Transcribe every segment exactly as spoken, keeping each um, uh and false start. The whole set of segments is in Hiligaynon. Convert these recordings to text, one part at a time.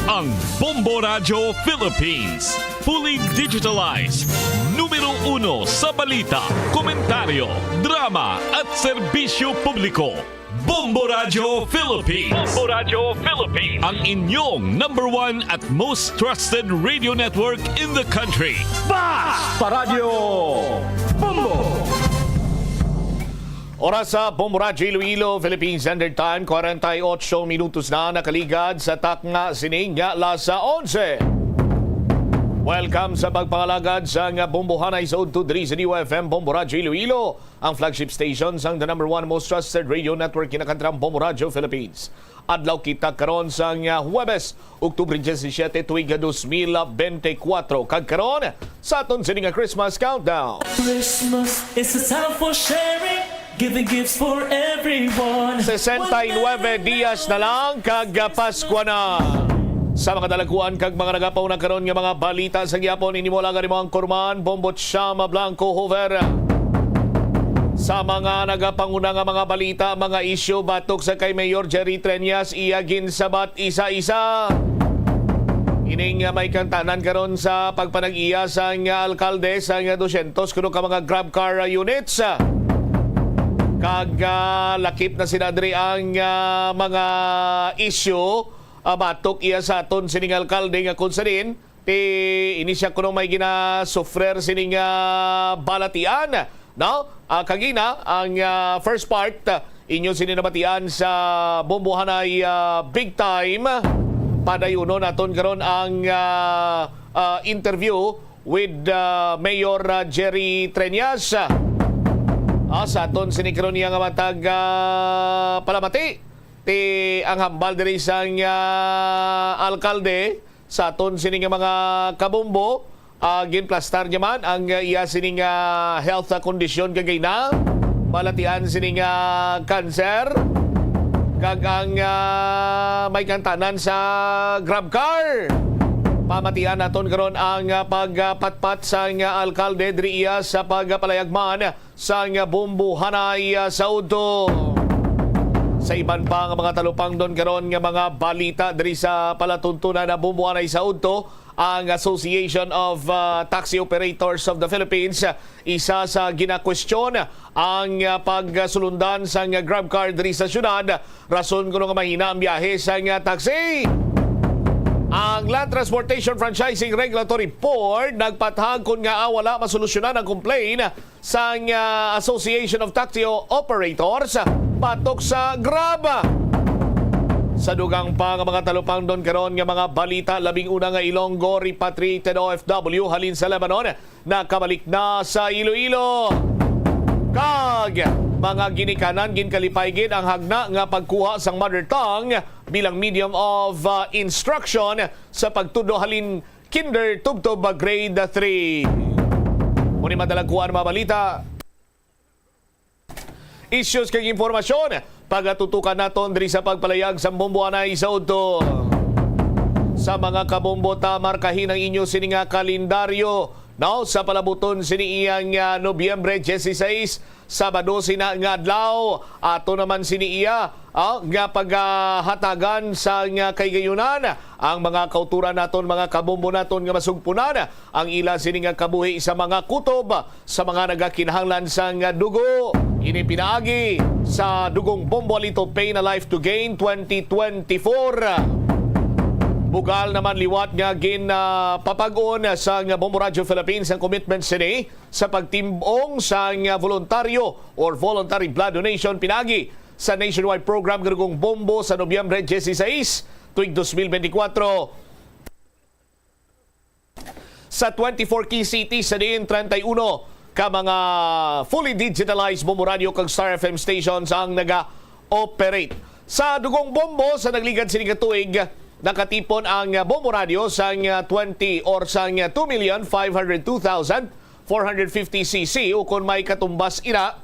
Ang Bombo Radyo Philippines, fully digitalized, numero uno sa balita, komentaryo, drama, at serbisyo publiko. Bombo Radyo Philippines. Bombo Radyo Philippines. Ang inyong number one at most trusted radio network in the country. Basta Radyo Bombo! Oras sa Bombo Radyo Iloilo, Philippine Standard Time, kwarenta y ocho minutos na nakaligad sa takna sining nga alas onse. Welcome sa pagpangalagad sang Bombohanay sa udto diri sa D Y F M Bombo Radyo Iloilo, ang flagship station sang the number one most trusted radio network, kinakantrang Bombo Radyo Philippines. Adlaw kita karon sang, ah, Huwebes, Oktubre disisiete, tuig dos mil bente kuwatro. Kag karon, sa aton sini nga Christmas countdown. Christmas is a time for sharing, giving gifts for everyone. Sesenta y nuebe dias na lang kag Paskwa na. Sa mga dalagkuan kag mga nagapauna karon nga mga balita, sa gihapon ini mo lang mo ang kurman, Bombot Shama Blanco Hoover. Sa mga nagapanguna nga mga balita, mga isyu batok sa kay Mayor Jerry Treñas, iya ginsabat isa-isa. Ining, ah, may kantanan karon sa pagpanag-iya sang, ah, alkalde sang, ah, dosyentos kuno ka mga grab car, ah, units. Kag, ah, lakip na sila diri ang, ah, mga isyu, ah, batok iya sa aton sining alkalde nga kung sa diin ti ini siya kuno may ginasufrer sining, ah, balatian, no? Ah, kagina ang, ah, first part, ah, inyo sini nabatian sa Bombohanay, ah, Big Time. Padayunon naton karon ang, ah, ah, interview with, ah, Mayor, ah, Jerry Treñas. Ah, sa aton sini karon niya nga matag, ah, palamati ti ang hambal diri sang, ah, alkalde sa aton sini nga mga kabombo. Ah, ginplastar niya man ang, ah, iya sini nga health, ah, kondisyon kagay na balatian sini nga cancer kag ang, ah, may kantanan sa grab car. Pamatian naton karon ang, ah, pagpatpat sang, ah, alkalde diri iya sa pagpalayag man sang Bombohanay, ah, sa udto. Sa iban pa nga mga talupangdon karon nga mga balita diri sa palatuntunan na Bombohanay sa udto, ang Association of, ah, Taxi Operators of the Philippines, ah, isa sa ginakwestiyon ang, ah, pagsulundan sang grab car diri sa syudad, rason kuno nga mahina ang biyahe sang, ah, taxi. Ang Land Transportation Franchising Regulatory Board nagpahayag kon ngaa wala masolusyonan ang complaint sang, ah, Association of Taxi Operators batok sa Grab. Sa dugang pa nga mga talupangdon karon nga mga balita, labing una nga Ilonggo repatriated O F W halin sa Lebanon nakabalik na sa Iloilo. Kag mga ginikanan ginkalipay gid ang hagna nga pagkuha sang mother tongue bilang medium of, ah, instruction sa pagtudlo halin kinder tubtob grade three. Muni madalagkuan mga balita, issues kag impormasyon pagatutukan naton diri sa pagpalayag sa Bombohanay sa udto. Sa mga kabombo, ta markahi ang inyo sini nga kalendaryo, no? Sa palabuton sini iyang, ah, Nobyembre dieciséis, Sabado sina nga adlaw, ato naman sini iya, ah, nga pagahatagan sa nga kahigayonan ang mga kautoran naton, mga kabombo naton nga masugpunan ang ila sini nga kabuhi sa mga kutob sa mga nagakinahanglan sang dugo. Ini pinaagi sa Dugong Bombo Alito Pay na Life to Gain twenty twenty-four. Bugal naman liwat nga gin, ah, papag-on sang Bombo Radio Philippines ang commitment sini sa pagtimbong sang voluntaryo or voluntary blood donation pinaagi sa nationwide program nga Dugong Bombo sa Nobyembre dieciséis, tuig dos mil bente kuwatro. Sa twenty-four key cities sa diin treinta y uno ka mga fully digitalized Bombo Radio kag Star F M stations ang naga-operate. Sa Dugong Bombo sa nagligad sini nga tuig, nakatipon ang Bombo Radio sang twenty or sang two million five hundred two thousand four hundred fifty C C, ukon may katumbas ina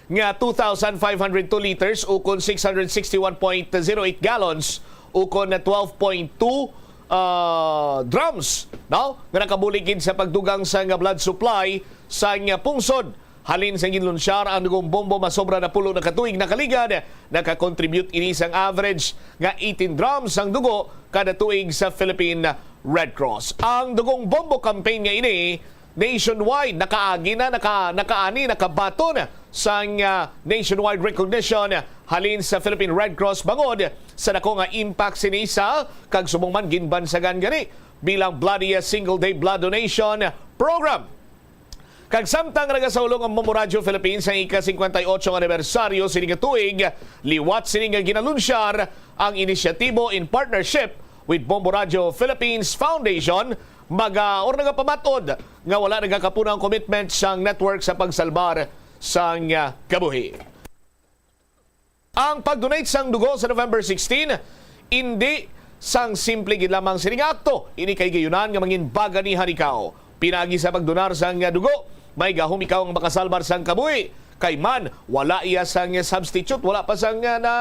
nga two thousand five hundred two liters, ukon six hundred sixty-one point zero eight gallons, ukon na twelve point two, ah, drums, no? Nga nakabulig gid sa pagdugang sa nga blood supply sa nga pungsod Halin sa ginlunsyar ang dugong bombo, masobra na pulo na ka tuig nakaligad, nakakontribute ini sang average nga eighteen drums sang dugo kada tuig sa Philippine Red Cross. Ang dugong bombo campaign nga ini nationwide, nakaagi na, naka, nakaani, nakabaton sang, ah, nationwide recognition halin sa Philippine Red Cross bangod sa dako nga impact sini sa, kag subong man, ginbansagan gani bilang Bloodiest Single Day Blood Donation Program. Kag samtang nagasaulog ang Bombo Radyo Philippines ang ika-singkwenta y ocho anibersaryo sini nga tuig, liwat sini nga ginalunsyar ang inisyatibo in partnership with Bombo Radyo Philippines Foundation, maga or nagapamat-od nga wala nagakapuna ang commitment sang network sa pagsalbar sang, ah, kabuhi. Ang pag-donate sang dugo sa November sixteen, indi sang simple gid lamang sini nga akto. Ini kay gayunan nga mangin baganihan ikaw. Pinaagi sa pagdonar sang dugo, may gahom ikaw ang makasalbar sang kabuhi. Kay man, wala iya sang substitute, wala pa sang, ah, na,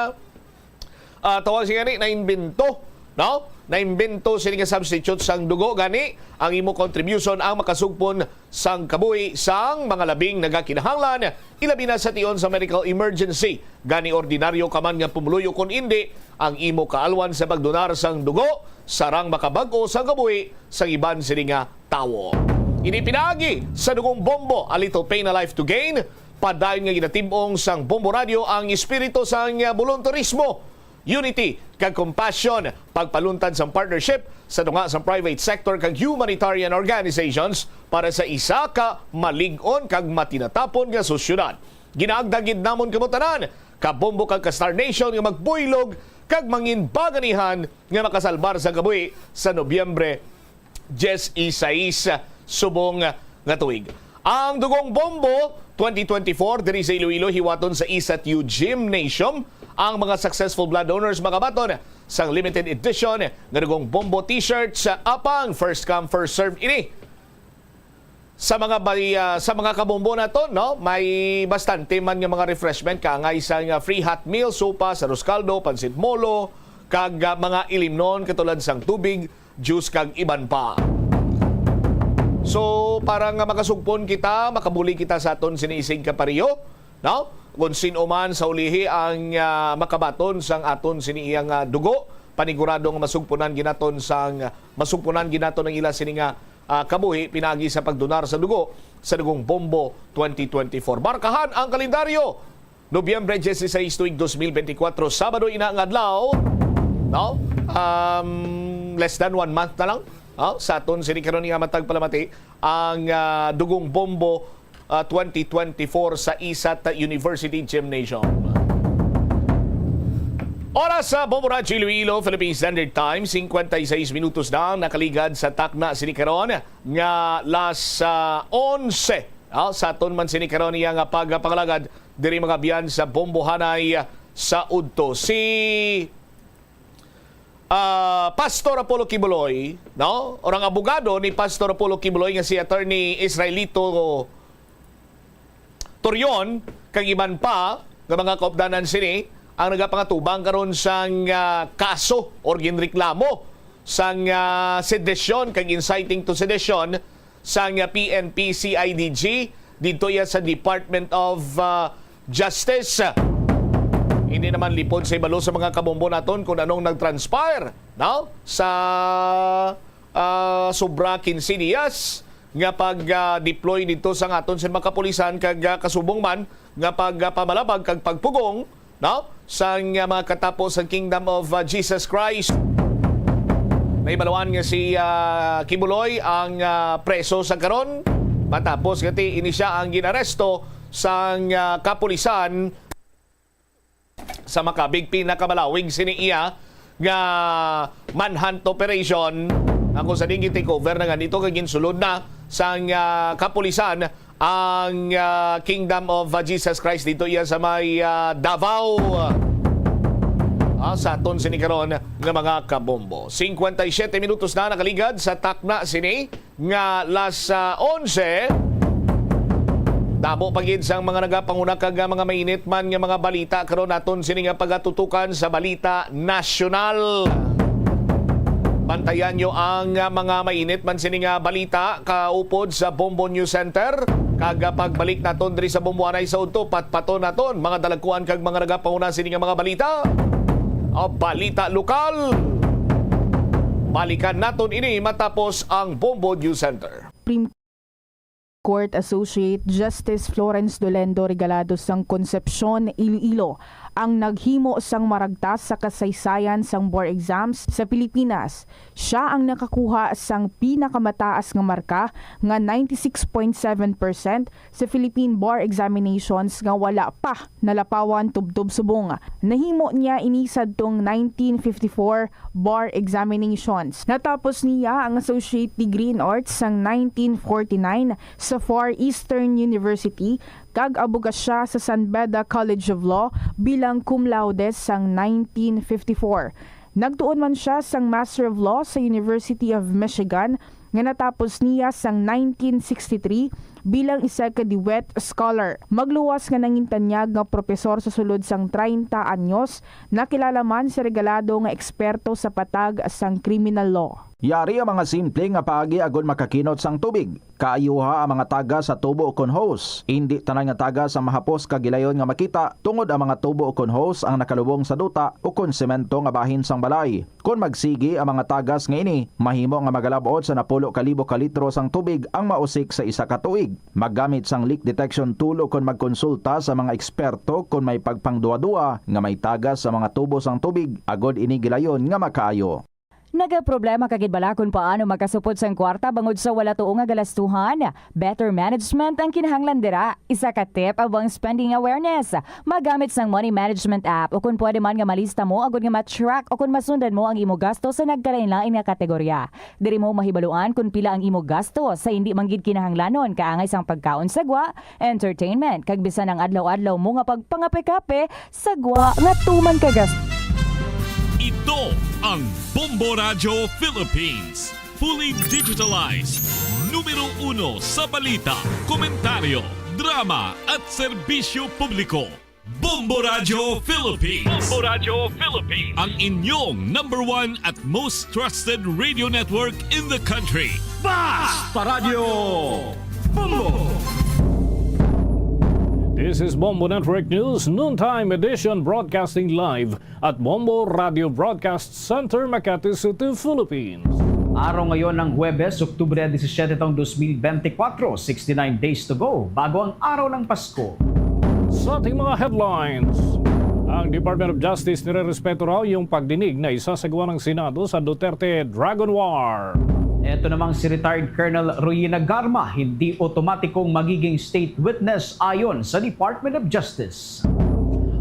ah, tawag siya ni, naimbento, no? Naimbento sini nga substitute sang dugo, gani ang imo contribution ang makasugpon sang kabuhi sang mga labing nagakinahanglan, ilabi na sa tion sa medical emergency. Gani, ordinaryo ka man nga pumuluyo kon indi, ang imo kaalwan sa pagdonar sang dugo sarang makabag-o sang kabuhi sang iban sini nga tawo. Ini pinaagi sa Dugong Bombo, A Little Pain, A Life to Gain. Padayon nga ginatib-ong sang Bombo Radio ang espiritu sang voluntarismo, unity, kag compassion, pagpaluntad sang partnership sa tunga sang private sector kag humanitarian organizations para sa isa ka malig-on kag matinatapon nga sosyedad. Ginaagda gid namon kamo tanan, ka Bombo kag ka Star Nation, nga magbuylog kag mangin baganihan nga makasalbar sang kabuhi sa Nobyembre diyes y seis subong nga tuig. Ang Dugong Bombo twenty twenty-four diri sa Iloilo, hiwaton sa Isat U Gymnasium. Ang mga successful blood donors makabaton sang limited edition nga Dugong Bombo t-shirts apang first come, first serve ini. Sa mga bay-, ah, sa mga kabombo naton, no, may bastante man nga mga refreshment, kaangay sang, ah, free hot meal, sopa, arroz caldo, pansit molo, kag, ah, mga ilimnon katulad sang tubig, juice, kag iban pa. So, para nga makasugpon kita, makabulig kita sa aton sini isig kapareho, no? Kon sin-o man sa ulihi ang, ah, makabaton sang aton sini iyang, ah, dugo, panigurado nga masugpunan gid naton sang, masugpunan gid naton ang ila sini nga, ah, kabuhi pinaagi sa pagdonar sa dugo sa Dugong Bombo twenty twenty-four. Markahan ang kalendaryo. Nobyembre diyes y seis, tuig dos mil benti kwatro, Sabado ina nga adlaw, no? Um, less than one month na lang, no? Sa aton sini karon nga matag palamati ang, ah, Dugong Bombo, ah, twenty twenty-four sa Isat University Gymnasium. Oras sa Bombo Radyo Iloilo, Philippine Standard Time, singkwenta y seis minutos na ang nakaligad sa takna sini karon nga las, ah, onse. Ah, sa aton man sini karon iya nga pagpangalagad diri, mga abyan, sa Bombohanay sa udto. Si, ah, Pastor Apollo Quiboloy, no? Or ang abogado ni Pastor Apollo Quiboloy nga si Attorney Israelito Torion, kag iban pa nga mga kaupdanan sini ang nagapangatubang karon sang, ah, kaso or ginreklamo sang, ah, sedisyon kag inciting to sedition sang, ah, P N P C I D G didto iya sa Department of, ah, Justice. Hindi naman lipod sa ibalo sa mga kabombo naton kung anong nag-transpire, no? Sa, ah, sobra quince dias nga pag, ah, deploy didto sang aton sa mga kapulisan kag, ah, kasubong man nga pag, ah, pamalabag kag pagpugong, no, sang, ah, mga katapo sang Kingdom of, ah, Jesus Christ. Nahibaluan nga si, ah, Quiboloy ang, ah, preso sa karon matapos nga ti ini siya ang ginaresto sang, ah, kapulisan sa Macabig. Pinakamalawig sini iya nga manhunt operation, ang kung sa din gin-take over na ganito kag ginsulod na sang, ah, kapulisan ang, ah, Kingdom of, ah, Jesus Christ dito iya sa may, ah, Davao. Ah, sa aton sini karon nga mga kabombo. Singkwenta y siyete minutos na nakaligad sa takna sini nga las, ah, onse. Damo pa gid sang mga nagapanguna kag, ah, mga mainit man nga mga balita karon naton sini nga pagatutukan sa balita nasyonal. Bantayan nyo ang, ah, mga mainit man sini nga balita kaupod sa Bombo News Center. Kag pagbalik naton diri sa Bombo Anay sa udto, patpaton naton mga dalagkuan kag mga nagapanguna sini nga mga balita. Ah, balita lokal. Balikan naton ini matapos ang Bombo News Center. Supreme Court Associate Justice Florence Dolendo Regalado sang Concepcion, Iloilo, ang naghimo sang maragtas sa kasaysayan sang bar exams sa Pilipinas. Siya ang nakakuha sang pinakamataas nga marka nga ninety-six point seven percent sa Philippine Bar Examinations nga wala pa nalapawan tubtob subong. Nahimo niya ini sadtong nineteen fifty-four bar examinations. Natapos niya ang Associate Degree in Arts sang nineteen forty-nine sa Far Eastern University, kag aboga siya sa San Beda College of Law bilang cum laude sang nineteen fifty-four. Nagtuon man siya sang Master of Law sa University of Michigan, nga natapos niya sang nineteen sixty-three bilang isa ka DeWitt Scholar. Magluwas nga nangintanyag nga propesor sa sulod sang treinta anyos, nakilala man si Regalado nga eksperto sa patag sang criminal law. Yari ang mga simple nga paagi agod makakinot sang tubig. Kaayuha ang mga tagas sa tubo ukon hose. Indi tanan nga tagas ang mahapos kag gilayon nga makita, tungod ang mga tubo ukon hose ang nakalubong sa duta ukon semento nga bahin sang balay. Kon magsigi ang mga tagas nga ini, mahimo nga magalab-ot sa napulo ka libo ka litro sang tubig ang mausik sa isa ka tuig. Maggamit sang leak detection tool ukon magkonsulta sa mga eksperto kon may pagpangduha-duha nga may tagas sa mga tubo sang tubig, agod ini gilayon nga makaayo. Nagaproblema ka gid bala kon paano makasupot sang kwarta bangod sa wala tuo nga galastuhan? Better management ang kinahanglan dira. Isa ka tip amo ang spending awareness. Magamit sang money management app, o kon pwede man nga malista mo agud nga ma-track o kon masundan mo ang imo gasto sa nagkalain-lain nga kategorya. Diri mo mahibaluan kon pila ang imo gasto sa indi man gid kinahanglanon, kaangay sang pagkaon sa gwa, entertainment, kag bisan ang adlaw-adlaw mo nga pagpangape-kape sa gwa nga tuman ka gasto. Ito ang Bombo Radyo Philippines. Fully digitalized. Numero uno sa balita, komentaryo, drama, at serbisyo publiko. Bombo Radyo Philippines. Bombo Radyo Philippines. Ang inyong number one at most trusted radio network in the country. Basta Radyo Bombo! This is Bombo Network News, noontime edition, broadcasting live at Bombo Radio Broadcast Center, Makati City, Philippines. Araw ngayon ng Huwebes, Oktubre disisiete taong dos mil bente kwatro, sixty-nine days to go bago ang araw ng Pasko. Sa ating mga headlines, ang Department of Justice nirerespeto raw yung pagdinig na isasagawa ng Senado sa Duterte Dragon War. Eto namang si retired Colonel Royina Garma, hindi otomatikong magiging state witness ayon sa Department of Justice.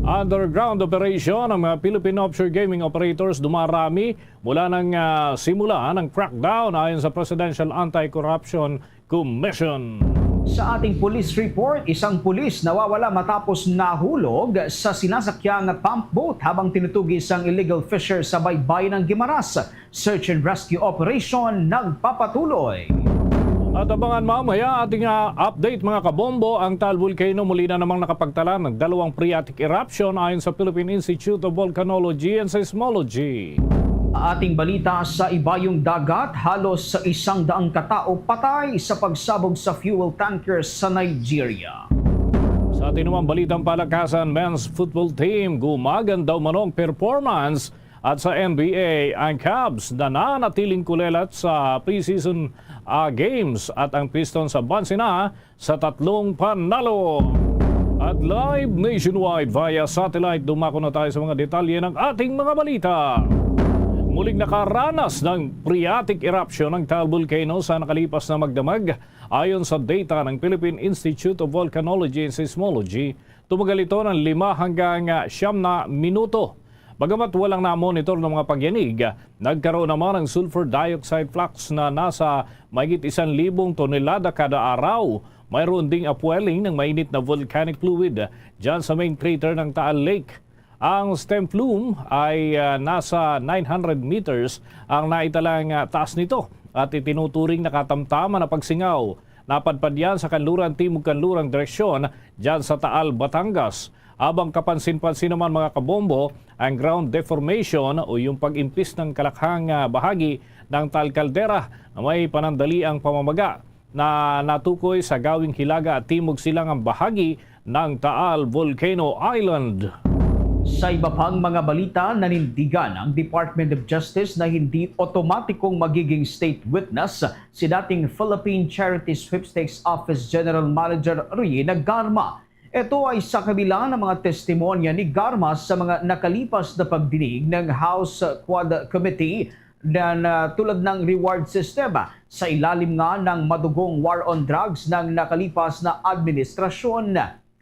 Underground operation ang mga Philippine offshore gaming operators dumarami mula nang, ah, simula ng crackdown, ayon sa Presidential Anti-Corruption Commission. Sa ating police report, isang pulis nawawala matapos nahulog sa sinasakyang pump boat habang tinutugis ang illegal fisher sa baybayin ng Guimaras. Search and rescue operation nagpapatuloy. At abangan mamaya ating, ah, update, mga kabombo. Ang Taal Volcano muli na namang nakapagtala ng dalawang phreatic eruption, ayon sa Philippine Institute of Volcanology and Seismology. Ating balita, sa ibayong dagat, halos isang daang katao patay sa pagsabog sa fuel tanker sa Nigeria. Sa ating namang balitang palakasan, men's football team gumaganda umano ang performance. At sa N B A, ang Cavs nananatiling kulelat sa preseason, ah, games, at ang Pistons abanse na sa tatlong panalo. At live nationwide via satellite, dumako na tayo sa mga detalye ng ating mga balita. Muling nakaranas ng phreatic eruption ang Taal Volcano sa nakalipas na magdamag. Ayon sa data ng Philippine Institute of Volcanology and Seismology, tumagal ito ng lima hanggang, ah, siyam na minuto. Bagamat walang namonitor ng mga pagyanig, nagkaroon naman ng sulfur dioxide flux na nasa mahigit isang libong tonelada kada araw. Mayroon ding upwelling ng mainit na volcanic fluid dyan sa main crater ng Taal Lake. Ang steam plume ay, ah, nasa nine hundred meters ang naitalang, ah, taas nito at itinuturing na katamtaman na pagsingaw. Napadpad yan sa kanluran timog-kanlurang direksyon dyan sa Taal, Batangas. Abang kapansin-pansin naman, mga kabombo, ang ground deformation o yung pag-impis ng kalakhang, ah, bahagi ng Taal Caldera na may panandaliang pamamaga. na natukoy sa Gawing Hilaga at Timog Silangang bahagi ng Taal Volcano Island. Sa iba pang mga balita, nanindigan ang Department of Justice na hindi otomatikong magiging state witness si dating Philippine Charity Sweepstakes Office General Manager Reyna Garma. Ito ay sa kabila ng mga testimonya ni Garma sa mga nakalipas na pagdinig ng House Quad Committee na, na tulad ng reward system sa ilalim nga ng madugong war on drugs ng nakalipas na administrasyon.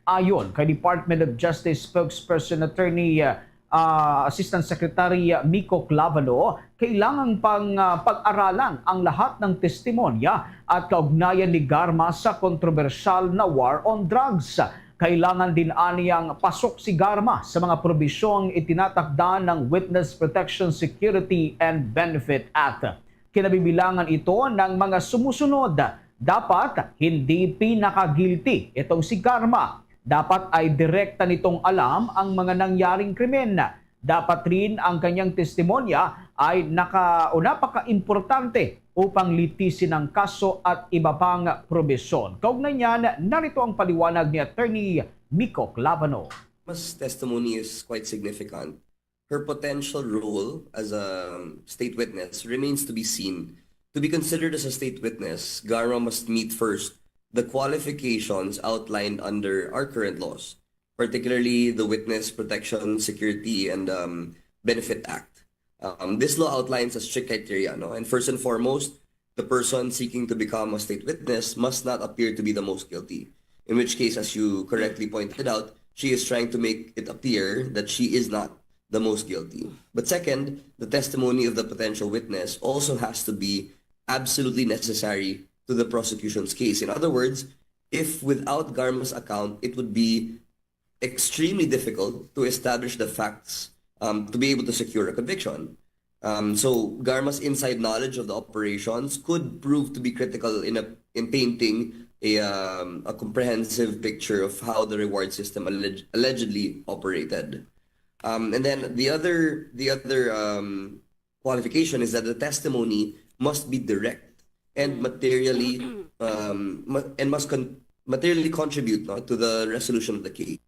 Ayon kay Department of Justice Spokesperson Attorney, ah, Assistant Secretary Miko Clavano, kailangan pang, ah, pag-aralan ang lahat ng testimonya at kaugnayan ni Garma sa kontrobersyal na war on drugs. Kailangan din aniyang pasok si Garma sa mga probisyong itinatakda ng Witness Protection Security and Benefit Act. Kinabibilangan ito ng mga sumusunod. Dapat hindi pinaka-guilty itong si Garma. Dapat ay direkta nitong alam ang mga nangyaring krimen. Dapat rin ang kanyang testimonya ay naka, o napaka-importante upang litisin ang kaso at iba pang probisyon. Kaugnay niyan, narito ang paliwanag ni Attorney Miko Clavano. Mas testimony is quite significant. Her potential role as a state witness remains to be seen. To be considered as a state witness, Garma must meet first the qualifications outlined under our current laws, particularly the Witness Protection, Security, and, um, Benefit Act. Um, this law outlines a strict criteria, no? And first and foremost, the person seeking to become a state witness must not appear to be the most guilty, in which case, as you correctly pointed out, she is trying to make it appear that she is not the most guilty. But second, the testimony of the potential witness also has to be absolutely necessary to the prosecution's case. In other words, if without Garma's account, it would be extremely difficult to establish the facts, um, to be able to secure a conviction. Um, so Garma's inside knowledge of the operations could prove to be critical in a, in painting a, um, a comprehensive picture of how the reward system alleged, allegedly operated. Um, and then the other, the other, um, qualification is that the testimony must be direct and materially, um, mu-, and must con-, materially contribute, no, to the resolution of the case.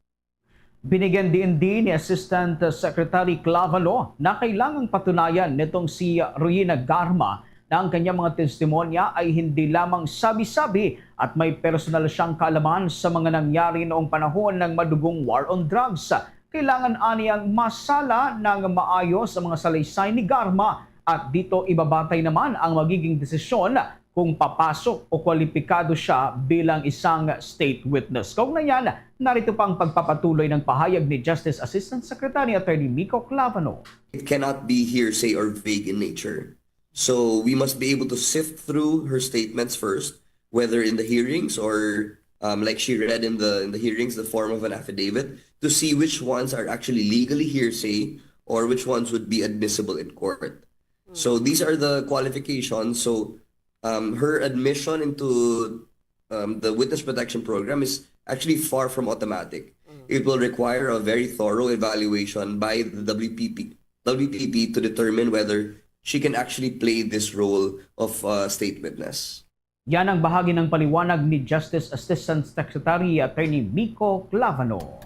Binigyan din din ni Assistant Secretary Clavano na kailangang patunayan nitong si Rowena Garma na ang kanyang mga testimonya ay hindi lamang sabi-sabi at may personal siyang kaalaman sa mga nangyari noong panahon ng madugong war on drugs. Kailangan aniyang masala ng maayos ang mga salaysay ni Garma at dito ibabatay naman ang magiging desisyon kung papasok o kwalipikado siya bilang isang state witness. Kaugnay niyan, narito pa ang pagpapatuloy ng pahayag ni Justice Assistant Secretary Attorney Miko Clavano. It cannot be hearsay or vague in nature. So we must be able to sift through her statements first, whether in the hearings or, um, like she read in the, in the hearings, the form of an affidavit, to see which ones are actually legally hearsay or which ones would be admissible in court. So these are the qualifications. So, um, her admission into, um, the witness protection program is actually far from automatic. It will require a very thorough evaluation by the W P P, W P P to determine whether she can actually play this role of, uh, state witness. Yan ang bahagi ng paliwanag ni Justice Assistant Secretary Attorney Miko Clavano.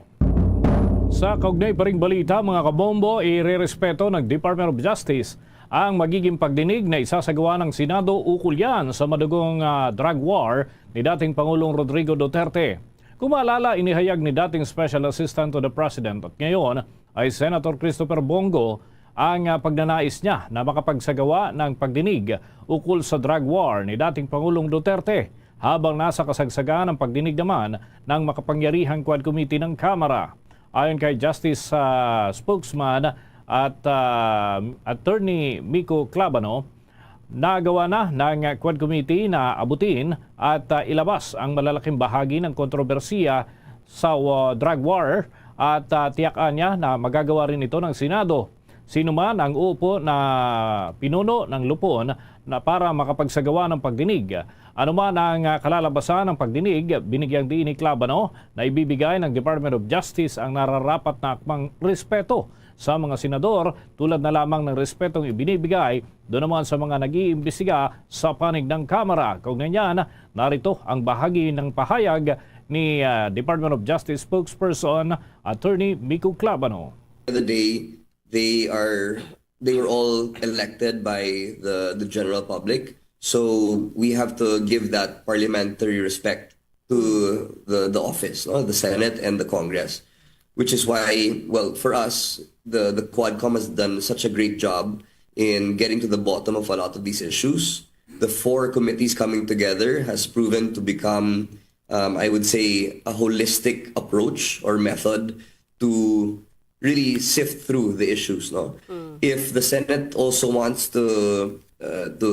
Sa kaugnay pa ring balita, mga kabombo, irerespeto ng Department of Justice ang magiging pagdinig na isasagawa ng Senado ukol yan sa madugong, ah, drug war ni dating Pangulong Rodrigo Duterte. Kung maalala, inihayag ni dating Special Assistant to the President at ngayon ay Senator Christopher Bong Go ang, ah, pagnanais niya na makapagsagawa ng pagdinig ukol sa drug war ni dating Pangulong Duterte, habang nasa kasagsagan ang pagdinig naman ng makapangyarihang Quad Committee ng Kamara. Ayon kay Justice, ah, Spokesman at, ah, Attorney Miko Clavano, nagawa na ng Quad Committee na abutin at, ah, ilabas ang malalaking bahagi ng kontrobersiya sa, ah, drug war at, ah, tiyakan niya na magagawa rin ito ng Senado. Sino man ang uupo na pinuno ng Lupon na para makapagsagawa ng pagdinig. Ano man ang, ah, kalalabasan ng pagdinig, binigyang diin ni Clavano na ibibigay ng Department of Justice ang nararapat na akmang respeto sa mga senador, tulad na lamang ng respetong ibinibigay doon naman sa mga nag-iimbestiga sa panig ng Kamara. Kaugnay niyan, narito ang bahagi ng pahayag ni, ah, Department of Justice spokesperson Attorney Miko Clabano. The day they are they were all elected by the the general public, so we have to give that parliamentary respect to the the office, no? The Senate and the Congress, which is why, well, for us, the the Quadcom has done such a great job in getting to the bottom of a lot of these issues. The four committees coming together has proven to become, um, I would say, a holistic approach or method to really sift through the issues, no? If the Senate also wants to uh, to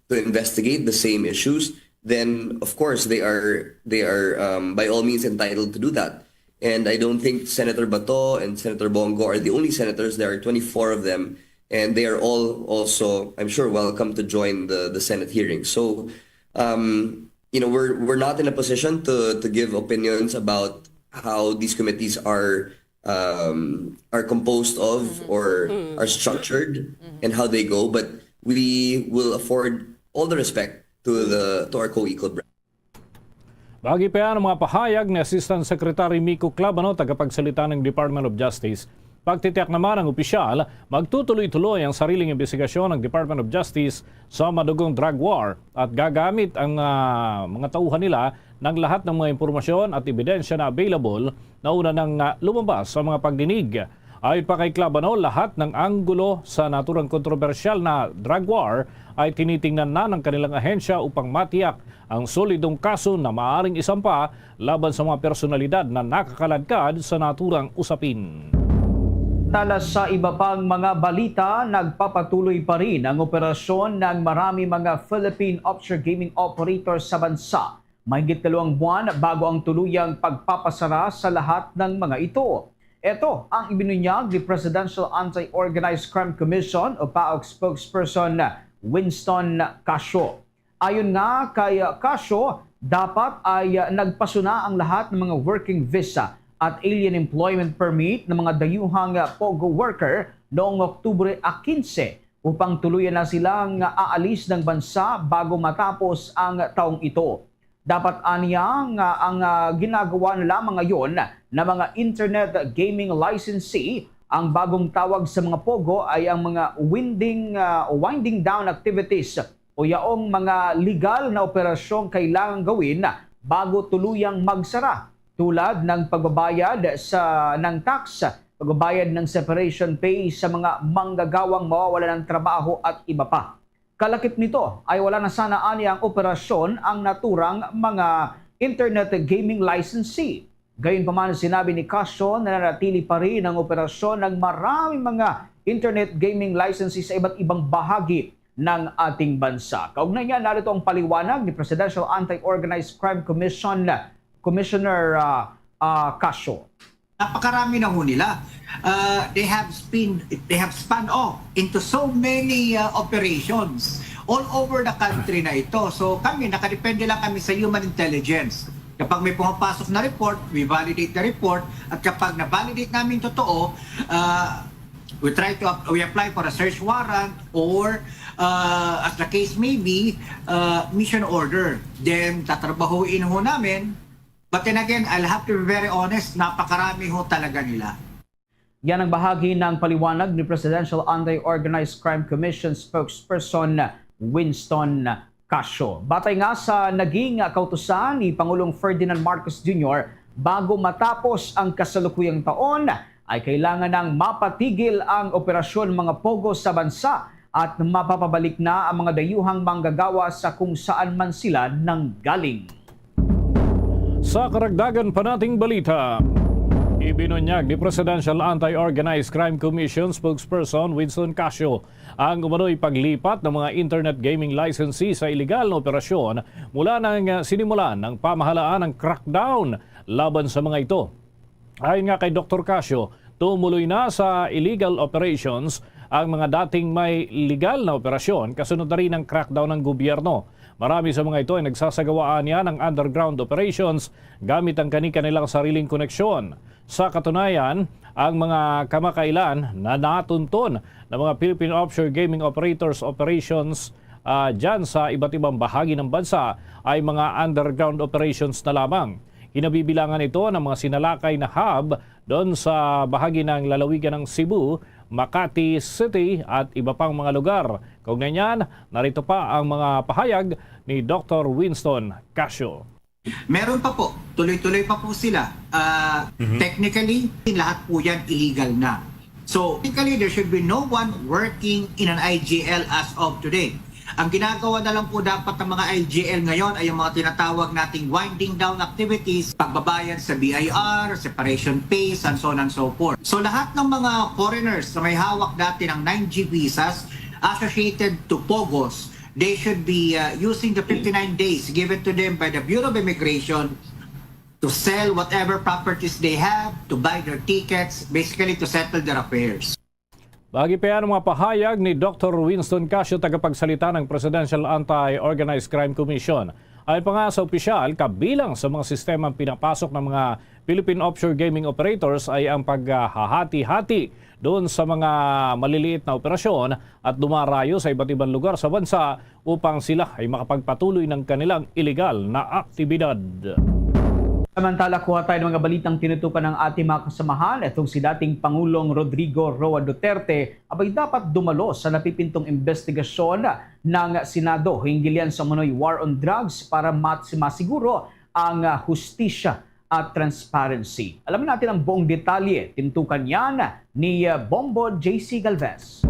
to investigate the same issues, then of course they are they are um, by all means entitled to do that. And I don't think Senator Bato and Senator Bong Go are the only senators. There are twenty-four of them, and they are all also, I'm sure, welcome to join the the Senate hearing. So, um, you know, we're we're not in a position to to give opinions about how these committees are um, are composed of or are structured and how they go, but we will afford all the respect to the to our co-equal branch. Bagi pa yan ang mga pahayag ni Assistant Secretary Miko Clabano, tagapagsalita ng Department of Justice. Pagtitiyak naman ng opisyal, magtutuloy-tuloy ang sariling imbestigasyon ng Department of Justice sa madugong drug war at gagamit ang, ah, mga tauhan nila ng lahat ng mga impormasyon at ebidensya na available na una nang, ah, lumabas sa mga pagdinig. Ayon pa kay Clabano, lahat ng anggulo sa naturang kontrobersyal na drug war ay tinitingnan na ng kanilang ahensya upang matiyak ang solidong kaso na maaaring isampa laban sa mga personalidad na nakakaladkad sa naturang usapin. Tala sa iba pang mga balita, nagpapatuloy pa rin ang operasyon ng marami mga Philippine offshore gaming operators sa bansa. Mahigit dalawang buwan bago ang tuluyang pagpapasara sa lahat ng mga ito. Ito ang ibinunyag ni Presidential Anti-Organized Crime Commission o paok spokesperson Winston Casio. Ayon nga kay Casio, dapat ay nagpasuna ang lahat ng mga working visa at alien employment permit ng mga dayuhang POGO worker noong Oktubre quince upang tuluyan na silang aalis ng bansa bago matapos ang taong ito. Dapat aniya nga ang ah, ginagawa na lamang ngayon ng mga internet gaming licensee. Ang bagong tawag sa mga POGO ay ang mga winding, ah, winding down activities o yaong mga legal na operasyong kailangang gawin bago tuluyang magsara, tulad ng pagbabayad sa, ng tax, pagbabayad ng separation pay sa mga manggagawang mawawalan ng trabaho at iba pa. Kalakip nito ay wala na sana ani ang operasyon ang naturang mga internet gaming licensee. Gayunpaman, sinabi ni Casio na nanatili pa rin ang operasyon ng maraming mga internet gaming licensee sa iba't ibang bahagi ng ating bansa. Kaugnay niya, narito ang paliwanag ni Presidential Anti-Organized Crime Commission Commissioner ah, ah, Casio. Napakarami na ho nila. Uh, they have spin they have spun off into so many uh, operations all over the country na ito. So kami, nakadepende lang kami sa human intelligence. Kapag may pumapasok na report, we validate the report. At kapag na-validate namin totoo, uh, we try to ap- we apply for a search warrant or uh, as the case may be, uh, mission order. Then tatrabahuin ho namin. But then again, I'll have to be very honest, napakarami ho talaga nila. Yan ang bahagi ng paliwanag ni Presidential Anti-Organized Crime Commission spokesperson Winston Casio. Batay nga sa naging kautusan ni Pangulong Ferdinand Marcos Junior, bago matapos ang kasalukuyang taon, ay kailangan nang mapatigil ang operasyon mga POGO sa bansa at mapapabalik na ang mga dayuhang manggagawa sa kung saan man sila nanggaling. Sa karagdagan pa nating balita, ibinunyag ni Presidential Anti-Organized Crime Commission spokesperson Winston Casio ang umano'y paglipat ng mga internet gaming licensee sa iligal na operasyon mula nang, ah, sinimulan ng pamahalaan ang crackdown laban sa mga ito. Ayon nga kay Doktor Casio, Tumuloy na sa illegal operations ang mga dating may legal na operasyon kasunod na rin ng crackdown ng gobyerno. Marami sa mga ito ay nagsasagawaan niya ng underground operations gamit ang kani-kanilang sariling koneksyon. Sa katunayan, ang mga kamakailan na natunton ng mga Philippine offshore gaming operators operations, ah, dyan sa iba't ibang bahagi ng bansa ay mga underground operations na lamang. Hinabibilangan ito ng mga sinalakay na hub doon sa bahagi ng lalawigan ng Cebu, Makati City at iba pang mga lugar. Kaugnay niyan, narito pa ang mga pahayag ni Doktor Winston Casio. Meron pa po, tuloy-tuloy pa po sila. Ah, Mhm. Technically, lahat po yan illegal na. So, technically, there should be no one working in an I G L as of today. Ang ginagawa na lang po dapat ng mga I G L ngayon ay yung mga tinatawag nating winding down activities, pagbabayad sa B I R, separation pay, and so on and so forth. So, lahat ng mga foreigners na may hawak dati ng nine G visas associated to POGOs, they should be, uh, using the fifty-nine days given to them by the Bureau of Immigration to sell whatever properties they have, to buy their tickets, basically to settle their affairs. Bagi pa yan ang mga pahayag ni Doktor Winston Casio, tagapagsalita ng Presidential Anti-Organized Crime Commission. Ayon pa nga sa opisyal, kabilang sa mga sistemang pinapasok ng mga Philippine offshore gaming operators ay ang paghahati-hati doon sa mga maliliit na operasyon at dumarayo sa iba't ibang lugar sa bansa upang sila ay makapagpatuloy ng kanilang iligal na aktibidad. Samantala, kuha tayo ng mga balitang tinutukan ng ating mga kasamahan. Itong si dating Pangulong Rodrigo Roa Duterte, abay, dapat dumalo sa napipintong investigasyon ng Senado hinggil yan sa umano'y war on drugs para mat-, masiguro ang, ah, hustisya at transparency. Alamin natin ang buong detalye. Tintukan yan ni, ah, Bombo J C Galvez.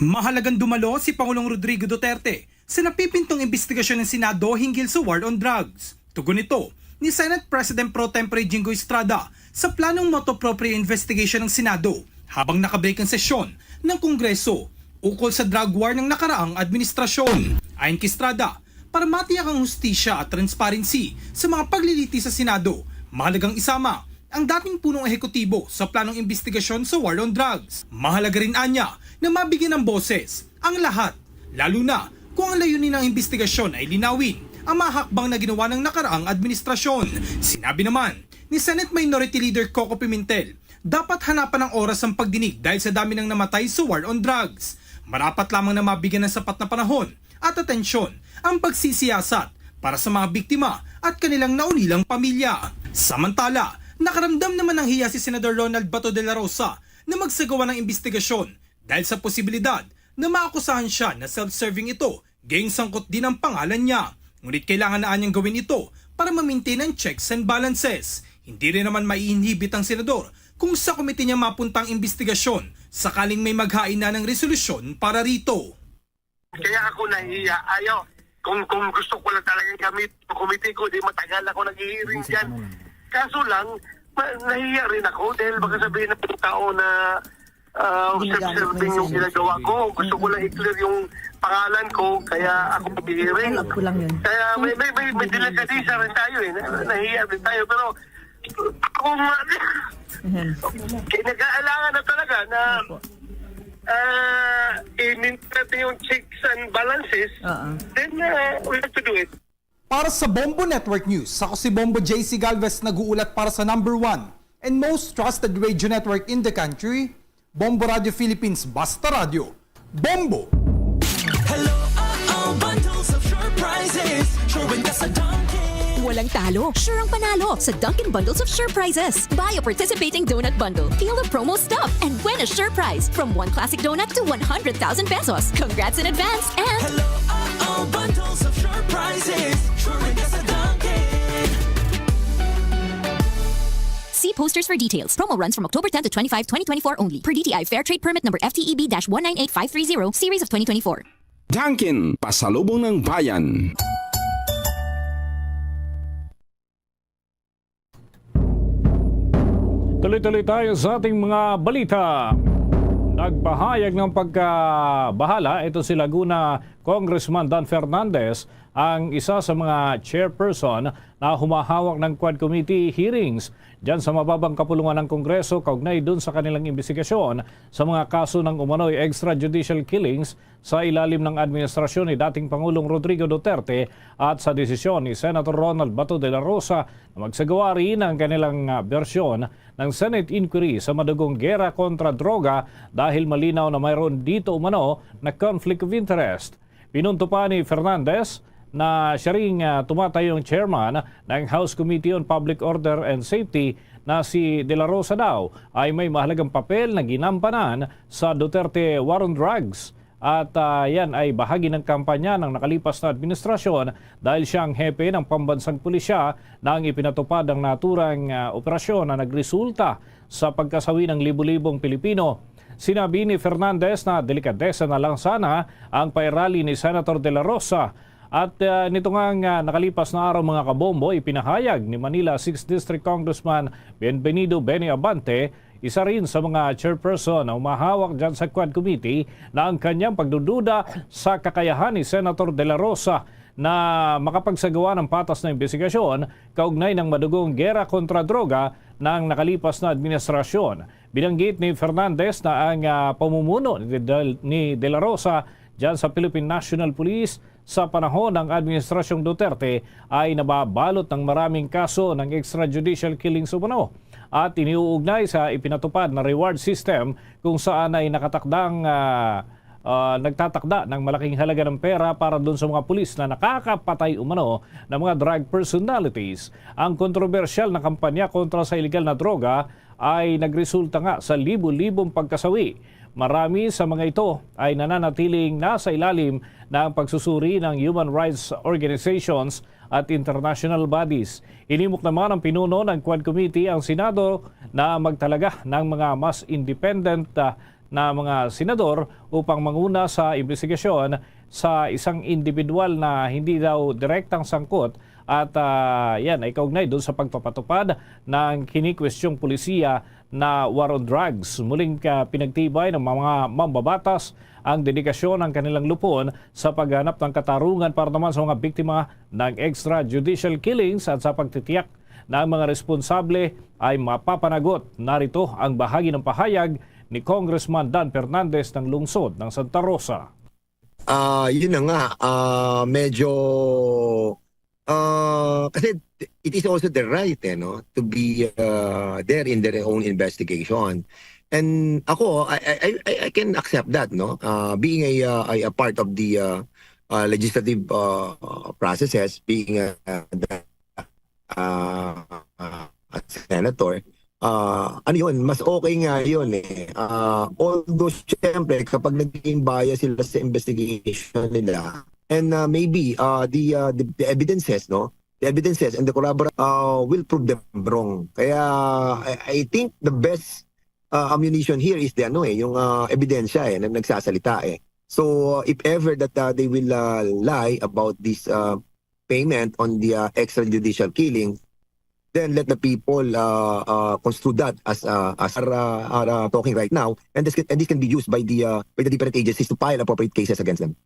Mahalagang dumalo si Pangulong Rodrigo Duterte sa napipintong imbestigasyon ng Senado hinggil sa war on drugs. Tugon ito ni Senate President Pro Tempore Jinggoy Estrada sa planong motu proprio investigation ng Senado habang nakabreak ang sesyon ng Kongreso ukol sa drug war ng nakaraang administrasyon. Ayon kay Estrada, para matiyak ang hustisya at transparency sa mga pagliliti sa Senado, mahalagang isama ang dating punong ehekutibo sa planong imbestigasyon sa war on drugs. Mahalaga rin anya na mabigyan ng boses ang lahat, lalo na kung ang layunin ng imbestigasyon ay linawin ang mga hakbang na ginawa ng nakaraang administrasyon. Sinabi naman ni Senate Minority Leader Coco Pimentel, dapat hanapan ng oras ang pagdinig dahil sa dami ng namatay sa war on drugs. Marapat lamang na mabigyan ng sapat na panahon at atensyon ang pagsisiyasat para sa mga biktima at kanilang naunilang pamilya. Samantala, nakaramdam naman ng hiya si Senador Ronald Bato de la Rosa na magsagawa ng imbestigasyon dahil sa posibilidad na maakusahan siya na self-serving ito, gayong sangkot din ang pangalan niya. Ngunit kailangan na anyang gawin ito para ma-maintain ang checks and balances. Hindi rin naman mai-inhibit ang senador kung sa komite niya mapunta ang imbestigasyon sakaling may maghain na ng resolusyon para rito. Kaya ako nahiya. Ayaw, kung, kung gusto ko lang talagang gamit ang komite ko, di matagal ako nag-hearing dyan. Kaso lang, ma-, nahiya rin ako dahil baka sabihin ng tao na, ah, self-serving yung ginagawa ko. Gusto ko lang i-clear yung pangalan ko, kaya ako mag-hearing. Kaya may, may, may, may delikadesa rin tayo eh. Na-, nahiya rin tayo. Pero kung kinakailangan na talaga na, ah, i-maintain natin yung checks and balances, then, ah, we have to do it. Para sa Bombo Network News, ako si Bombo J C Galvez, nag-uulat para sa number one and most trusted radio network in the country, Bombo Radio Philippines, Basta Radyo, Bombo! Hello, uh-oh, bundles of sure prizes. Sure win ka sa Dunkin'. Walang talo, sure ang panalo sa Dunkin' Bundles of Sure Prizes. Buy a participating donut bundle, feel a promo stop, and win a sure prize from one classic donut to one hundred thousand pesos. Congrats in advance and Hello, uh-oh, bundles of sure prizes. Sure win ka sa Dunkin'. See posters for details. Promo runs from October ten to twenty-five, twenty twenty-four only. Per D T I Fair Trade Permit number F T E B dash one nine eight five three zero, series of twenty twenty-four. Dunkin', pasalubong ng bayan. Tuloy-tuloy tayo sa ating mga balita. Nagpahayag ng pagkabahala ito si Laguna Congressman Dan Fernandez, ang isa sa mga chairperson na humahawak ng Quad Committee hearings dyan sa mababang kapulungan ng Kongreso kaugnay dun sa kanilang imbestigasyon sa mga kaso ng umano'y extrajudicial killings sa ilalim ng administrasyon ni dating Pangulong Rodrigo Duterte at sa desisyon ni Senator Ronald Bato de la Rosa na magsagawa rin ng kanilang, ah, bersyon ng Senate inquiry sa madugong gera kontra droga dahil malinaw na mayroon dito umano na conflict of interest. Pinunto pa ni Fernandez na siya ring, ah, tumatayong chairman ng House Committee on Public Order and Safety na si De La Rosa daw ay may mahalagang papel na ginampanan sa Duterte War on Drugs. At, ah, yan ay bahagi ng kampanya ng nakalipas na administrasyon dahil siya ang hepe ng pambansang pulisya na ang ipinatupad ang naturang, ah, operasyon na nagresulta sa pagkasawi ng libu-libong Pilipino. Sinabi ni Fernandez na delikadesa na lang sana ang pairali ni Senator De La Rosa. At, ah, nito nga, nga nakalipas na araw, mga kabombo, ipinahayag ni Manila sixth District Congressman Bienvenido Benny Abante, isa rin sa mga chairperson na humahawak dyan sa Quad Committee, na ang kanyang pagdududa sa kakayahan ni Senator De La Rosa na makapagsagawa ng patas na imbestigasyon kaugnay ng madugong gera kontra droga ng nakalipas na administrasyon. Binanggit ni Fernandez na ang, ah, pamumuno ni Del-, ni De La Rosa dyan sa Philippine National Police sa panahon ng Administrasyong Duterte ay nababalot ng maraming kaso ng extrajudicial killings umano at iniuugnay sa ipinatupad na reward system kung saan ay nakatakdang, ah, ah, nagtatakda ng malaking halaga ng pera para dun sa mga pulis na nakakapatay umano ng mga drug personalities. Ang kontrobersyal na kampanya kontra sa iligal na droga ay nagresulta nga sa libo-libong pagkasawi. Marami sa mga ito ay nananatiling nasa ilalim ng pagsusuri ng human rights organizations at international bodies. Hinimok naman ang pinuno ng Quad Committee ang Senado na magtalaga ng mga mas independent, ah, na mga senador upang manguna sa imbestigasyon sa isang individual na hindi daw direktang sangkot at, ah, yan ay kaugnay dun sa pagpapatupad ng kinikwestiyong polisiya na war on drugs. Muling ka pinagtibay ng mga mambabatas ang dedikasyon ng kanilang lupon sa paghanap ng katarungan para naman sa mga biktima ng extrajudicial killings at sa pagtitiyak na ang mga responsable ay mapapanagot. Narito ang bahagi ng pahayag ni Congressman Dan Fernandez ng lungsod ng Santa Rosa. Ah, yun na nga, ah, medyo, ah, kasi it is also the right, eh, no, to be, ah, there in their own investigation. And ako, I, I, I, I can accept that, no, ah, being a, ah, a, a part of the, ah, ah, legislative, ah, processes, being a, a, ah, ah, a senator, ah, ano yun, mas okay nga yun eh. Ah, although, syempre, kapag naging bias sila sa investigation nila, and ah, maybe ah, the, ah, the, the evidences, no? The evidences and the corroboration ah, will prove them wrong. Kaya I, I think the best ah, ammunition here is the ano eh, yung ah, ebidensya eh, na nagsasalita eh. So, ah, if ever that ah, they will ah, lie about this ah, payment on the ah, extrajudicial killing, then let the people ah, ah, construe that as ah, as are, ah, are ah, talking right now, and this can, and this can be used by the ah, by the different agencies to file appropriate cases against them.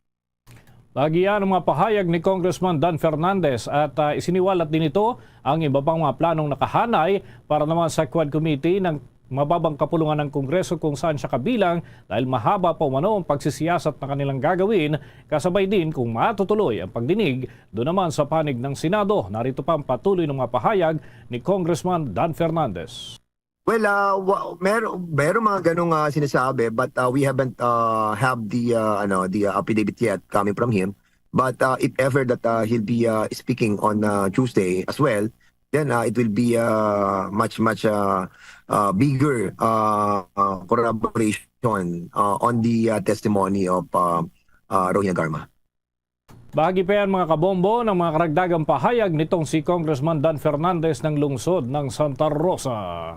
Lagi yan ang mga pahayag ni Congressman Dan Fernandez at, ah, isiniwalat din ito ang iba pang mga planong nakahanay para naman sa Quad Committee ng mababang kapulungan ng Kongreso kung saan siya kabilang dahil mahaba pa umano ang pagsisiyasat na kanilang gagawin, kasabay din kung matutuloy ang pagdinig doon naman sa panig ng Senado. Narito pa ang patuloy ng mga pahayag ni Congressman Dan Fernandez. Well, uh, wa- mer meron mga ganong ah, sinasabi, but uh, we haven't uh, have the uh, ano the uh, affidavit yet coming from him. But uh, if ever that uh, he'll be uh, speaking on uh, Tuesday as well, then uh, it will be uh, much much uh, uh, bigger uh, uh, corroboration uh, on the uh, testimony of uh, uh, Rohina Garma. Bahagi pa yan, mga kabombo, ng mga karagdagang pahayag nitong si Congressman Dan Fernandez ng lungsod ng Santa Rosa.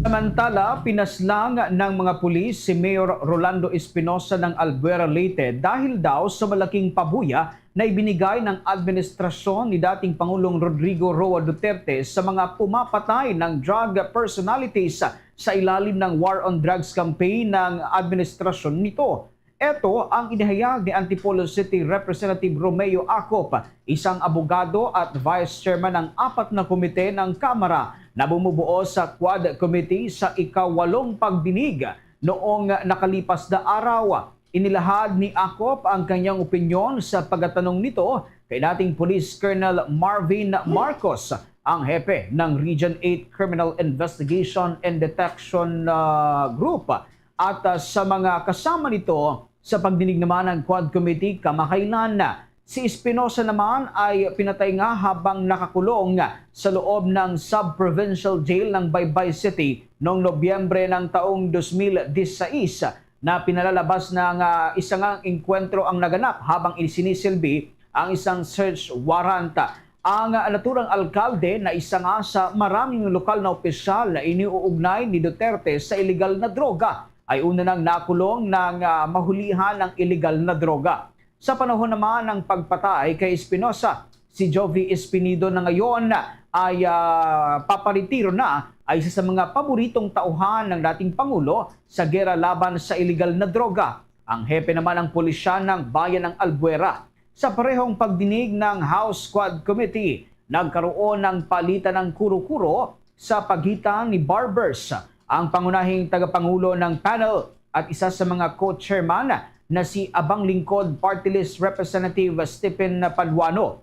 Samantala, pinaslang ng mga pulis si Mayor Rolando Espinosa ng Albuera, Leyte dahil daw sa malaking pabuya na ibinigay ng administrasyon ni dating Pangulong Rodrigo Roa Duterte sa mga pumapatay ng drug personalities sa ilalim ng War on Drugs campaign ng administrasyon nito. Ito ang inihayag ni Antipolo City Representative Romeo Acop, isang abogado at vice chairman ng apat na komite ng Kamara na bumubuo sa Quad Committee sa ikawalong pagdinig noong nakalipas na araw. Inilahad ni Akop ang kanyang opinyon sa pagtatanong nito kay dating Police Colonel Marvin Marcos, ang hepe ng Region eight Criminal Investigation and Detection, ah, Group, at, ah, sa mga kasama nito. Sa pagdinig naman ng Quad Committee kamakailan, si Espinosa naman ay pinatay nga habang nakakulong sa loob ng Sub-Provincial Jail ng Baybay City noong Nobyembre ng taong dos mil disisais, na pinalalabas na nga isa nga engkwentro ang naganap habang isinisilbi ang isang search warrant. Ang naturang alkalde na isa nga sa maraming lokal na opisyal na iniuugnay ni Duterte sa iligal na droga ay una nang nakulong nang, ah, mahulihan ang iligal na droga. Sa panahon naman ng pagpatay kay Espinosa, si Jovie Espinido na ngayon ay, ah, paparetiro na, ay isa sa mga paboritong tauhan ng dating Pangulo sa gera laban sa iligal na droga. Ang hepe naman ng pulisya ng bayan ng Albuera. Sa parehong pagdinig ng House Quad Committee, nagkaroon ng palitan ng kuro-kuro sa pagitan ni Barbers, ang pangunahing tagapangulo ng panel at isa sa mga co-chairman, na si Abang Lingkod Party List Representative Stephen Paduano,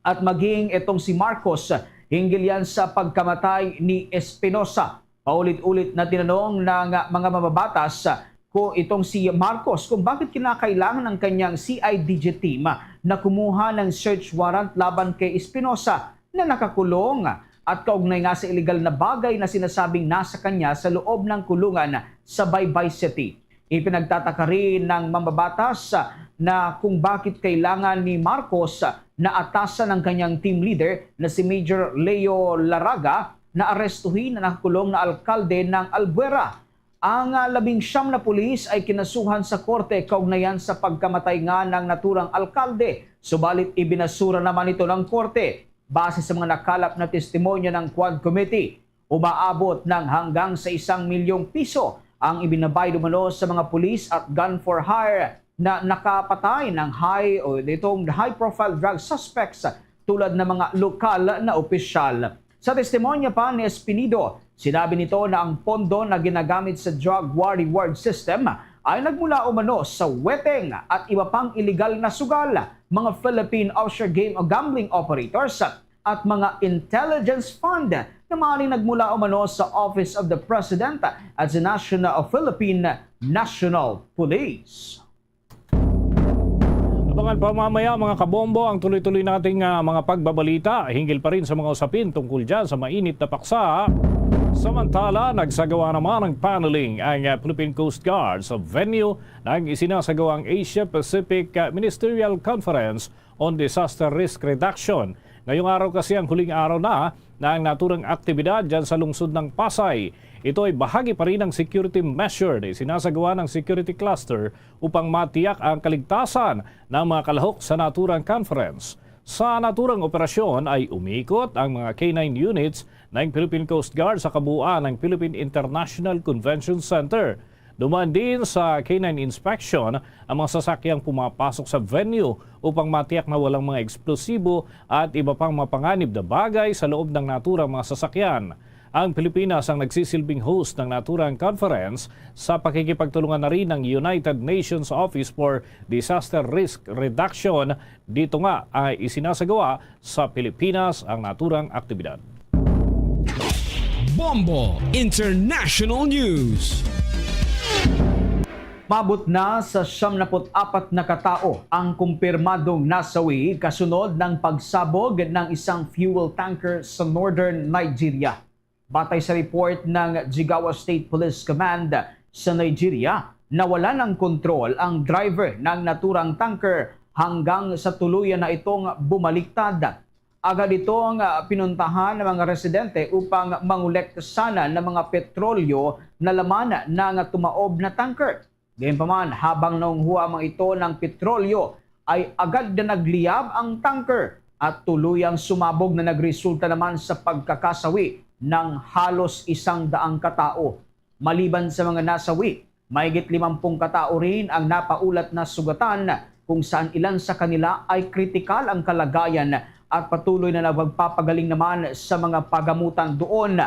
at maging itong si Marcos, hinggil yan sa pagkamatay ni Espinosa. Paulit-ulit na tinanong ng mga mababatas ko itong si Marcos kung bakit kinakailangan ng kanyang C I D G team na kumuha ng search warrant laban kay Espinosa na nakakulong at kaugnay nga sa iligal na bagay na sinasabing nasa kanya sa loob ng kulungan sa Baybay City. Ipinagtataka rin ng mambabatas na kung bakit kailangan ni Marcos na atasan ang kanyang team leader na si Major Leo Laraga na arestuhin ang nakakulong na alkalde ng Albuera. Ang, ah, labing siyam na pulis ay kinasuhan sa korte kaugnayan sa pagkamatay nga ng naturang alkalde, subalit ibinasura naman ito ng korte. Base sa mga nakalap na testimonya ng Quad Committee, umaabot ng hanggang sa isang milyong piso ang ibinabayad umano sa mga pulis at gun for hire na nakapatay ng high o ditong high-profile drug suspects, tulad ng mga lokal na opisyal. Sa testimonya pa ni Espinido, sinabi nito na ang pondo na ginagamit sa drug war reward system ay nagmula umano sa weteng at iba pang iligal na sugal, mga Philippine offshore game o gambling operators, at mga intelligence fund na maaaring nagmula umano sa Office of the President at sa National, Philippine National Police. Abangan pa mamaya, mga kabombo, ang tuloy-tuloy nating, ah, mga pagbabalita hinggil pa rin sa mga usapin tungkol dyan sa mainit na paksa. Samantala, nagsagawa naman ng paneling ang, ah, Philippine Coast Guard sa venue ng isinasagawang Asia Pacific, ah, Ministerial Conference on Disaster Risk Reduction. Ngayong araw kasi ang huling araw na ng naturang aktibidad dyan sa lungsod ng Pasay. Ito ay bahagi pa rin ng security measure na isinasagawa ng security cluster upang matiyak ang kaligtasan ng mga kalahok sa naturang conference. Sa naturang operasyon ay umikot ang mga K nine units ng Philippine Coast Guard sa kabuuan ng Philippine International Convention Center. Dumaan din sa K nine inspection ang mga sasakyang pumapasok sa venue upang matiyak na walang mga eksplosibo at iba pang mapanganib na bagay sa loob ng naturang mga sasakyan. Ang Pilipinas ang nagsisilbing host ng naturang conference sa pakikipagtulungan na rin ng United Nations Office for Disaster Risk Reduction. Dito nga ay isinasagawa sa Pilipinas ang naturang aktibidad. Bombo International News. Maabot na sa siyam na put apat na ka tawo ang kumpirmadong nasawi kasunod ng pagsabog ng isang fuel tanker sa northern Nigeria. Batay sa report ng Jigawa State Police Command sa Nigeria, nawala ng kontrol ang driver ng naturang tanker hanggang sa tuluyan na itong bumaliktad. Agad itong, ah, pinuntahan ng mga residente upang mangolekta sana ng mga petrolyo na laman ng tumaob na tanker. Gayunpaman, habang nangunguha man ito ng petrolyo, ay agad na nagliyab ang tanker at tuluyang sumabog na nagresulta naman sa pagkakasawi ng halos isang daang katao. Maliban sa mga nasawi, mahigit limampung katao rin ang napaulat na sugatan, kung saan ilan sa kanila ay kritikal ang kalagayan at patuloy na nagpapagaling naman sa mga pagamutan doon.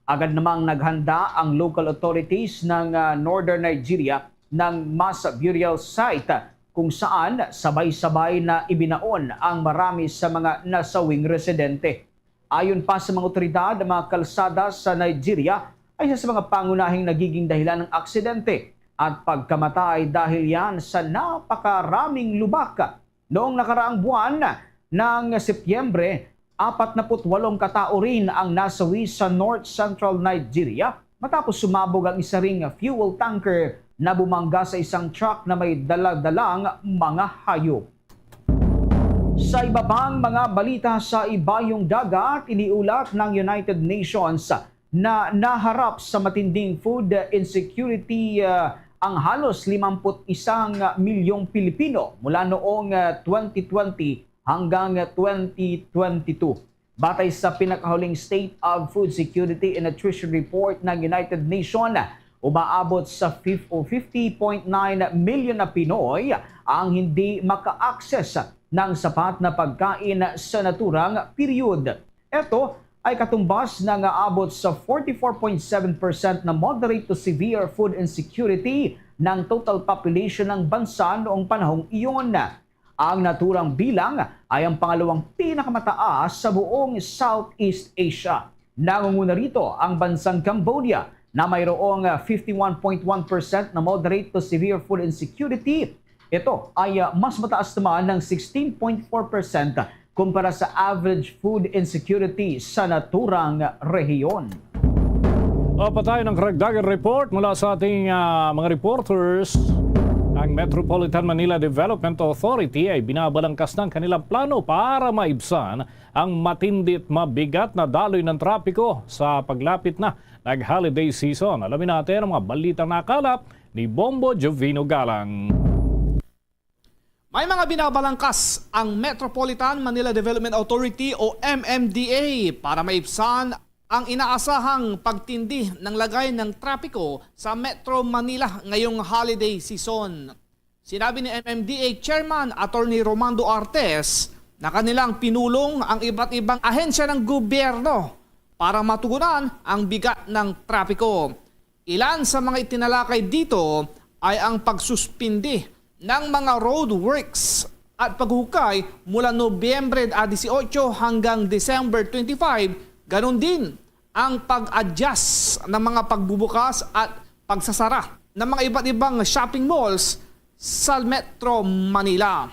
Agad namang naghanda ang local authorities ng, ah, Northern Nigeria ng mass burial site, kung saan sabay-sabay na ibinaon ang marami sa mga nasawing residente. Ayon pa sa mga otoridad, ang mga kalsada sa Nigeria ay isa sa mga pangunahing nagiging dahilan ng aksidente at pagkamatay dahil yan sa napakaraming lubak. Noong nakaraang buwan ng Setyembre, apat na put walong katao rin ang nasawi sa North Central Nigeria matapos sumabog ang isa ring fuel tanker na bumangga sa isang truck na may dala-dalang mga hayop. Sa iba pang mga balita sa ibayong dagat, iniulat ng United Nations na naharap sa matinding food insecurity, ah, ang halos limamput isang milyong Pilipino mula noong, ah, twenty twenty hanggang twenty twenty-two. Batay sa pinakahuling State of Food Security and Nutrition Report ng United Nations, umaabot sa fif-, o fifty point nine million na Pinoy ang hindi maka-access ng sapat na pagkain sa naturang period. Ito ay katumbas na nga abot sa forty-four point seven percent na moderate to severe food insecurity ng total population ng bansa noong panahong iyon. Ang naturang bilang ay ang pangalawang pinakamataas sa buong Southeast Asia. Nangunguna rito ang bansang Cambodia na mayroong, ah, fifty-one point one percent na moderate to severe food insecurity. Ito ay, ah, mas mataas naman ng sixteen point four percent kumpara sa average food insecurity sa naturang rehiyon. O, pa tayo ng karagdagang report mula sa ating, ah, mga reporters. Ang Metropolitan Manila Development Authority ay binabalangkas ng kanilang plano para maibsan ang matindi at mabigat na daloy ng trapiko sa paglapit na ng holiday season. Alamin natin ang mga balitang nakalap ni Bombo Jovino Galang. May mga binabalangkas ang Metropolitan Manila Development Authority o M M D A para maibsan ang inaasahang pagtindi ng lagay ng trapiko sa Metro Manila ngayong holiday season. Sinabi ni M M D A Chairman Attorney Romando Artes na kanilang pinulong ang iba't ibang ahensya ng gobyerno para matugunan ang bigat ng trapiko. Ilan sa mga itinalakay dito ay ang pagsuspindi ng mga road works at paghukay mula Nobyembre, ah, dieciocho hanggang December twenty-five, ganun din ang pag-adjust ng mga pagbubukas at pagsasara ng mga iba't ibang shopping malls sa Metro Manila.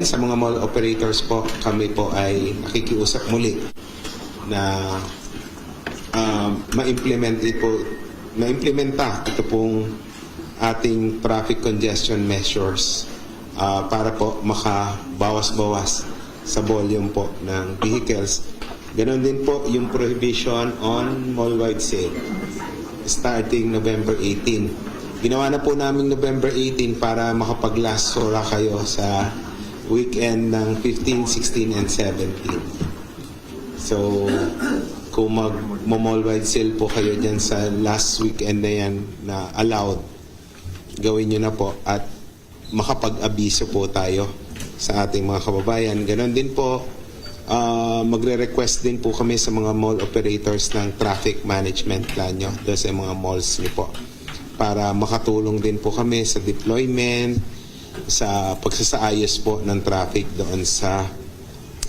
Sa mga mall operators po, kami po ay nakikiusap muli na, ah, ma-implement po, maimplementa ito pong ating traffic congestion measures, ah, para po makabawas-bawas sa volume po ng vehicles. Ganon din po yung prohibition on mall-wide sale starting November eighteen. Ginawa na po namin November eighteen para makapag-last hurrah kayo sa weekend ng fifteen, sixteen, and seventeen. So, kung mag-mall-wide sale po kayo dyan sa last weekend na yan na allowed, gawin nyo na po at makapag-abiso po tayo sa ating mga kababayan. Ganon din po, ah, magre-request din po kami sa mga mall operators ng traffic management plan nyo doon sa mga malls nyo po para makatulong din po kami sa deployment, sa pagsasaayos po ng traffic doon sa,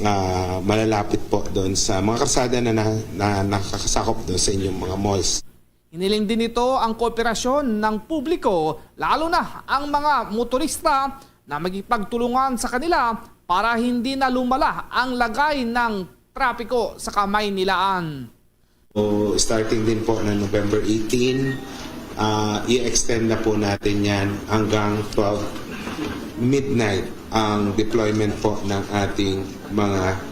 ah, malalapit po doon sa mga kalsada na, na, na nakakasakop doon sa inyong mga malls. Hiniling din nito ang kooperasyon ng publiko, lalo na ang mga motorista, na makipagtulungan sa kanila para hindi na lumala ang lagay ng trapiko sa Kamaynilaan. So, starting din po ng November eighteen, ah, i-extend na po natin yan hanggang twelve midnight ang deployment po ng ating mga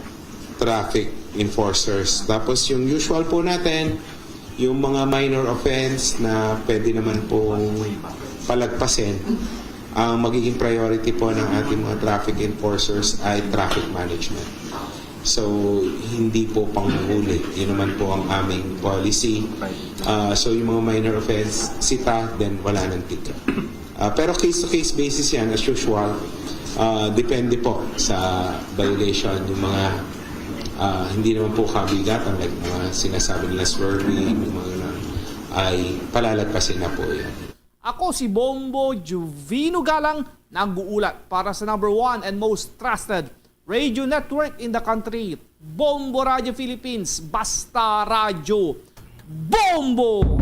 traffic enforcers. Tapos yung usual po natin, yung mga minor offense na pwede naman pong palagpasin, ang magiging priority po ng ating mga traffic enforcers ay traffic management. So, hindi po panghuli. Yun naman po ang aming policy. Ah, so, yung mga minor offense, sita, then wala nang ticket. Ah, pero case-to-case basis yan, as usual. Ah, depende po sa violation, yung mga Ah, hindi naman po kabigatan, like mga sinasabi nila swerving, yung mga ganun, ay palalagpasin na po yan. Ako si Bombo Juvino Galang, nag-uulat para sa number one and most trusted radio network in the country, Bombo Radio Philippines, Basta Radyo, Bombo!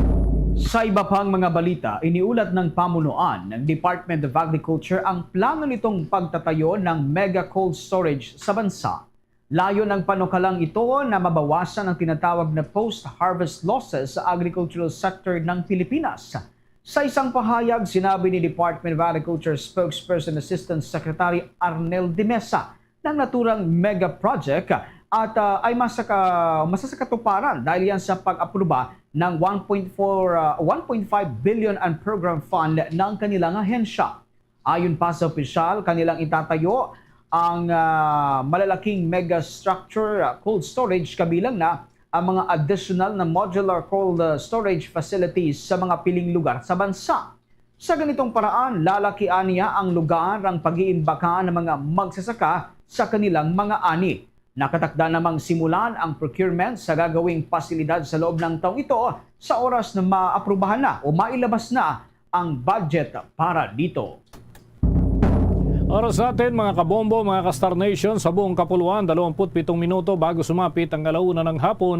Sa iba pang mga balita, iniulat ng pamunuan ng Department of Agriculture ang plano nitong pagtatayo ng mega cold storage sa bansa. Layo ng panukalang ito na mabawasan ang tinatawag na post-harvest losses sa agricultural sector ng Pilipinas. Sa isang pahayag, sinabi ni Department of Agriculture Spokesperson Assistant Secretary Arnel de Mesa na ang naturang mega project at ah, ay masaka, masasakatuparan dahil yan sa pag-apruba ng one point four, ah, one point five billion and program fund ng kanilang ahensya. Ayon pa sa opisyal, kanilang itatayo ang ah, malalaking mega structure, ah, cold storage, kabilang na ang mga additional na modular cold ah, storage facilities sa mga piling lugar sa bansa. Sa ganitong paraan, lalakian niya ang lugar ang pag-iimbaka ng mga magsasaka sa kanilang mga ani. Nakatakda namang simulan ang procurement sa gagawing pasilidad sa loob ng taong ito sa oras na maaprubahan na o mailabas na ang budget para dito. Oras natin, mga kabombo, mga ka-Star Nation, sa buong kapuluan, dalawampu't pitong minuto bago sumapit ang alauna ng hapon.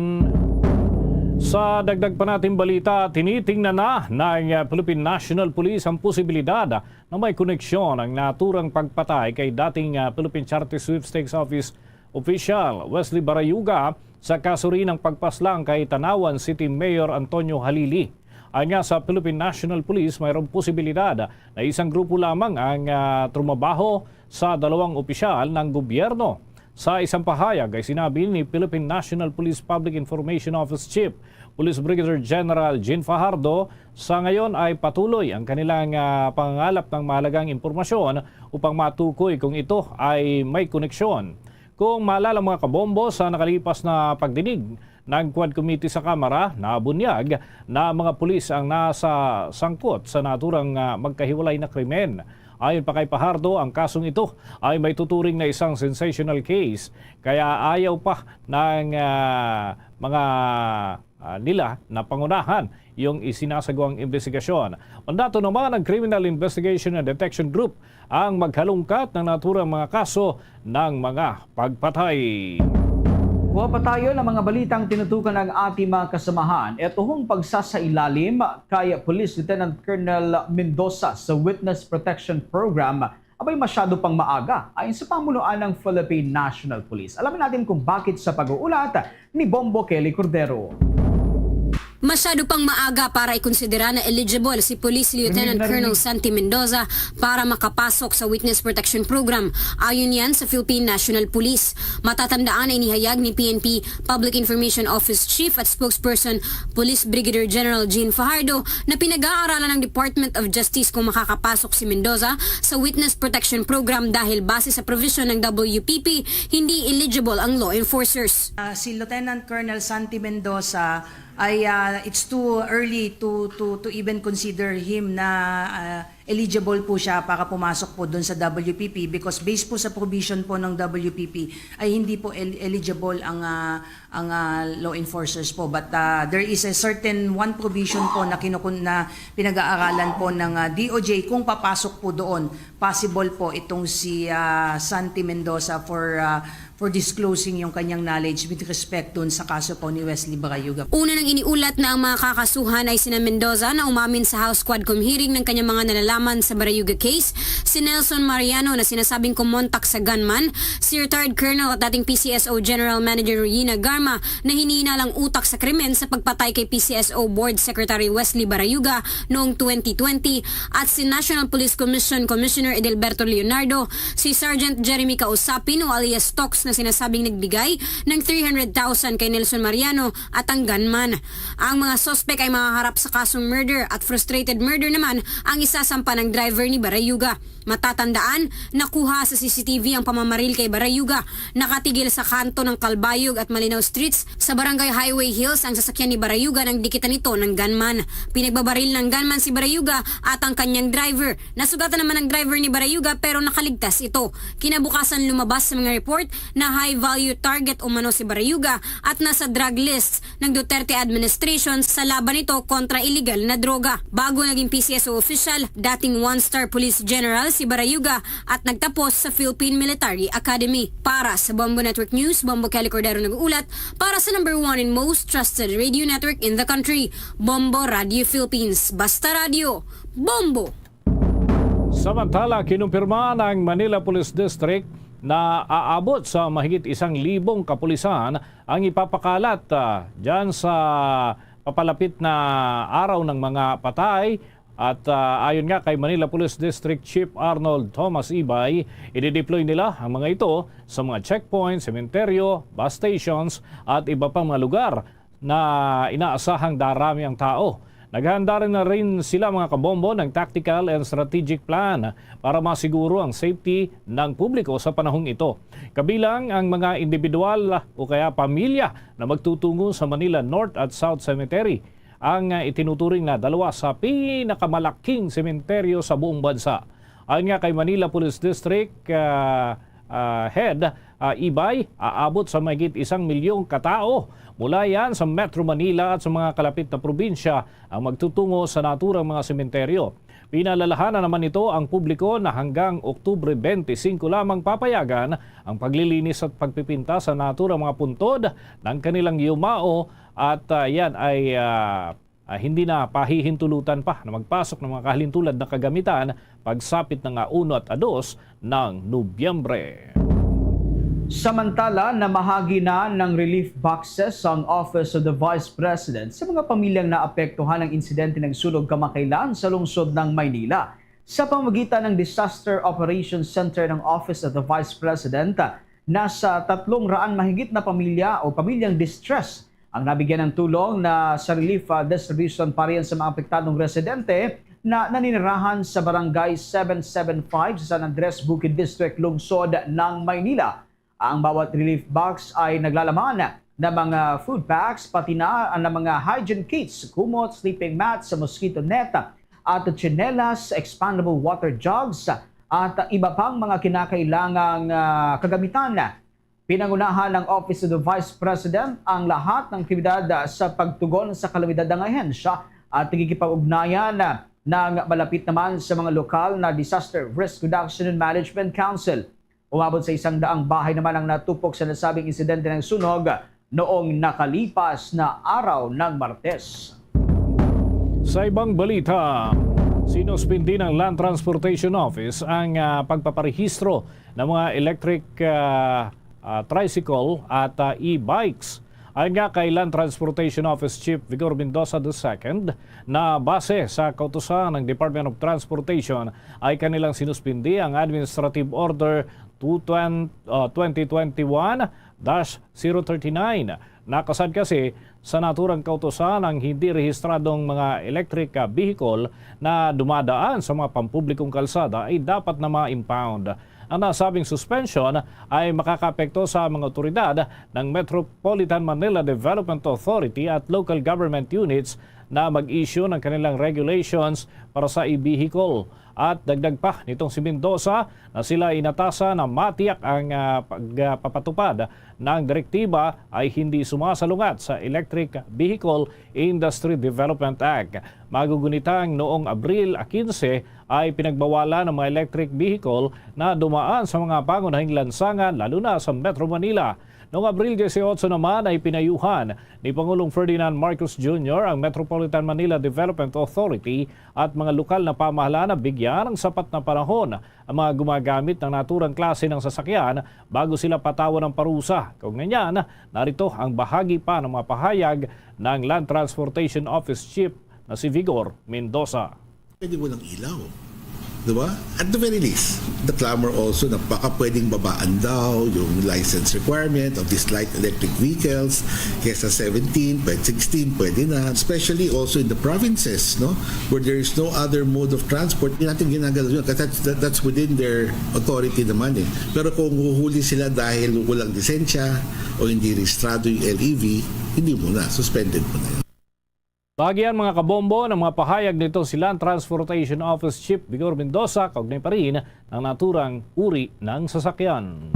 Sa dagdag pa nating balita, tinitingnan na ng Philippine National Police ang posibilidad na may koneksyon ang naturang pagpatay kay dating ah, Philippine Charity Sweepstakes Office official Wesley Barayuga sa kaso rin ng pagpaslang kay Tanauan City Mayor Antonio Halili. Ayon sa Philippine National Police, mayroong posibilidad na isang grupo lamang ang ah, trumabaho sa dalawang opisyal ng gobyerno. Sa isang pahayag ay sinabi ni Philippine National Police Public Information Office Chief Police Brigadier General Jean Fajardo, sa ngayon ay patuloy ang kanilang ah, pangangalap ng mahalagang impormasyon upang matukoy kung ito ay may koneksyon. Kung maalala, mga kabombo, sa nakalipas na pagdinig ng Quad Committee sa Kamara, nabunyag na mga pulis ang nasa sangkot sa naturang ah, magkahiwalay na krimen. Ayon pa kay Fajardo, ang kasong ito ay may tuturing na isang sensational case, kaya ayaw pa ng ah, mga ah, nila na pangunahan yung isinasagawang investigasyon. Mandato naman ng Criminal Investigation and Detection Group ang maghalungkat ng naturang mga kaso ng mga pagpatay. Kuha pa tayo ng mga balitang tinutukan ng ating mga kasamahan. Ito hong pagsasailalim kay Police Lieutenant Colonel Mendoza sa Witness Protection Program abay masyado pang maaga ayon sa pamunuan ng Philippine National Police. Alamin natin kung bakit sa pag-uulat ni Bombo Kelly Cordero. Masyado pang maaga para ikonsidera na eligible si Police Lieutenant Colonel Santi Mendoza para makapasok sa Witness Protection Program, ayon yan sa Philippine National Police. Matatandaan na inihayag ni P N P Public Information Office Chief at Spokesperson Police Brigadier General Jean Fajardo na pinag-aaralan ng Department of Justice kung makakapasok si Mendoza sa Witness Protection Program dahil base sa provision ng W P P, hindi eligible ang law enforcers. Ah, si Lieutenant Colonel Santi Mendoza ay ah, it's too early to to to even consider him na ah, eligible po siya para pumasok po doon sa W P P because based po sa provision po ng W P P ay hindi po el- eligible ang ah, ang ah, law enforcers po, but ah, there is a certain one provision po na kinukun na pinag-aaralan po ng ah, D O J kung papasok po doon, possible po itong si ah, Santi Mendoza for ah, for disclosing yung kanyang knowledge with respect dun sa kaso po ni Wesley Barayuga. Una nang iniulat na ang mga kakasuhan ay sina Mendoza na umamin sa House Quadcom hearing ng kanyang mga nalalaman sa Barayuga case, si Nelson Mariano na sinasabing kumontak sa gunman, si retired Colonel at dating P C S O General Manager Reyna Garma na hinihinalang utak sa krimen sa pagpatay kay P C S O Board Secretary Wesley Barayuga noong twenty twenty, at si National Police Commission Commissioner Edelberto Leonardo, si Sergeant Jeremy Kausapin o alias Tox na sinasabing nagbigay ng three hundred thousand kay Nelson Mariano at ang gunman. Ang mga suspek ay mahaharap sa kasong murder at frustrated murder naman ang isasampahan natakpan ang driver ni Barayuga. Matatandaan, nakuha sa C C T V ang pamamaril kay Barayuga. Nakatigil sa kanto ng Calbayog at Malinaw Streets sa Barangay Highway Hills ang sasakyan ni Barayuga nang dikitan ito ng gunman. Pinagbabaril ng gunman si Barayuga at ang kanyang driver. Nasugatan naman ang driver ni Barayuga pero nakaligtas ito. Kinabukasan, lumabas sa mga report na high-value target umano si Barayuga at nasa drug list ng Duterte administration sa laban nito kontra iligal na droga. Bago naging P C S O official, dating one-star police general si Barayuga at nagtapos sa Philippine Military Academy. Para sa Bombo Network News, Bombo Kelly Cordero nag-uulat para sa number one and most trusted radio network in the country, Bombo Radio Philippines. Basta Radio, Bombo! Samantala, kinumpirma ng Manila Police District na aabot sa mahigit isang libong kapulisan ang ipapakalat, ah, dyan sa papalapit na araw ng mga patay. At, ah, ayon nga kay Manila Police District Chief Arnold Thomas Ibay, i-deploy nila ang mga ito sa mga checkpoint, sementeryo, bus stations at iba pang mga lugar na inaasahang darami ang tao. Naghanda rin na rin sila, mga kabombo, ng tactical and strategic plan para masiguro ang safety ng publiko sa panahong ito. Kabilang ang mga individual o kaya pamilya na magtutungo sa Manila North at South Cemetery, ang, ah, itinuturing na dalawa sa pinakamalaking sementeryo sa buong bansa. Ayon nga kay Manila Police District, ah, ah, Head, ah, Ibay, aabot sa mahigit isang milyong katao mula yan sa Metro Manila at sa mga kalapit na probinsya ang magtutungo sa naturang mga sementeryo. Pinalalahanan naman nito ang publiko na hanggang Oktubre twenty-five lamang papayagan ang paglilinis at pagpipinta sa naturang mga puntod ng kanilang yumao at, ah, yan ay, ah, ah, hindi na pahihintulutan pa na magpasok ng mga kahalintulad na kagamitan pagsapit na nga uno at ados ng Nobyembre. Samantala, namahagi na ng relief boxes ang Office of the Vice President sa mga pamilyang naapektuhan ng insidente ng sunog kamakailan sa lungsod ng Maynila. Sa pamamagitan ng Disaster Operations Center ng Office of the Vice President, nasa tatlong raan mahigit na pamilya o pamilyang distress ang nabigyan ng tulong na sa relief, ah, distribution para yan sa mga apektadong residente na naninirahan sa Barangay seven seven five sa San Andres, Bukid District, Lungsod ng Maynila. Ang bawat relief box ay naglalaman ng mga food packs, pati na ang mga hygiene kits, kumot, sleeping mats, mosquito net, at tsinelas, expandable water jugs, at iba pang mga kinakailangang, ah, kagamitan. Pinangunahan ng Office of the Vice President ang lahat ng aktibidad, ah, sa pagtugon sa kalamidad ng ahensya at nakikipag-ugnayan, ah, ng malapit naman sa mga lokal na Disaster Risk Reduction and Management Council. Umabot sa isang daang bahay naman ang natupok sa nasabing insidente ng sunog noong nakalipas na araw ng Martes. Sa ibang balita, sinuspindi ng Land Transportation Office ang, ah, pagpaparehistro ng mga electric, ah, ah, tricycle at, ah, e-bikes. Ayon nga kay Land Transportation Office Chief Vigor Mendoza the second, na base sa kautusan ng Department of Transportation, ay kanilang sinuspindi ang Administrative Order two twenty, uh, twenty twenty-one dash zero thirty-nine. Nakasad kasi sa naturang kautusan ang hindi rehistradong mga electric, ah, vehicle na dumadaan sa mga pampublikong kalsada ay dapat na ma-impound. Ang nasabing suspension ay makakaapekto sa mga otoridad ng Metropolitan Manila Development Authority at local government units na mag-issue ng kanilang regulations para sa e-vehicle. At dagdag pa nitong si Mendoza na sila inatasan na matiyak ang, ah, pagpapatupad ng direktiba ay hindi sumasalungat sa Electric Vehicle Industry Development Act. Magugunitang noong Abril quince ay pinagbawalan ang mga electric vehicle na dumaan sa mga pangunahing lansangan, lalo na sa Metro Manila. Noong Abril dieciocho naman ay pinayuhan ni Pangulong Ferdinand Marcos Junior ang Metropolitan Manila Development Authority at mga lokal na pamahalaan na bigyan ng sapat na panahon ang mga gumagamit ng naturang klase ng sasakyan bago sila patawan ng parusa. Kaugnay niyan, narito ang bahagi pa ng mga pahayag ng Land Transportation Office Chief na si Vigor Mendoza. Pwede walang ilaw. Di ba? At the very least, the clamor also na baka pwedeng babaan daw yung license requirement of these light electric vehicles kesa seventeen, pwede sixteen, pwede na. Especially also in the provinces, no? Where there is no other mode of transport, hindi natin ginagalaw yun kasi that's, that, that's within their authority naman eh. Pero kung huhuli sila dahil walang lisensya o hindi rehistrado yung L E V, hindi muna, suspended muna yun. Bagian, mga kabombo, ng mga pahayag nito si Land Transportation Office Chief Vigor Mendoza kaugnay pa rin ng naturang uri ng sasakyan.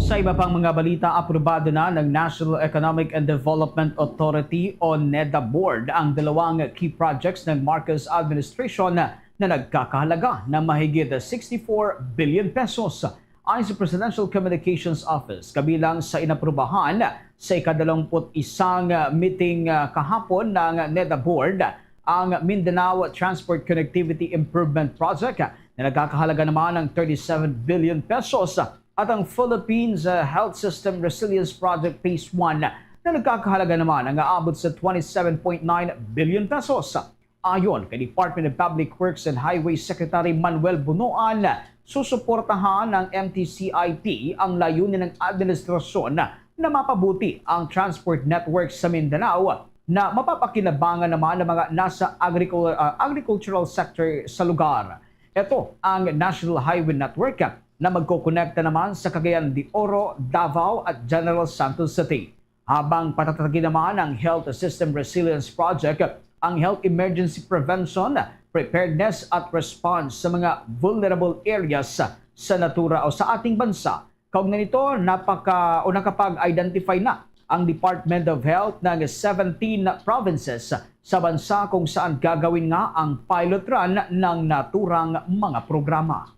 Sa iba pang mga balita, aprobado na ng National Economic and Development Authority o NEDA Board ang dalawang key projects ng Marcos administration na nagkakahalaga ng mahigit sixty-four billion pesos. Ayon sa Presidential Communications Office, kabilang sa inaprubahan sa ikadalawamput isang meeting kahapon ng NEDA Board, ang Mindanao Transport Connectivity Improvement Project na nagkakahalaga naman ng thirty-seven billion pesos at ang Philippines Health System Resilience Project Phase one na nagkakahalaga naman ang aabot sa twenty-seven point nine billion pesos. Ayon kay Department of Public Works and Highways Secretary Manuel Bonoan, susuportahan ng M T C I T ang layunin ng administrasyon na mapabuti ang transport network sa Mindanao na mapapakinabangan naman ng mga nasa agricul- ah, agricultural sector sa lugar. Ito ang National Highway Network na magkokonekta naman sa Cagayan de Oro, Davao at General Santos City. Habang patatagin naman ang Health System Resilience Project, ang Health Emergency Prevention, Preparedness at Response sa mga vulnerable areas sa natura o sa ating bansa. Kaugnay nito, napaka o nakapag-identify na ang Department of Health ng seventeen provinces sa bansa kung saan gagawin nga ang pilot run ng naturang mga programa.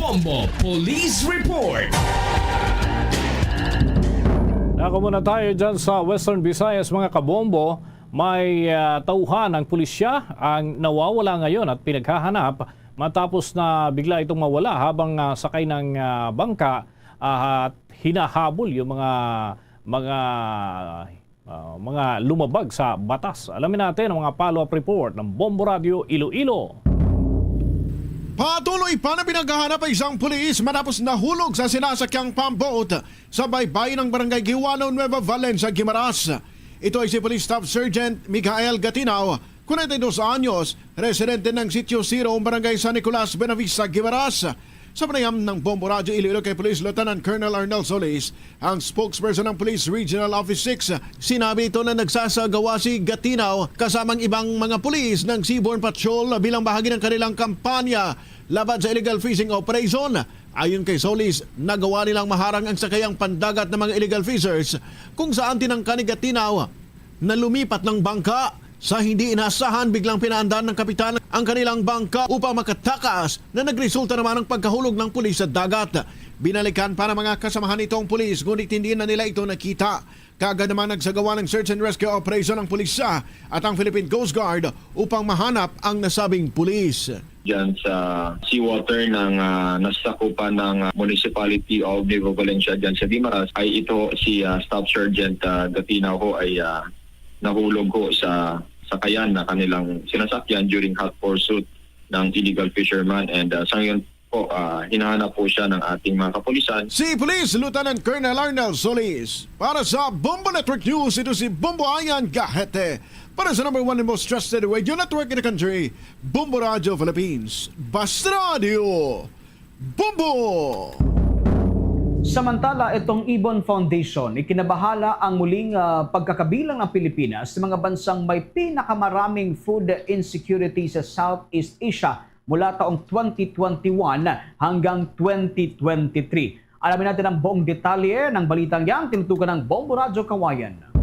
Bombo Police Report. Nako muna tayo dyan sa Western Visayas, mga kabombo. May ah, tauhan ng pulisya ang nawawala ngayon at pinaghahanap matapos na bigla itong mawala habang ah, sakay ng ah, bangka ah, at hinahabol yung mga mga ah, mga lumabag sa batas. Alamin natin ang mga follow-up report ng Bombo Radio Iloilo. Patuloy pa na pinaghahanap ang isang pulis matapos nahulog sa sinasakyang pambot sa baybayin ng Barangay Guiuano, Nueva Valencia, Guimaras. Ito ay si Police Staff Sergeant Michael Gatinaw, kwarenta y dos anyos, residente ng Sitio Zero, Barangay San Nicolas, Buenavista, Guimaras. Sa panayam ng Bombo Radyo Iloilo kay Police Lieutenant Colonel Arnel Solis, ang spokesperson ng Police Regional Office six, sinabi ito na nagsasagawa si Gatinaw kasama ang ibang mga pulis ng Seaborne Patrol bilang bahagi ng kanilang kampanya laban sa illegal fishing operation. Ayon kay Solis, nagawa nilang maharang ang sakayang pandagat ng mga illegal fishers kung saan tinangka ni Gatinaw na lumipat ng bangka. Sa hindi inasahan, biglang pinaandar ng kapitan ang kanilang bangka upang makatakas, na nagresulta naman ang pagkahulog ng pulis sa dagat. Binalikan pa ng mga kasamahan nito ang pulis, ngunit hindi na nila ito nakita. Kaagad naman nagsagawa ng search and rescue operation ang pulisya at ang Philippine Coast Guard upang mahanap ang nasabing pulis. Diyan sa seawater ng ah, nasasakupan ng ah, Municipality of Nueva Valencia diyan sa Guimaras ay ito si ah, Staff Sergeant ah, Gatinaw ho ay ah, nahulog ho sa sakayan na kanilang sinasakyan during hot pursuit ng illegal fisherman, and ah, sa ngayon po ah, hinahanap po siya ng ating mga kapulisan. Si Police Lieutenant Colonel Arnel Solis. Para sa Bombo Network News, ito si Bombo Ayan Gahete. Para sa number one and most trusted radio network in the country, Bombo Radio Philippines. Basta Radio, Bombo! Samantala, itong Ibon Foundation ikinabahala ang muling ah, pagkakabilang ng Pilipinas sa mga bansang may pinakamaraming food insecurity sa Southeast Asia mula taong twenty twenty-one hanggang twenty twenty-three. Alamin natin ang buong detalye ng balitang yan, tinutukan ng Bombo Radyo Kawayan.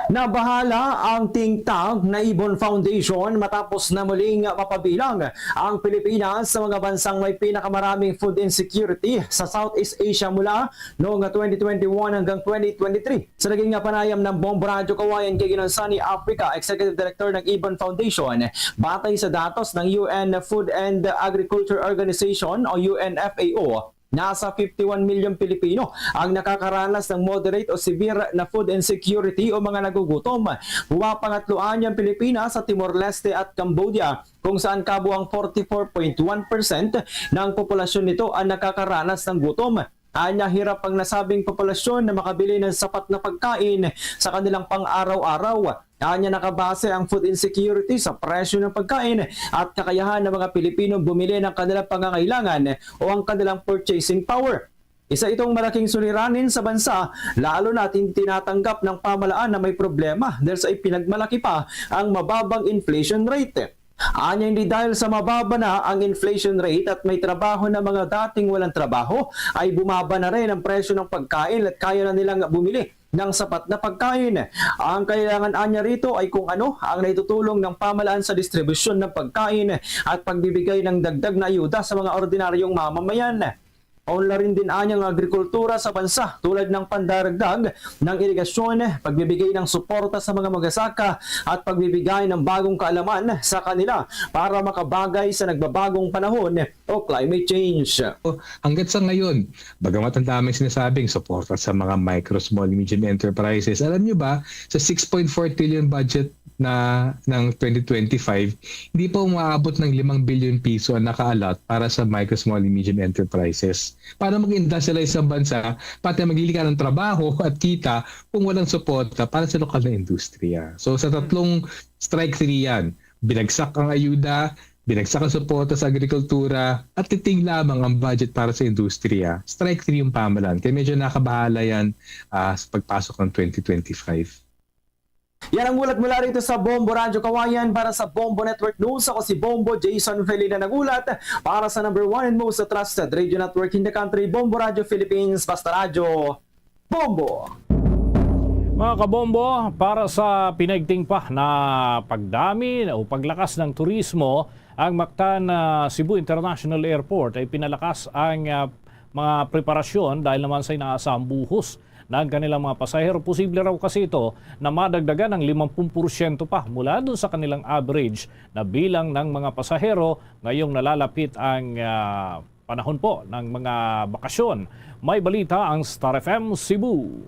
Nabahala ang think tank na Ibon Foundation matapos na muling mapabilang ang Pilipinas sa mga bansang may pinakamaraming food insecurity sa Southeast Asia mula noong twenty twenty-one hanggang twenty twenty-three. Sa naging panayam ng Bombo Radyo Kawayan kay Ginansani Africa, Executive Director ng Ibon Foundation, batay sa datos ng U N Food and Agriculture Organization o U N F A O, Nasa fifty-one million Pilipino ang nakakaranas ng moderate o severe na food insecurity o mga nagugutom. Bumapangatlo anya ang Pilipinas sa Timor-Leste at Cambodia, kung saan kabuang forty-four point one percent ng populasyon nito ang nakakaranas ng gutom. Anya, hirap ang nasabing populasyon na makabili ng sapat na pagkain sa kanilang pang-araw-araw. Anya, nakabase ang food insecurity sa presyo ng pagkain at kakayahan ng mga Pilipino bumili ng kanilang pangangailangan o ang kanilang purchasing power. Isa itong malaking suliranin sa bansa, lalo na tin-, tinatanggap ng pamahalaan na may problema dahil sa ipinagmalaki pa ang mababang inflation rate. Anya, hindi dahil sa mababa na ang inflation rate at may trabaho na mga dating walang trabaho, ay bumaba na rin ang presyo ng pagkain at kaya na nilang bumili ng sapat na pagkain. Ang kailangan anya rito ay kung ano ang naitutulong ng pamahalaan sa distribusyon ng pagkain at pagbibigay ng dagdag na ayuda sa mga ordinaryong mamamayan. Unlarin din anya ang agrikultura sa bansa, tulad ng pandaragdag ng irigasyon, pagbibigay ng suporta sa mga magsasaka, at pagbibigay ng bagong kaalaman sa kanila para makabagay sa nagbabagong panahon o climate change. Hanggat sa ngayon, bagamat ang daming sinasabing suporta sa mga micro, small, medium enterprises, alam nyo ba, sa six point four trillion budget na ng twenty twenty-five, hindi pa umaabot ng limang bilyon piso ang naka-allot para sa micro, small, and medium enterprises. Para mag-industrialize ang bansa, pati maglilika ng trabaho at kita kung walang suporta para sa lokal na industriya. So, sa tatlong strike three yan, binagsak ang ayuda, binagsak ang suporta sa agrikultura, at titing lamang ang budget para sa industriya, strike three yung pamahalaan. Kaya medyo nakabahala yan, ah, sa pagpasok ng twenty twenty-five. Yan ang ulat mula rito sa Bombo Radyo Kawayan. Para sa Bombo Network News, ako si Bombo Jason Felina nagulat para sa number one and most trusted radio network in the country, Bombo Radyo Philippines. Basta Radyo, Bombo! Mga kabombo, para sa pinaigting pa na pagdami o paglakas ng turismo, ang Mactan, ah, Cebu International Airport ay pinalakas ang, ah, mga preparasyon dahil naman sa inaasahang buhos ng kanilang mga pasahero. Posible raw kasi ito na madagdagan ng limang puluh porsyento pa mula dun sa kanilang average na bilang ng mga pasahero ngayong nalalapit ang, ah, panahon po ng mga bakasyon. May balita ang Star F M Cebu.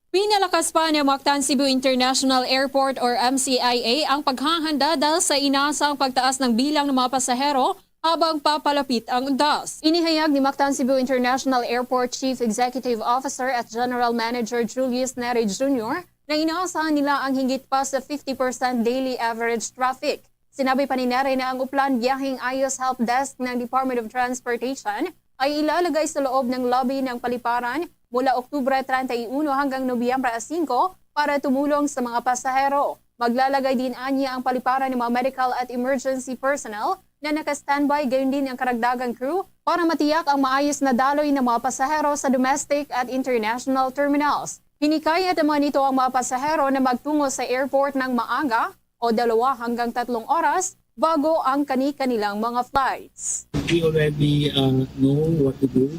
Pinalakas pa ni Mactan Cebu International Airport or M C I A ang paghahanda dahil sa inaasang pagtaas ng bilang ng mga pasahero habang papalapit ang undas. Inihayag ni Mactan Cebu International Airport Chief Executive Officer at General Manager Julius Neri Junior na inaasahan nila ang higit pa sa fifty percent daily average traffic. Sinabi pa ni Neri na ang Uplan Biyaheng Ayos Help Desk ng Department of Transportation ay ilalagay sa loob ng lobby ng paliparan mula Oktubre treinta y uno hanggang Nobyembre singko para tumulong sa mga pasahero. Maglalagay din anya ang paliparan ng mga medical at emergency personnel na naka-standby, gayon din ang karagdagang crew para matiyak ang maayos na daloy ng mga pasahero sa domestic at international terminals. Hinikayat naman nito ang mga pasahero na magtungo sa airport ng maaga o dalawa hanggang tatlong oras bago ang kani-kanilang mga flights. We already, uh, know what to do.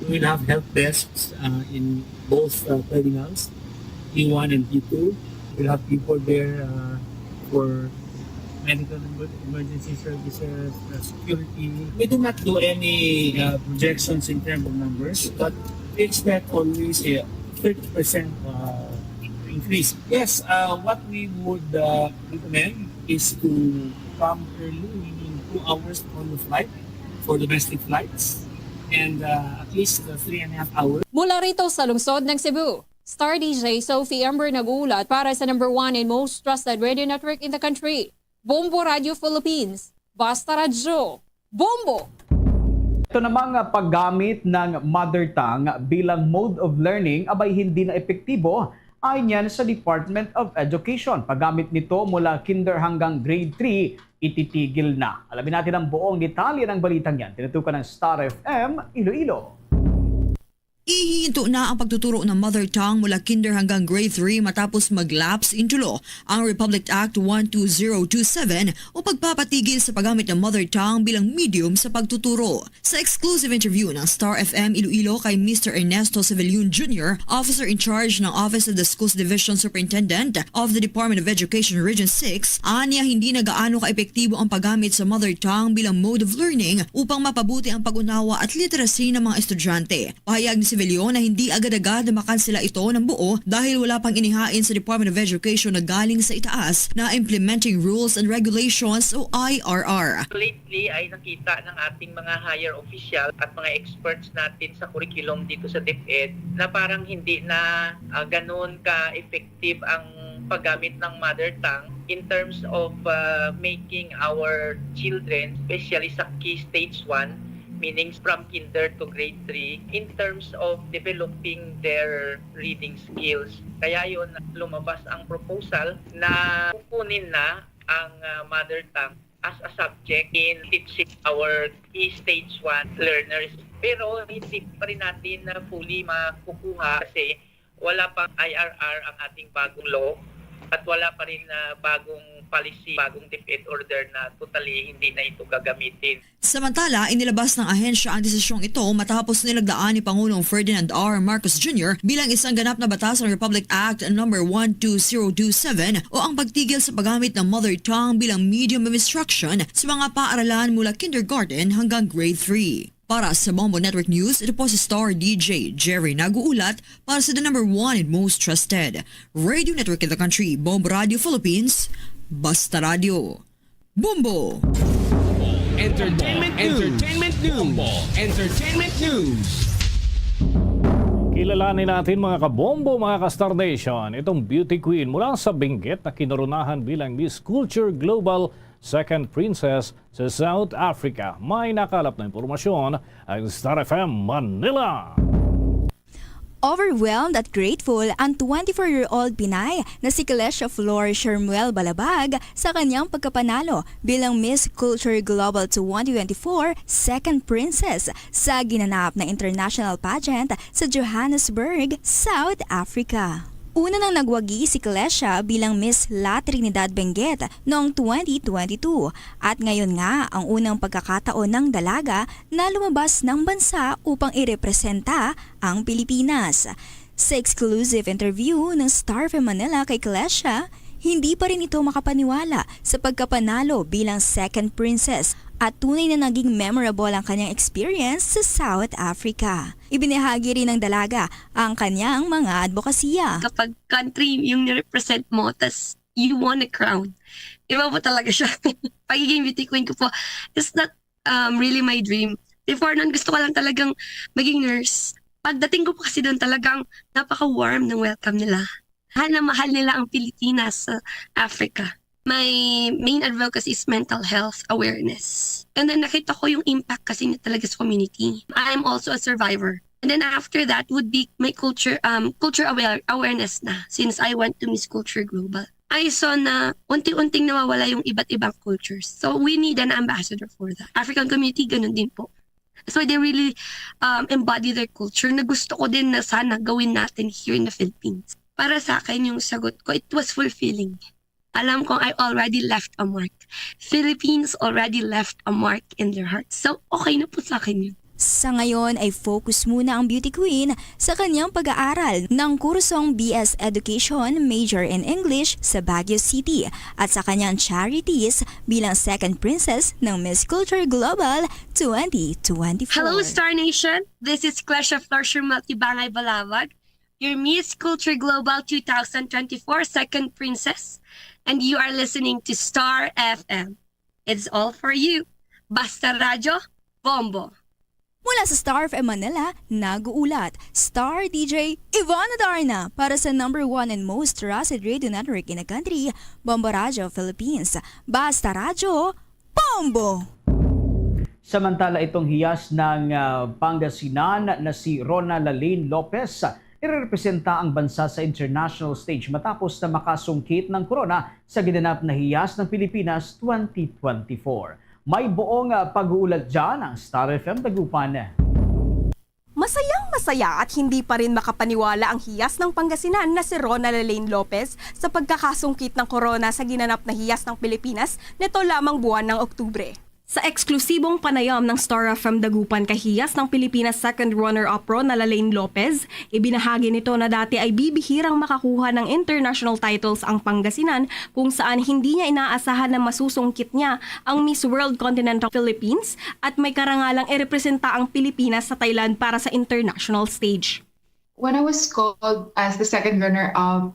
We will have help desks, uh, in both, uh, terminals, P one and P two. We'll have people there, uh, for medical emer-, emergency services, uh, security. We do not do any, uh, projections in terms of numbers, but we expect always a thirty percent, uh, increase. Yes, uh, what we would, uh, recommend is to come early, meaning two hours before your flight for domestic flights, and, uh, at least, uh, three and a half hours. Mula rito sa lungsod ng Cebu, Star D J Sophie Ember nag-uulat para sa number one and most trusted radio network in the country, Bombo Radio Philippines. Basta Radyo, Bombo! Ito namang paggamit ng mother tongue bilang mode of learning abay hindi na epektibo, ayon yan sa Department of Education. Paggamit nito mula kinder hanggang grade three, ititigil na. Alamin natin ang buong detalye ng balitang yan. Tinutukan ng Star F M Iloilo. Ihihinto na ang pagtuturo ng mother tongue mula kinder hanggang grade three matapos mag-lapse into law ang Republic Act one two zero two seven o pagpapatigil sa paggamit ng mother tongue bilang medium sa pagtuturo. Sa exclusive interview ng Star F M Iloilo kay Mister Ernesto Civilion Junior, Officer in Charge ng Office of the Schools Division Superintendent of the Department of Education Region six, anya hindi na gaano ka-epektibo ang paggamit sa mother tongue bilang mode of learning upang mapabuti ang pag-unawa at literacy ng mga estudyante. Pahayag ni Civilion na hindi agad-agad makansela ito ng buo dahil wala pang inihain sa Department of Education na galing sa itaas na Implementing Rules and Regulations o I R R. Lately ay nakita ng ating mga higher official at mga experts natin sa curriculum dito sa DepEd na parang hindi na, ah, ganun ka-effective ang paggamit ng mother tongue in terms of, ah, making our children, especially sa key stage one, meaning from kinder to grade three, in terms of developing their reading skills. Kaya yun, lumabas ang proposal na kukunin na ang, ah, mother tongue as a subject in teaching our key stage one learners. Pero hindi pa rin natin na fully makukuha kasi wala pang I R R ang ating bagong law at wala pa rin na bagong policy, bagong DepEd order na totally hindi na ito gagamitin. Samantala, inilabas ng ahensya ang desisyong ito matapos nilagdaan ni Pangulong Ferdinand R. Marcos Junior bilang isang ganap na batas ang Republic Act number one two zero two seven o ang pagtigil sa paggamit ng mother tongue bilang medium of instruction sa mga paaralan mula kindergarten hanggang grade three. Para sa Bombo Network News, ito po si Star D J Jerry nag-uulat para sa the number one and most trusted radio network in the country, Bombo Radio Philippines, Basta Radio. Bombo! Entertainment News. Entertainment News. Bombo Entertainment News. Kilalanin natin, mga kabombo, mga ka-Star Nation, itong beauty queen mula sa Benguet na kinoronahan bilang Miss Culture Global Second Princess sa South Africa. May nakalap na impormasyon ang Star F M Manila. Overwhelmed at grateful ang twenty-four-year-old Pinay na si Kalesha Flor Shermuel Balabag sa kanyang pagkapanalo bilang Miss Culture Global twenty twenty-four Second Princess sa ginanap na international pageant sa Johannesburg, South Africa. Una nang nagwagi si Kalesha bilang Miss La Trinidad Benguet noong twenty twenty-two, at ngayon nga ang unang pagkakataon ng dalaga na lumabas ng bansa upang irepresenta ang Pilipinas. Sa exclusive interview ng Star F M Manila kay Kalesha, hindi pa rin ito makapaniwala sa pagkapanalo bilang Second Princess at tunay na naging memorable ang kanyang experience sa South Africa. Ibinahagi rin ng dalaga ang kanyang mga adbokasya. Kapag country yung nirepresent mo, tas you won a crown. Iba po talaga siya. Pagiging beauty queen ko po, it's not, um, really my dream. Before nun, gusto ko lang talagang maging nurse. Pagdating ko po kasi doon, talagang napaka-warm ng welcome nila. Mahal na mahal nila ang Pilipinas sa Africa. My main advocacy is mental health awareness. And then nakita ko yung impact kasi niya talaga sa community. I'm also a survivor. And then after that would be my culture, um, culture aware, awareness na, since I went to Miss Culture Global. I saw na unti-unting nawawala yung iba't ibang cultures. So we need an ambassador for that. African community, ganun din po. So they really, um, embody their culture na gusto ko din na sana gawin natin here in the Philippines. Para sa akin, yung sagot ko, it was fulfilling. Alam kong I already left a mark. Philippines already left a mark in their hearts. So, okay na po sa akin yun. Sa ngayon ay focus muna ang beauty queen sa kanyang pag-aaral ng kursong B S Education, major in English, sa Baguio City at sa kanyang charities bilang second princess ng Miss Culture Global twenty twenty-four. Hello, Star Nation! This is Klesha Flor Shermel Tibangay Balawag, your Miss Culture Global two thousand twenty-four Second Princess, and you are listening to Star F M. It's all for you. Basta Radyo, Bombo. Mula sa Star F M Manila, nag-uulat, Star D J Ivana Darna para sa number one and most trusted radio network in the country, Bombo Radyo Philippines. Basta Radyo, Bombo! Samantala, itong hiyas ng, ah, Pangasinan na si Rona Lalene Lopez, irerepresenta ang bansa sa international stage matapos na makasungkit ng korona sa ginanap na Hiyas ng Pilipinas twenty twenty-four. May buong, ah, pag-uulat dyan ang Star F M Dagupan. Masayang-masaya at hindi pa rin makapaniwala ang hiyas ng Pangasinan na si Rona Lalaine Lopez sa pagkakasungkit ng corona sa ginanap na hiyas ng Pilipinas nito lamang buwan ng Oktubre. Sa eksklusibong panayam ng Star F M Dagupan kay hiyas ng Pilipinas second runner-up Rona Lalaine Lopez, ibinahagi nito na dati ay bibihirang makakuha ng international titles ang Pangasinan, kung saan hindi niya inaasahan na masusungkit niya ang Miss World Continental Philippines at may karangalang irepresenta ang Pilipinas sa Thailand para sa international stage. When I was called as the second runner-up,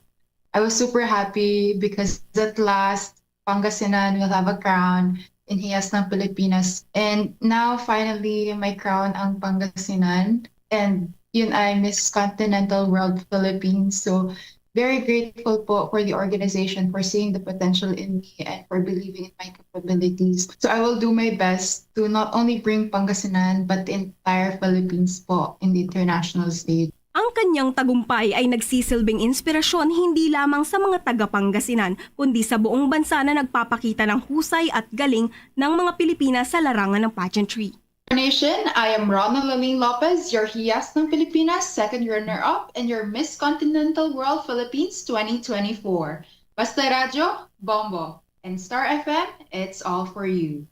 I was super happy because at last, Pangasinan will have a crown in Hiyas ng Pilipinas. And now, finally, may crown ang Pangasinan. And yun ay Miss Continental World Philippines. So, very grateful po for the organization for seeing the potential in me and for believing in my capabilities. So, I will do my best to not only bring Pangasinan, but the entire Philippines po in the international stage. Ang kanyang tagumpay ay nagsisilbing inspirasyon hindi lamang sa mga taga-Pangasinan, kundi sa buong bansa na nagpapakita ng husay at galing ng mga Pilipina sa larangan ng pageantry. Nation, I am Rona Lalaine Lopez, your Hiyas ng Pilipinas second runner-up and your Miss Continental World Philippines twenty twenty-four. Basta Radyo, Bombo. And Star F M, it's all for you.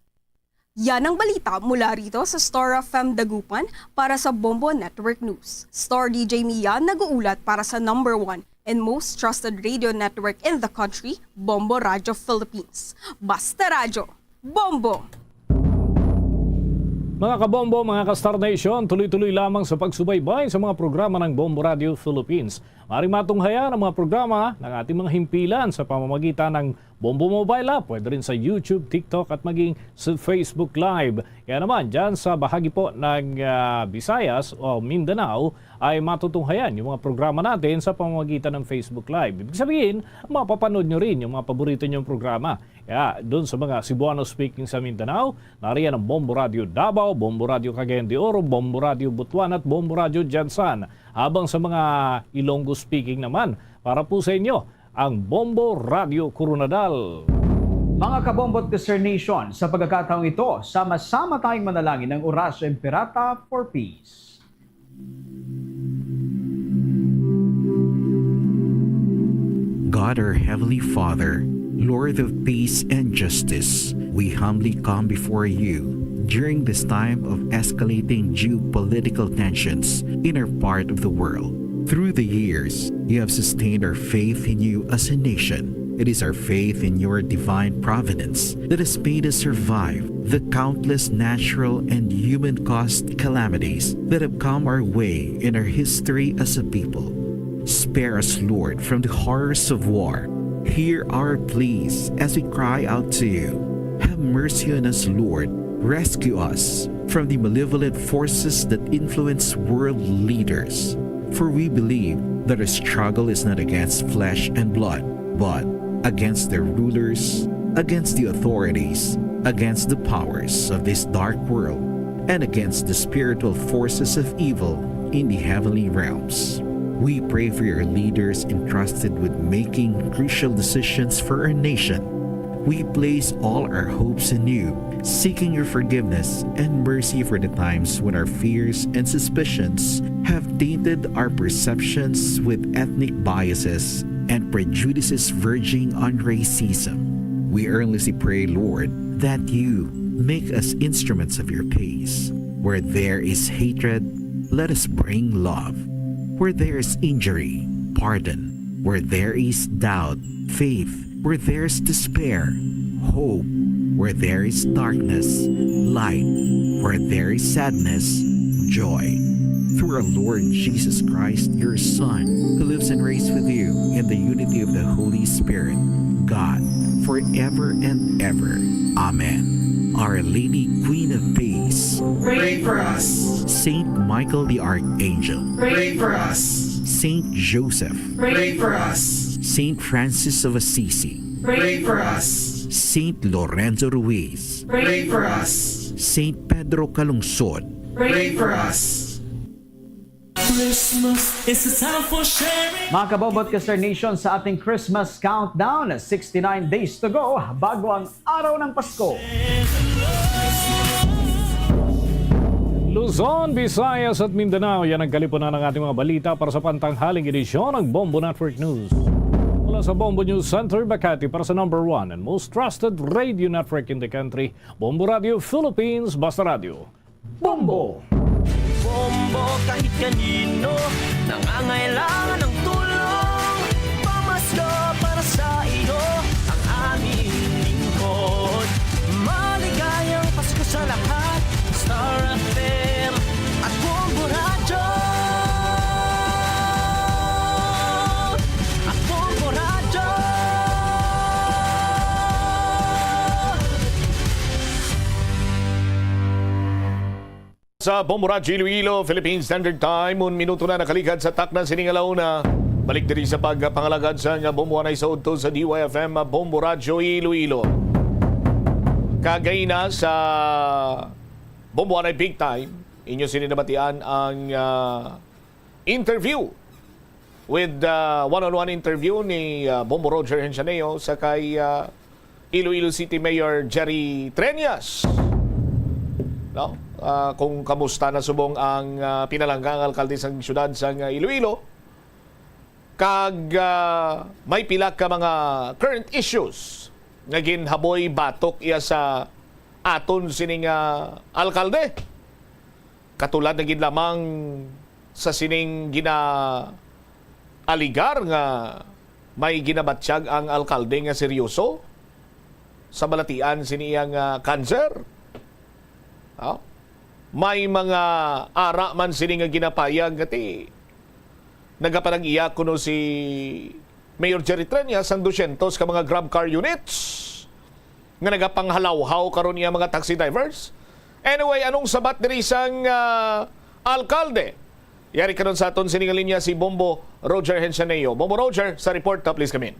Yan ang balita mula rito sa Star F M Dagupan. Para sa Bombo Network News, Star D J Mia nag-uulat para sa number one and most trusted radio network in the country, Bombo Radio Philippines. Basta Radyo, Bombo! Mga kabombo, mga ka-Star Nation, tuloy-tuloy lamang sa pagsubaybay sa mga programa ng Bombo Radio Philippines. Maaaring matunghayan ang mga programa ng ating mga himpilan sa pamamagitan ng Bombo Mobile App, pwede rin sa YouTube, TikTok, at maging sa Facebook Live. Kaya naman, dyan sa bahagi po ng, ah, Visayas o Mindanao, ay matutunghayan yung mga programa natin sa pamamagitan ng Facebook Live. Ibig sabihin, mapapanood nyo rin yung mga paborito nyong programa. Kaya, dun sa mga Cebuano speaking sa Mindanao, nariyan ang Bombo Radio Davao, Bombo Radio Cagayan de Oro, Bombo Radio Butuan, at Bombo Radio Jansan. Habang sa mga Ilonggo speaking naman, para po sa inyo, ang Bombo Radio Koronadal. Mga kabombo at ka-Star Nation, sa pagkakataong ito, sama-sama tayong manalangin ng Oratio Imperata for Peace. God, our Heavenly Father, Lord of peace and justice, we humbly come before you during this time of escalating geopolitical tensions in our part of the world. Through the years, you have sustained our faith in you as a nation. It is our faith in your divine providence that has made us survive the countless natural and human-caused calamities that have come our way in our history as a people. Spare us, Lord, from the horrors of war. Hear our pleas as we cry out to you. Have mercy on us, Lord. Rescue us from the malevolent forces that influence world leaders. For we believe that our struggle is not against flesh and blood, but against their rulers, against the authorities, against the powers of this dark world, and against the spiritual forces of evil in the heavenly realms. We pray for your leaders entrusted with making crucial decisions for our nation. We place all our hopes in you, seeking your forgiveness and mercy for the times when our fears and suspicions have tainted our perceptions with ethnic biases and prejudices verging on racism. We earnestly pray, Lord, that you make us instruments of your peace. Where there is hatred, let us bring love. Where there is injury, pardon. Where there is doubt, faith. Where there is despair, hope. Where there is darkness, light. Where there is sadness, joy. Through our Lord Jesus Christ, your Son, who lives and reigns with you in the unity of the Holy Spirit, God, forever and ever. Amen. Our Lady, Queen of Peace, pray for us. Saint Michael the Archangel, pray for us. Saint Joseph, pray for us. Saint Francis of Assisi, pray for us. Saint Lorenzo Ruiz, pray for us. Saint Pedro Calungsod, pray for us. Christmas is a time for sharing. Mga kabombo at ka-Star Nation, sa ating Christmas countdown, sixty-nine days to go bago ang araw ng Pasko. Luzon, Visayas at Mindanao, yan ang kalipunan ng ating mga balita para sa pantanghaling edisyon ng Bombo Network News. Mula sa Bombo News Center, Makati, para sa number one and most trusted radio network in the country, Bombo Radio Philippines, Basta Radio. Bombo! Bombo kahit kanino, nangangailangan ng tulong. Pamasko para sa iyo, ang aming lingkod. Maligayang Pasko sa lahat, Star F M at Bombo Radyo. At Bombo Radyo. Sa Bombo Radyo Iloilo, Philippine Standard Time, un minuto na nakaligad sa takna sining alauna. Balik diri sa pagpangalagad sa nga Bombo Anay sa udto sa D Y F M, Bombo Radyo Iloilo. Kagay na sa Bombo Anay Big Time, inyo sini nabatian ang, ah, interview with, ah, one-on-one interview ni, ah, Bombo Roger Hensianeo sa kay, ah, Iloilo City Mayor Jerry Treñas. No? Ah, kung kamusta na subong ang, ah, pinalangga nga alkalde sang siyudad sang, ah, Iloilo, kag, ah, may pila ka mga current issues nga ginhaboy batok iya sa aton sining, ah, alkalde. Katulad na gid lamang sa sining ginaaligar nga may ginabatyag ang alkalde nga seryoso sa balatian sini iya nga cancer. Ah, may mga ara man sini nga ginapayag nga ti nagapanag-iya kuno si Mayor Jerry Treñas ang dosyentos ka mga grab car units nga nagapanghalawhaw karon iya mga taxi drivers. Anyway, anong sabat diri sang, ah, alkalde? Yari karon sa aton sining linya si Bombo Roger Hensianeo. Bombo Roger, sa report, please come in.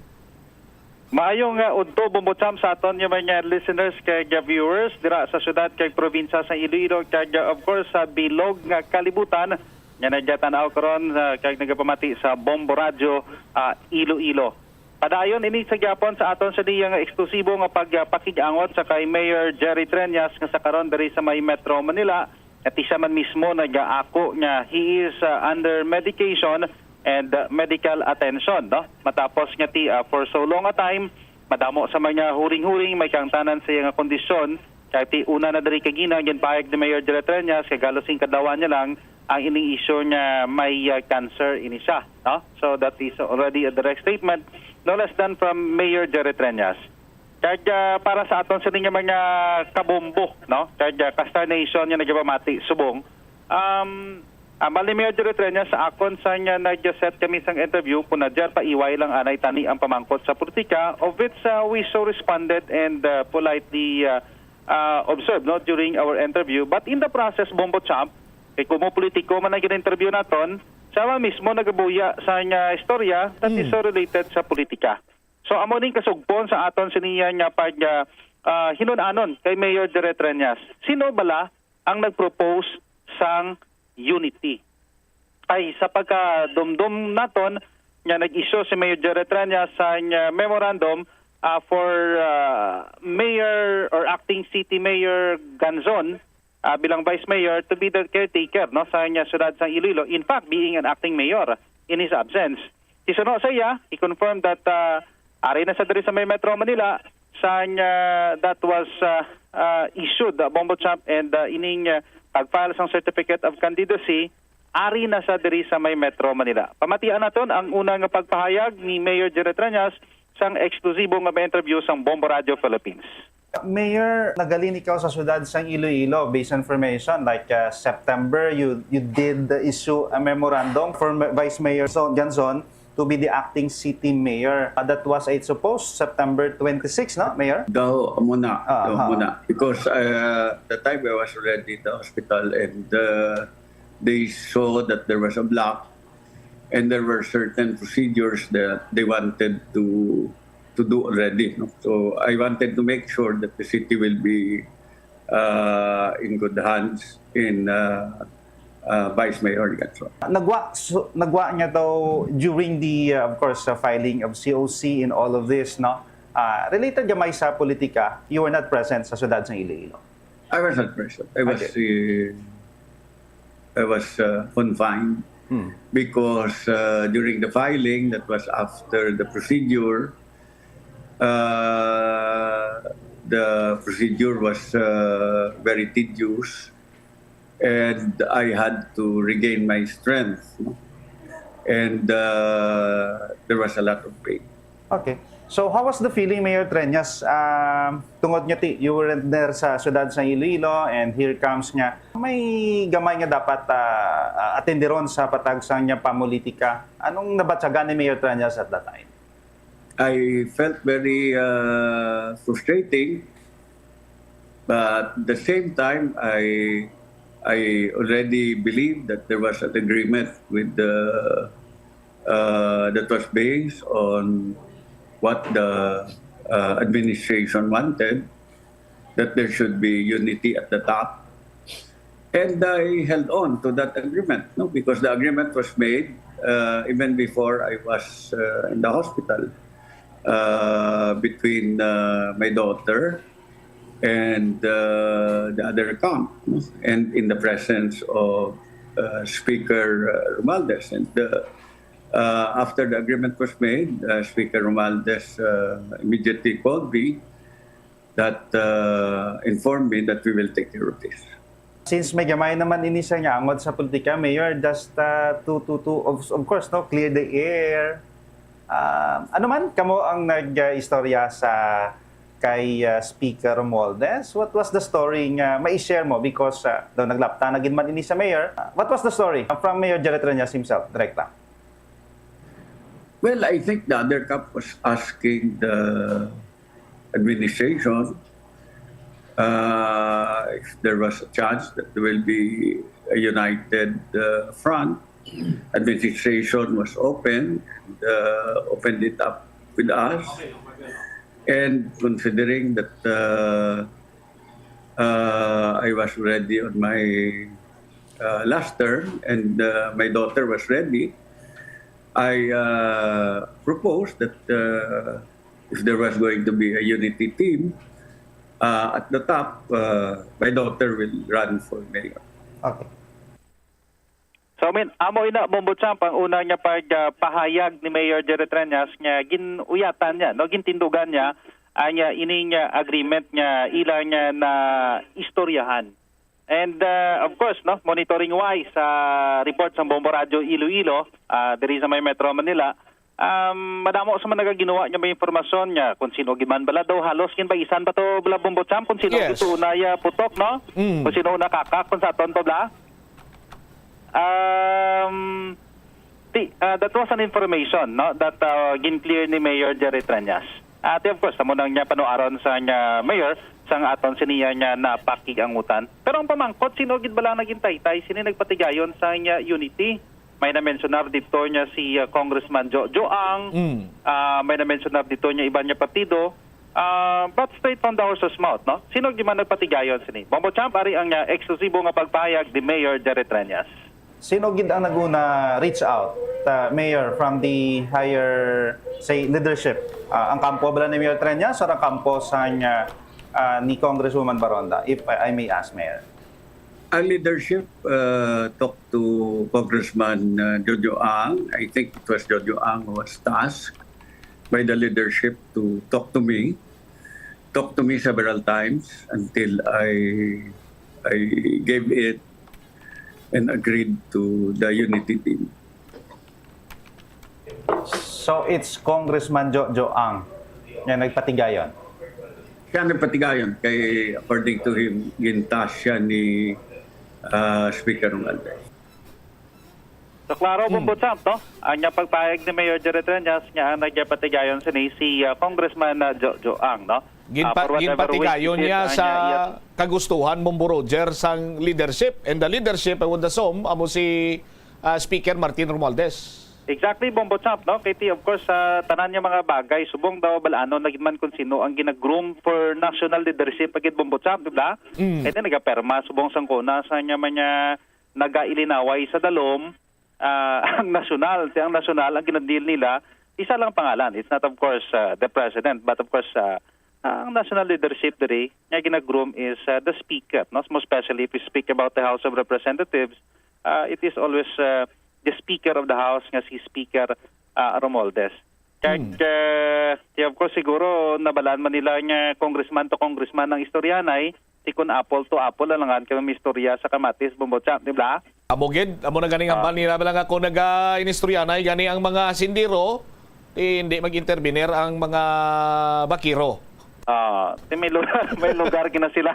Maayong, ah, udto, Bombo Champ, sa aton nga mga listeners kag, ah, viewers dira sa siyudad kag probinsya sa Iloilo kag, ah, of course, sa bilog nga kalibutan nga nagatan-aw karon, ah, kag nagapamati sa Bombo Radyo, ah, Iloilo. Padayon ini sa gyapon sa aton sa niya nga eksklusibo nga pagpakig-angot sa kay Mayor Jerry Treñas nga sa karon diri sa may Metro Manila, nga ti siya man mismo nagaako nga he is, uh, under medication and, uh, medical attention, no? Matapos nga ti, uh, for so long a time, madamo sa mga huring-huring may kaangtanan sa iya nga kondisyon, kay ti una na diri kagina ginpahayag ni Mayor Jerry Treñas kay halos sing kadlawan niya lang ang ining issue nga may, uh, cancer ini siya, no? So that is already a direct statement, no less than from Mayor Jerry Treñas. Kag, ah, para sa aton sini nga mga kabombo, no? Kag, ah, ka-Star Nation nga nagapamati subong. Um, ah, Mayor Jerry Treñas, sa akon sang, ah, nag-set kami sang interview, kun na, Jer, paiway lang anay tani ang pamangkot sa politika, of which, ah, we so responded and, ah, politely, ah, ah, observed, no, during our interview. But in the process, Bombo Champ, kay kumo politiko man ang gina-interview naton, siya man mismo nagabuya sa nga istorya that is Hmm. so related sa politika. So, amo ning kasugpon sa aton siniya nga pag, ah, ah, hinun-anon kay Mayor Jerry Treñas. Sino bala ang nag-propose sang unity? Ay, sa pagkadumdum naton nga nag-issue si Mayor Jerry Treñas sa, ah, memorandum, ah, for, ah, Mayor or Acting City Mayor Ganzon, ah, bilang Vice Mayor to be the caretaker, no, sa nga siyudad sang Iloilo. In fact, being an acting mayor in his absence. Kisuno sa iya, he confirmed that, ah, ari na sa diri sa may Metro Manila, sang, ah, that was, ah, ah, issued, ah, Bombo Champ, and, ah, ining, ah, pag-file sang certificate of candidacy, ari na sa diri sa may Metro Manila. Pamatian naton ang una nga pagpahayag ni Mayor Jerry Treñas sang eksklusibo nga may interview sang Bombo Radio Philippines. Mayor, naghalin ikaw sa siyudad sang Iloilo, based on information, like, uh, September, you, you did issue a memorandum for Ma-, Vice Mayor Son-, Ganzon to be the acting city mayor. Uh, that was, I suppose, September twenty-six, no, Mayor? Daw, amo na. Ah, Daw, ha. amo na. Because, uh, the time I was already in the hospital and, uh, they saw that there was a block and there were certain procedures that they wanted to to do already, no? So I wanted to make sure that the city will be, uh, in good hands in, uh, uh, Vice Mayor Ganzon. Nagwa, so, nagwa niya daw during the, uh, of course, uh, filing of C O C and all of this, no? Uh, related gamay sa politika, you were not present sa siyudad sang Iloilo. I was not present. I was, Okay. uh, I was uh, confined Hmm. because uh, during the filing, that was after the procedure, uh, the procedure was uh, very tedious, and I had to regain my strength. No? And uh, there was a lot of pain. Okay. So, how was the feeling, Mayor Treñas? Um, tungod nga ti, you were there sa siyudad sa Iloilo, and here comes nga, may gamay nga dapat uh, atenderon sa patag sa niya pamulitika. Anong nabatyagan ni Mayor Treñas at that time? I felt very uh, frustrating, but at the same time, I I already believed that there was an agreement with the uh, that was based on what the uh, administration wanted, that there should be unity at the top. And I held on to that agreement, no, because the agreement was made uh, even before I was uh, in the hospital uh, between uh, my daughter and uh, the other account, no, and in the presence of uh, Speaker uh, Romualdez. And uh, uh, after the agreement was made, uh, Speaker Romualdez uh, immediately called me that uh, informed me that we will take care of this. Since may gamay naman ini sa niya angod sa politika, Mayor, just uh, to, to, to of, of course, no, clear the air. Um, ano man kamo ang nag-istorya sa kay uh, Speaker Romualdez? What was the story nga mai-share mo? Because uh, daw naglapta na gid man ini sa Mayor. Uh, what was the story uh, from Mayor Jerry Treñas himself, direkta? Well, I think the other camp was asking the administration uh, if there was a chance that there will be a united uh, front. Administration was open and uh, opened it up with us. And considering that uh, uh, I was already on my uh, last term and uh, my daughter was ready, I uh, proposed that uh, if there was going to be a unity team, uh, at the top, uh, my daughter will run for mayor. Okay. So, I mean, amo ina, Bombo Champ, ang una nga pagpahayag ni Mayor Jerry Treñas nga ginuyatan niya, no, gintindugan niya ang uh, ining uh, agreement nga ila nga na istoryahan. And uh, of course, no, monitoring wise sa report sa Bombo Radyo Iloilo, uh, diri sa may Metro Manila, um, madamo sa mga nagaginawa nga may impormasyon nga kung sino gid man bala daw halos ginbaisan ba to bala, Bombo Champ, kung sino Yes. Gid to unay uh, putok, no? Mm. Kung sino nakakak kung sa aton to bala. Um, ti, uh, that was an information, no, that uh, gin-clear ni Mayor Jerry Treñas. Ati, of course, amo nang niya panuaron sa niya mayor sang aton siniya niya napakigangutan. Pero ang pamangkot, sino gid bala naging taytay sini nagpatigayon sa niya unity? May na-mensionar dito niya si uh, Congressman Jojo Ang, Mm. ah, may na-mensionar dito niya iban niya partido. Ah, but straight from the horse's mouth, no? Sino gid man nagpatigayon sini? Bombo Champ, ari ang niya eksklusibo nga pagpahayag ni Mayor Jerry Treñas. Sino gid ang naguna reach out, uh, Mayor, from the higher, say, leadership? Uh, ang kampo bala ni Mayor Treñas or ang kampo sa niya, uh, ni Congresswoman Baronda, if I, I may ask, Mayor? Our leadership uh, talked to Congressman uh, Jojo Ang. I think it was Jojo Ang who was tasked by the leadership to talk to me. Talked to me several times until I I gave it and agreed to the unity team. So it's Congressman Jojo Ang nga nagpatigayon. Siya nagpatigayon kay, according to him, gintas siya ni uh, Speaker Romualdez. So, klaro, Hmm. Bombo Champ, no? Ang niya pagpahayag ni Mayor Jerry Treñas nga ang nagyapatigayon sini si uh, Congressman uh, Jojo Ang, no? Ginpa- Ah, for whatever ginpatigayon ways it is, niya ah, sa niya, yes. Kagustuhan, Bombo Roger, sang leadership. And the leadership, I would assume, amo si ah, Speaker Martin Romualdez. Exactly, Bombo Champ, no? Kay ti, of course, sa tanan nga mga bagay, subong daw balanon na gid man kung sino ang ginagroom for national leadership, agad, Bombo Champ, di ba? Mm. Kay ti nagaperma subong sang kuna sa niya man niya nagailinaway sa dalom, ah, ang nasyonal, ti ang nasyonal ang ginadeal nila, isa lang pangalan. It's not, of course, uh, the president, but of course, uh, ang national leadership diri nga ginagroom is uh, the speaker, no? Most especially if we speak about the House of Representatives, ah, it is always, ah, the Speaker of the House nga si Speaker, ah, Romualdez. Kag, Hmm. ah, yeah, of course, siguro nabalaan man nila nga congressman to congressman ang istoryanay, ti kun apple to apple lang ang kami istorya sa kamatis, Bombo Champ, di ba? Amo gid, amo na ganing Ah. hambal nila bala nga kung naga-inistoryanay gani ang mga sindiro, eh, hindi mag-intervenir ang mga bakiro. Ah, ti may lugar, may lugar gina sila.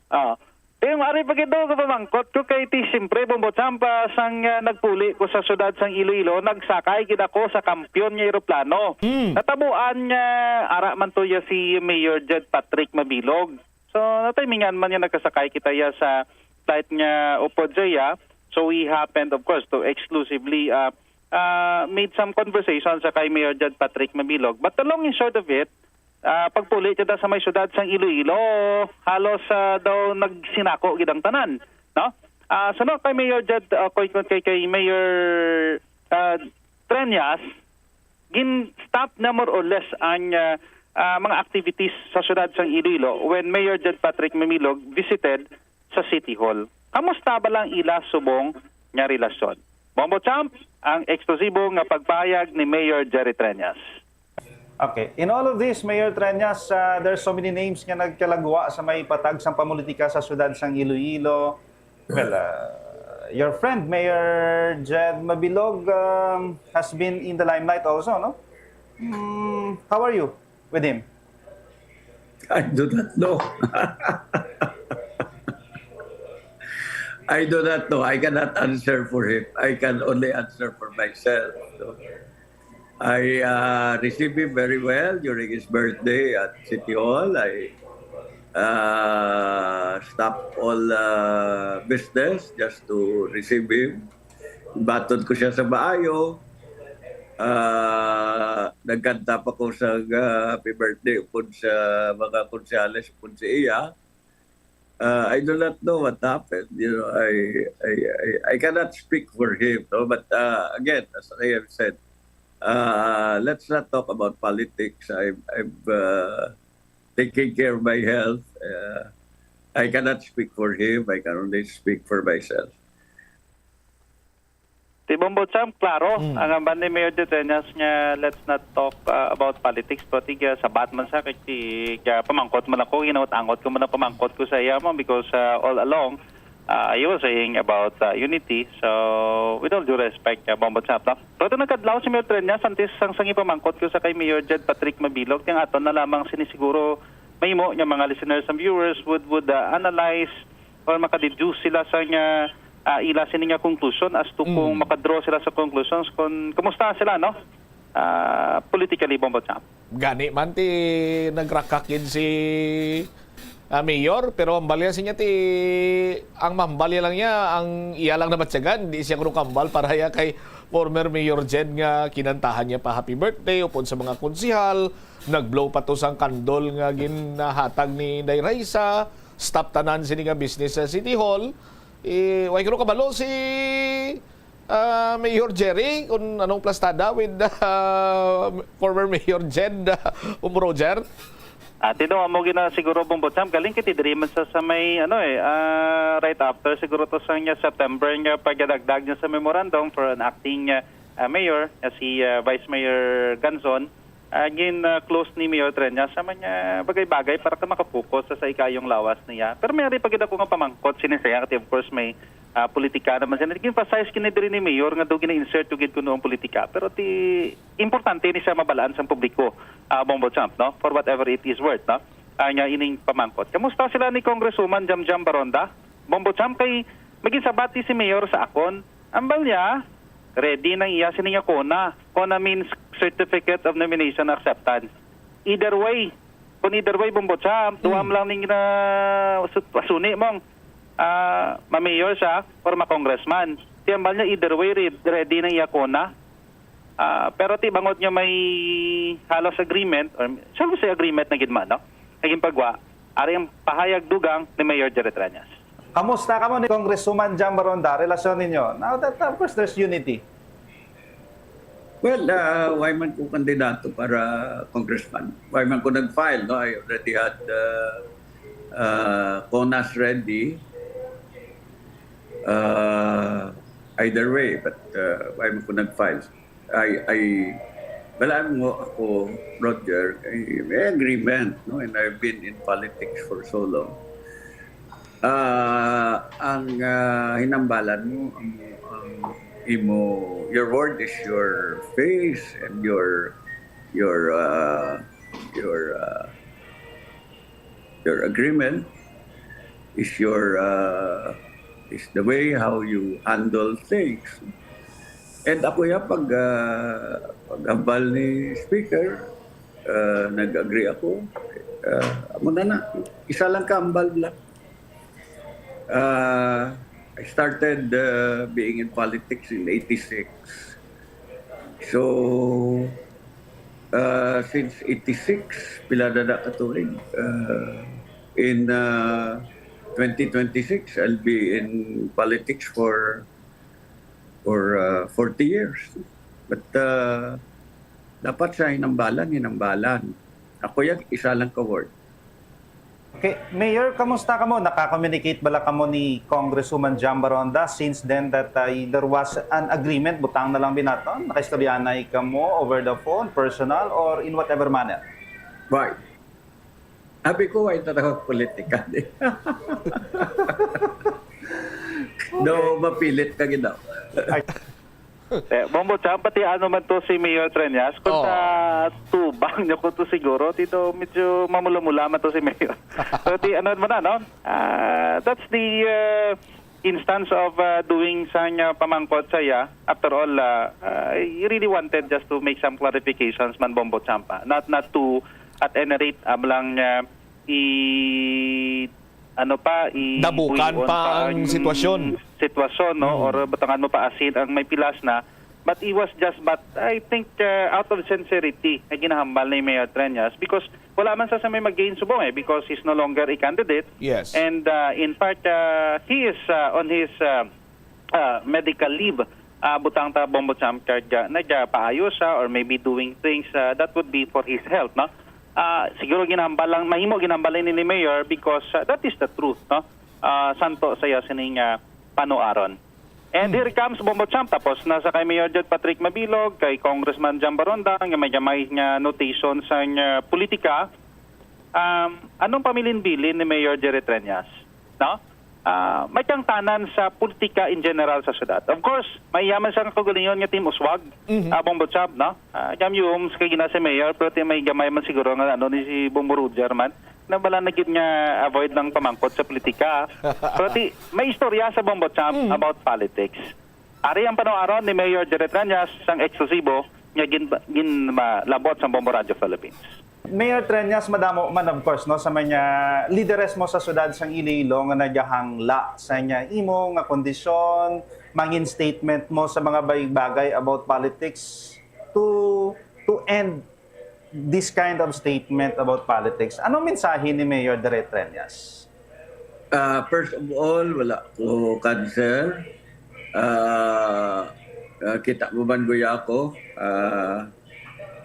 Ah. Ti yung ari pa gid daw ko pamangkot ko kay ti siyempre, Bombo Champ, sang, ah, nagpuli ko sa siyudad sang Iloilo, nagsakay gid ako sa kampiyon nga eroplano. Hmm. Natabuan nga ara man to ya si Mayor Jed Patrick Mabilog. So, natimingan man nga nagkasakay kita ya sa flight nga upod siya. So, we happened, of course, to exclusively, ah, ah, made some conversation sa kay Mayor Jed Patrick Mabilog. But the long and short of it, ah, pagpuli kita sa may siyudad sang Iloilo, halos, ah, daw nagsinako gid ang tanan, no? Ah, so, no, kay Mayor Jed, ah, kay, kay, kay Mayor, ah, Treñas, gin-stop na more or less ang, ah, ah, mga activities sa siyudad sang Iloilo when Mayor Jed Patrick Mabilog visited sa City Hall. Kamusta ba lang ila subong nga relasyon? Bombo Champ, ang eksklusibo nga pagpahayag ni Mayor Jerry Treñas. Okay. In all of this, Mayor Treñas, uh, there's so many names nga nagkalagwa sa may patag sang pamulitika sa siyudad sang Iloilo. Well, uh, your friend, Mayor Jed Mabilog, um, has been in the limelight also, no? Mm, how are you with him? I do not know. I do not know. I cannot answer for him. I can only answer for myself. No? I uh, received him very well during his birthday at City Hall. I uh, stopped all uh, business just to receive him. Batod ko siya sa maayo. Uh, nagkanta pa ko sa uh, happy birthday upod sa mga konsehales upod sa iya. Uh, I do not know what happened. You know, I I I, I cannot speak for him. No? But uh, again, as I have said, uh, let's not talk about politics. I'm I'm uh, taking care of my health. Uh, I cannot speak for him. I can only speak for myself. Ti Bombo Champ, klaro, mm, ang amban ni Mayor Detenas nga let's not talk uh, about politics, pero tiga sabat man sa kay ti, kaya pamangkot man ako, ginawat-angot ko man ang pamangkot ko sa iya mo because uh, all along uh, he was saying about uh, unity. So, with all due respect, uh, Bombo Champ, no? Pero ito nagkadlaw si Mayor Treñas, antes sang sangi pamangkot ko sa kay Mayor Jed Patrick Mabilog, tiyang aton na lamang sinisiguro mahimo nga mga listeners and viewers would would uh, analyze or makadeduce sila sa nga ah, ila sini nga conclusion as to kung Mm. makadraw sila sa conclusions kung kumusta sila, no? Ah, politically, Bombo Champ. Gani man ti nagrakak gid si ah, mayor, pero ang balya siya ti ang mambalya lang niya ang iya lang nabatyagan, di siya kuno kambal para ya kay former Mayor Jed nga kinantahan niya pa happy birthday upod sa mga konsihal, nag-blow pa to sang kandol nga ginahatag ni Inday Raisa, stop tanan sini nga business sa City Hall. Eh, way ko kabalo si ah, Mayor Jerry kung anong plastada with ah, former Mayor Jed ah, um Roger. Ah, tino amo gina siguro Bombo Champ galing kiti diri man sa, sa may ano eh ah, right after siguro to sa niya September nga pagdagdag niya sa memorandum for an acting ah, ah, mayor nga si ah, Vice Mayor Ganzon. Ah, gin ah, close ni Mayor Treñas sa mga bagay-bagay para ka makapokus sa, sa ikayong lawas niya. Pero may ari pa gid ako nga pamangkot sini sa iya, kay of course may ah, politika naman siya. Nag-emphasize kini diri ni Mayor nga daw gina-insert to gid kuno ang politika. Pero ti importante ni siya mabalaan sang publiko, ah, Bombo Champ, no? For whatever it is worth, no? Ah, nga ining pamangkot. Kamusta sila ni Congresswoman Jamjam Baronda? Bombo Champ, kay maging sabati si Mayor sa akon. Ambal niya, ready nang iya sini nga kona. Kona means Certificate of Nomination Acceptance. Either way, kung either way, Bombo Champ, duha Hmm. lang ning na su- pasuni mong ah, ma-mayor siya or ma-congressman. Ti ambal niya either way, re- ready na iya kona. Ah, pero ti bangod nga may halos agreement, or shall we say agreement na gid man, no? Naging pagwa, ari ang pahayag dugang ni Mayor Jerry Treñas. Kamusta kamo ni Congresswoman Jam Baronda? Relasyon ninyo? Now that, of course, there's unity. Well, uh, why man ko kandidato para congressman? Why man ko nag-file, no? I already had uh, uh, conas ready. Uh, either way, but uh, why mo ko nag-file? I, I, balaan mo ako, Roger, kay may agreement, no? And I've been in politics for so long. Ah, ang ah, hinambalan mo, ang, ang imo, your word is your face and your your uh, your uh, your agreement is your uh, is the way how you handle things. And ako ya pag uh, paghambal ni speaker, uh, nag-agree ako. Uh, amo na na. Isa lang ka hambal lang. Uh, I started uh, being in politics in eighty-six. So, uh, since eighty-six, pila na na ka tuig? Uh, in uh, twenty twenty-six, I'll be in politics for for uh, forty years. But uh, dapat sa hinambalan, hinambalan. Ako yan, isa lang ka word. Okay, Mayor, kamusta kamo? Naka-communicate bala kamo ni Congresswoman Jam Baronda since then that uh, there was an agreement, butang na lang binaton, nakaistoryanay kamo over the phone, personal, or in whatever manner? Why? Abi ko, ay talaga political eh. No, mapilit ka ginaw. Eh, Bombo Cham, pati ano man to si Mayor Treñas, kung Oh. sa tubang nyo ko to siguro, dito medyo mamula-mula man to si Mayor. Pero ti, ano mo na, no? Ah, that's the uh, instance of uh, doing sa uh, pamangkot sa iya. After all, uh, uh, he really wanted just to make some clarifications man, Bombo Cham, pa. Not, not to, at any rate, ablang uh, i ano pa, i Dabukan buhion pa ang sitwasyon. sitwasyon, no? Mm. Or butangan mo pa asin ang may pilas na. But it was just, but I think uh, out of sincerity na ginahambal ni Mayor Treñas because wala man sa sa may mag-gain subong eh because he's no longer a candidate. Yes. And uh, in fact, uh, he is uh, on his uh, uh, medical leave. Uh, butang ta Bombo Cham kag uh, nagpaayo siya or maybe doing things uh, that would be for his health, no? Uh, siguro ginahambal lang, mahimo ginahambal ni ni Mayor because uh, that is the truth, no? Uh, santo saya sining uh, panuaron. And here comes Bombo Cham, tapos na sa kay Mayor Jed Patrick Mabilog, kay Congressman Jam Baronda, nga may gamay nga notation sa nga politika. Um, anong pamilinbilin ni Mayor Jerry Treñas? No? Ah, may kangtanan sa politika in general sa syudad. Of course, may yaman siya nga kaugalingon nga Team Uswag, Mhm. ah, Bombo Cham, no? Ah, Jam Yums, kay gina si Mayor, pero ti may gamay man siguro nga ano ni si Bombo Roger man. Na wala na gid nga avoid lang pamangkot sa politika. Pero ti, may istorya sa Bombo Cham Mm. about politics. Ari ang panuaron ni Mayor Jerry Treñas sang eksklusibo nga gin, ginlabot sang Bombo Radio Philippines. Mayor Treñas, madamo man of course, no, sa mga lideres mo sa syudad sang Iloilo nga nagahangla sa nga imo nga kondisyon, mangin statement mo sa mga bagay-bagay about politics to to end this kind of statement about politics. Anong mensahe ni Mayor Dre Treñas? Ah, first of all, wala ko cancer. Ah, ah, kita mo man guya ako. Ah,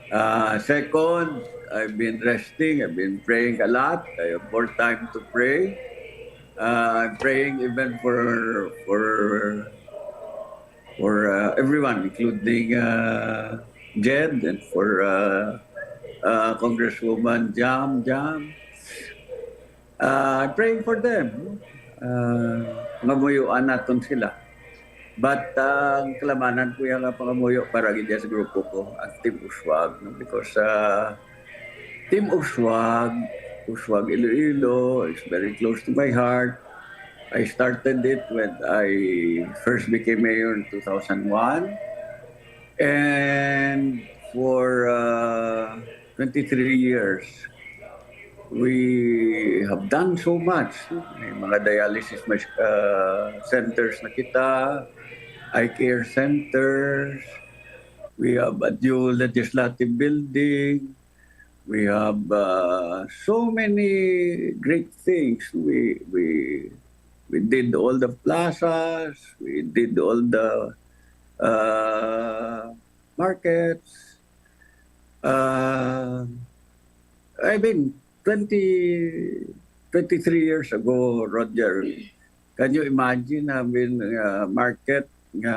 ah, second, I've been resting, I've been praying a lot. I have more time to pray. Uh, I'm praying even for for for uh, everyone, including uh, Jed and for uh, uh, Congresswoman Jam Jam. Uh, I'm praying for them. Uh, mamuyuan naton sila. But uh, ang kalamanan ko yung pangamuyo para gid sa grupo ko, ang Team Uswag, no? Because uh, Team Uswag, Uswag Iloilo is very close to my heart. I started it when I first became mayor in two thousand one. And for uh, twenty-three years, we have done so much. May mga dialysis mas- uh, centers na kita, eye care centers, we have a new legislative building, we have uh, so many great things. We, we, we did all the plazas, we did all the uh, markets. Uh, I mean, twenty, twenty-three years ago, Roger, Can you imagine having a market nga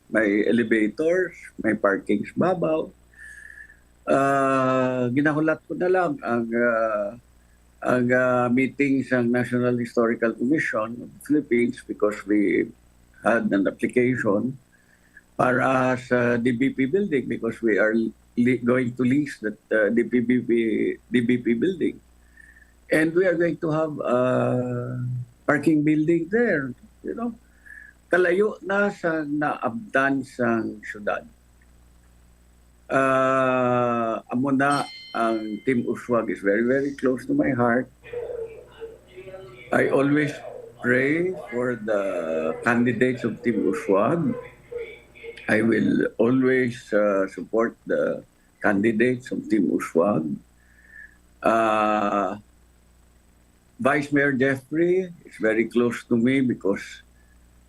may elevators, may parking sa babaw? Ah, ginahulat ko na lang ang, ah, ang, ah, meeting sa National Historical Commission of the Philippines because we had an application para sa D B P building because we are li-, going to lease that, uh, D P B P, D B P building. And we are going to have a parking building there, you know. Kalayo na sa naabtan sang syudad. Ah, amo na ang Team Uswag is very, very close to my heart. I always pray for the candidates of Team Uswag. I will always, uh, support the candidates of Team Uswag. Uh, Vice Mayor Jeffrey is very close to me because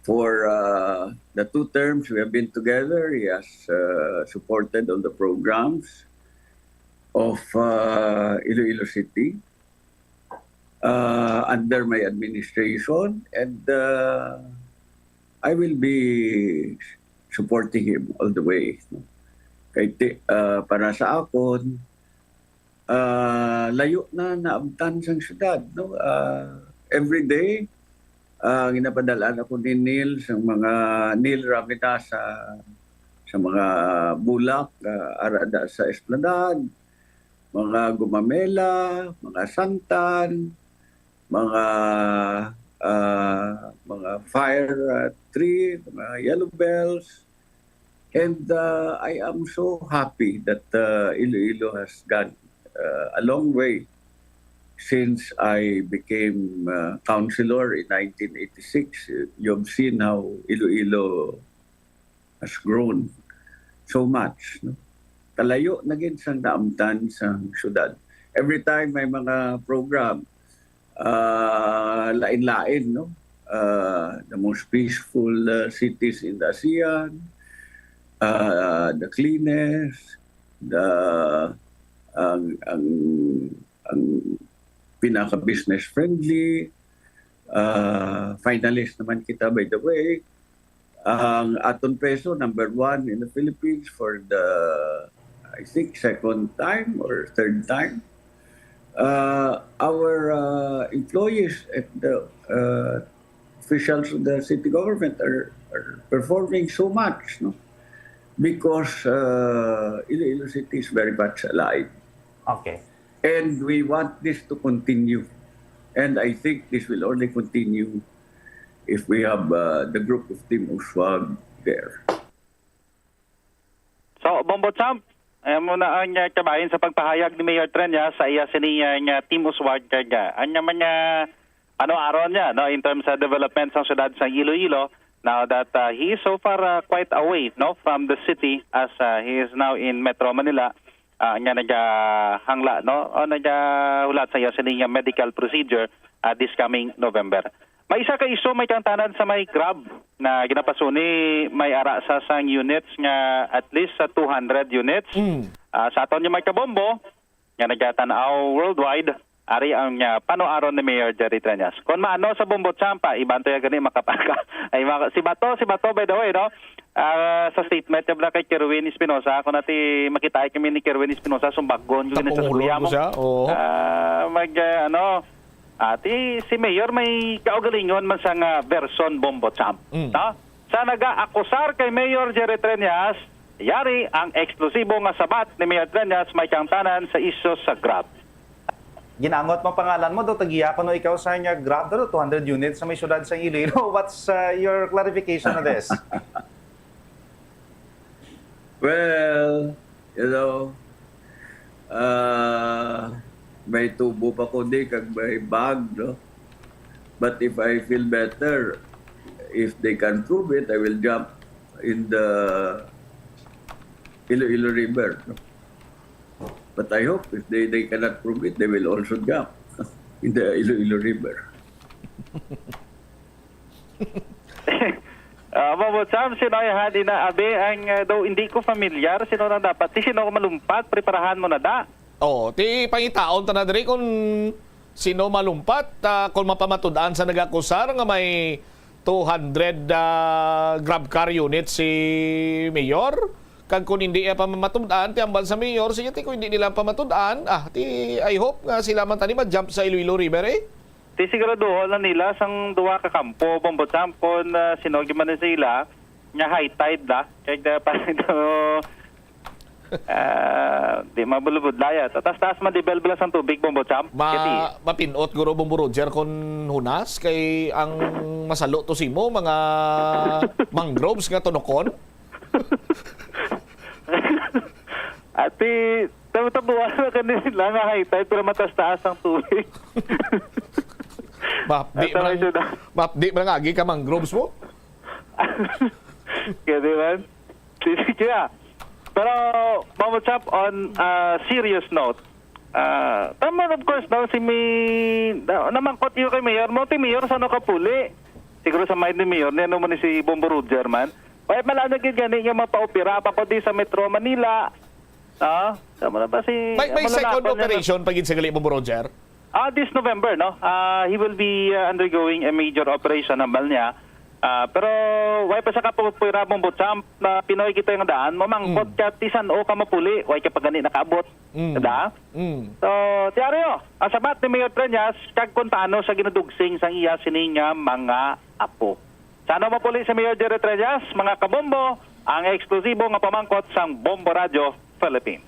for, uh, the two terms we have been together, he has, uh, supported all the programs of, uh, Iloilo City, uh, under my administration, and, uh, I will be supporting him all the way. Kay ti-, uh, para sa akon, ah, layo na naabtan sang syudad, no? Ah, every day, ah, ginapadalaan ako ni Neil sa mga, Neil Ramita sa, sa mga bulak, ah, ara da sa Esplanade, mga gumamela, mga santan, mga, ah, mga fire, ah, tree, mga yellow bells. And, uh, I am so happy that, uh, Iloilo has gone, uh, a long way since I became, uh, councilor in nineteen eighty-six. You've seen how Iloilo has grown so much, no? Kalayo na gid sang naabtan sang syudad. Every time may mga program, ah, lain-lain, no? Ah, the most peaceful, ah, cities in the ASEAN, ah, the cleanest, the, ang, ang, ang pinaka-business friendly, ah, finalist naman kita, by the way. Ang aton peso, number one in the Philippines for the, I think, second time or third time. Uh, our, uh, employees at the, uh, officials of the city government are, are performing so much, no? Because, uh, Iloilo City is very much alive. Okay. And we want this to continue. And I think this will only continue if we have, uh, the group of Team Uswag there. So, Bombo Champ, amo na ang, uh, kabahin sa pagpahayag ni Mayor Treñas sa iya sini, uh, nga Team Uswag kag, uh, ang mga, ano, aron niya, no, in terms of development sa siyudad sa Iloilo, now that, uh, he is so far, uh, quite away, no, from the city as, uh, he is now in Metro Manila, uh, nga nagahangla, no, o nagahulat sa iya sini nga medical procedure, uh, this coming November. May isa ka isyu, may kang tanan sa may Grab na ginapasuni, may ara sa sang units nga at least sa two hundred units. Mm. Ah, sa aton nga may kabombo nga nagatan-aw worldwide, ari ang, ah, panuaron ni Mayor Jerry Treñas. Kon maano sa Bombo Champa, iban to ya gani makapaka. Ay, maka-, si Bato, si Bato, by the way, no? Ah, sa statement niya bala kay Kerwin Espinosa, ako nati makita kami ni Kerwin Espinosa, sumbagon ko sa Tapong suya ulo mo. Siya? Oo. Ah, mag, ah, ano, ati si Mayor may kaugalingon man sa nga version, Bombo Champ. Mm. No? Sa naga-akusar kay Mayor Jerry Treñas, yari ang eksklusibo nga sabat ni Mayor Treñas may kang tanan sa isyu sa Grab. Ginangot mo pangalan mo, do tagiya kuno ikaw sa nga Grab, do two hundred units sa may syudad sa Iloilo. What's, uh, your clarification on this? Well, you know, uh, may tubo pa ko di kag may bag, no? But if I feel better, if they can prove it, I will jump in the Iloilo River, no? But I hope if they, they cannot prove it, they will also jump in the Iloilo River. Ah, Bombo Champ, sino ay hadi na abi ang, ah, daw hindi ko familiar, sino na dapat, ti sino ko malumpat, preparahan mo na da. Oh, ti pangitaon ta na diri kung Sino malumpat, ah, kung mapamatud-an sa nagakusar nga may two hundred, ah, grab car unit si Mayor? Kag kung hindi iya pa mamatud-an, ti hambal sa Mayor, sige, ti kung hindi nila pamatud-an, ah, ti I hope nga sila man tani ma-jump sa Iloilo River, eh. Ti siguraduhon na nila sang duha ka kampo, Bombo Champ, kung, ah, sino gyud man sila, nga high tide na. Kag, ah, parang daw, ah, di mabulubudlaya. Taas-taas man level bala sang tubig, Bombo Champ. Ma-, Kati. Mapinot, guro, Bombo Roger, kon hunas, kay ang masalo to simo, mga mangroves nga tunokon. Ati, tabu-tabuan na kanila nga high tide, pero mataas-taas ang tubig. Mapdi Ito man ang, medyo na- mapdi man ang agi ka mangroves mo? Kaya di man? Sige, ah. Pero, Mama Chap, on a serious note, ah, tama, of course, no, si Mi-, na, namangkot yun kay Mayor, mo, ti Mayor, sa ano ka puli? Siguro sa mind ni Mayor, ni ano mo ni si Bombo Roger man. Why pala na gid gani nga mapaopera pa ko di sa Metro Manila? Ah, tama na ba si, May, may ano na second ako, operation pa gid sa gali, Bombo Roger? Ah, this November, no? Ah, he will be, uh, undergoing a major operation, hambal niya. Ah, pero why pa sa kapupuira mong butsamp na Pinoy kita yung daan, mamangkot Mm. ka, ti san-o ka mapuli, why ka pa gani nakaabot? Mm. Kada? Mm. So, tiyario, ang sabat ni Mayor Treñas, kag kung paano sa ginadugsing sang iya sini nga mga apo. Sa ano mapuli si Mayor Jerry Treñas, mga kabombo, ang eksklusibo nga pamangkot sang Bombo Radyo Philippines.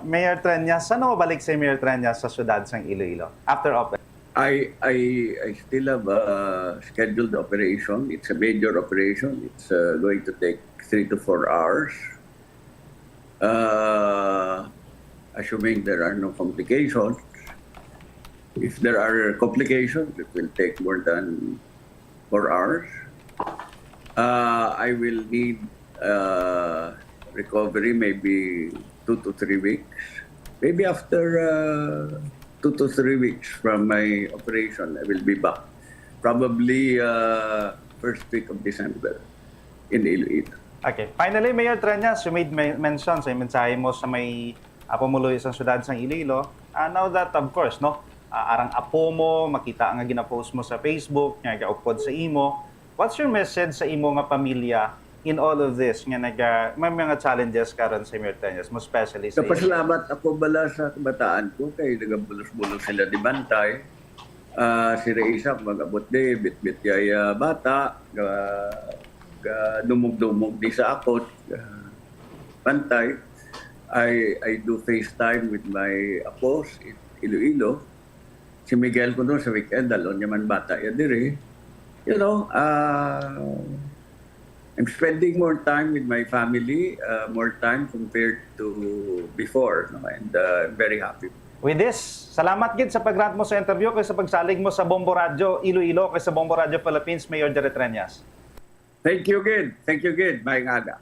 Mayor Treñas, sa ano mabalik si Mayor Treñas sa siyudad sang Iloilo after open? I, I, I still have a scheduled operation. It's a major operation. It's, uh, going to take three to four hours. Uh, assuming there are no complications. If there are complications, it will take more than four hours. Uh, I will need, uh, recovery maybe two to three weeks. Maybe after, uh, two to three weeks from my operation, I will be back. Probably, uh, first week of December in Iloilo. Okay. Finally, Mayor Treñas, you made men-, mention sa mensahe mo sa may, ah, pumuluyo sa siyudad sang Iloilo. Ah, now that, of course, no, ah, arang apo mo, makita nga gina-post mo sa Facebook, nga gaupod sa imo. What's your message sa imo nga pamilya in all of this nga naga-, may mga challenges karon sa Mayor Treñas, mo especially sa Napasalamat ako bala sa kabataan ko kay nagabulos-bulos sila di bantay. Ah, si Reisa, mag-abot di, bitbit kay, ah, bata, ga-, ga-dumog-dumog di sa akot, ah, bantay. I, I do FaceTime with my apos in Iloilo. Si Miguel ko doon sa weekend, dalon niya man bata ya diri. You know, ah, I'm spending more time with my family, uh, more time compared to before, no? And, uh, I'm very happy. With this, salamat gid sa pag-grant mo sa interview kay sa pagsalig mo sa Bombo Radyo Iloilo kay sa Bombo Radyo Philippines, Mayor Jerry Treñas. Thank you gid. Thank you gid. Maayong aga.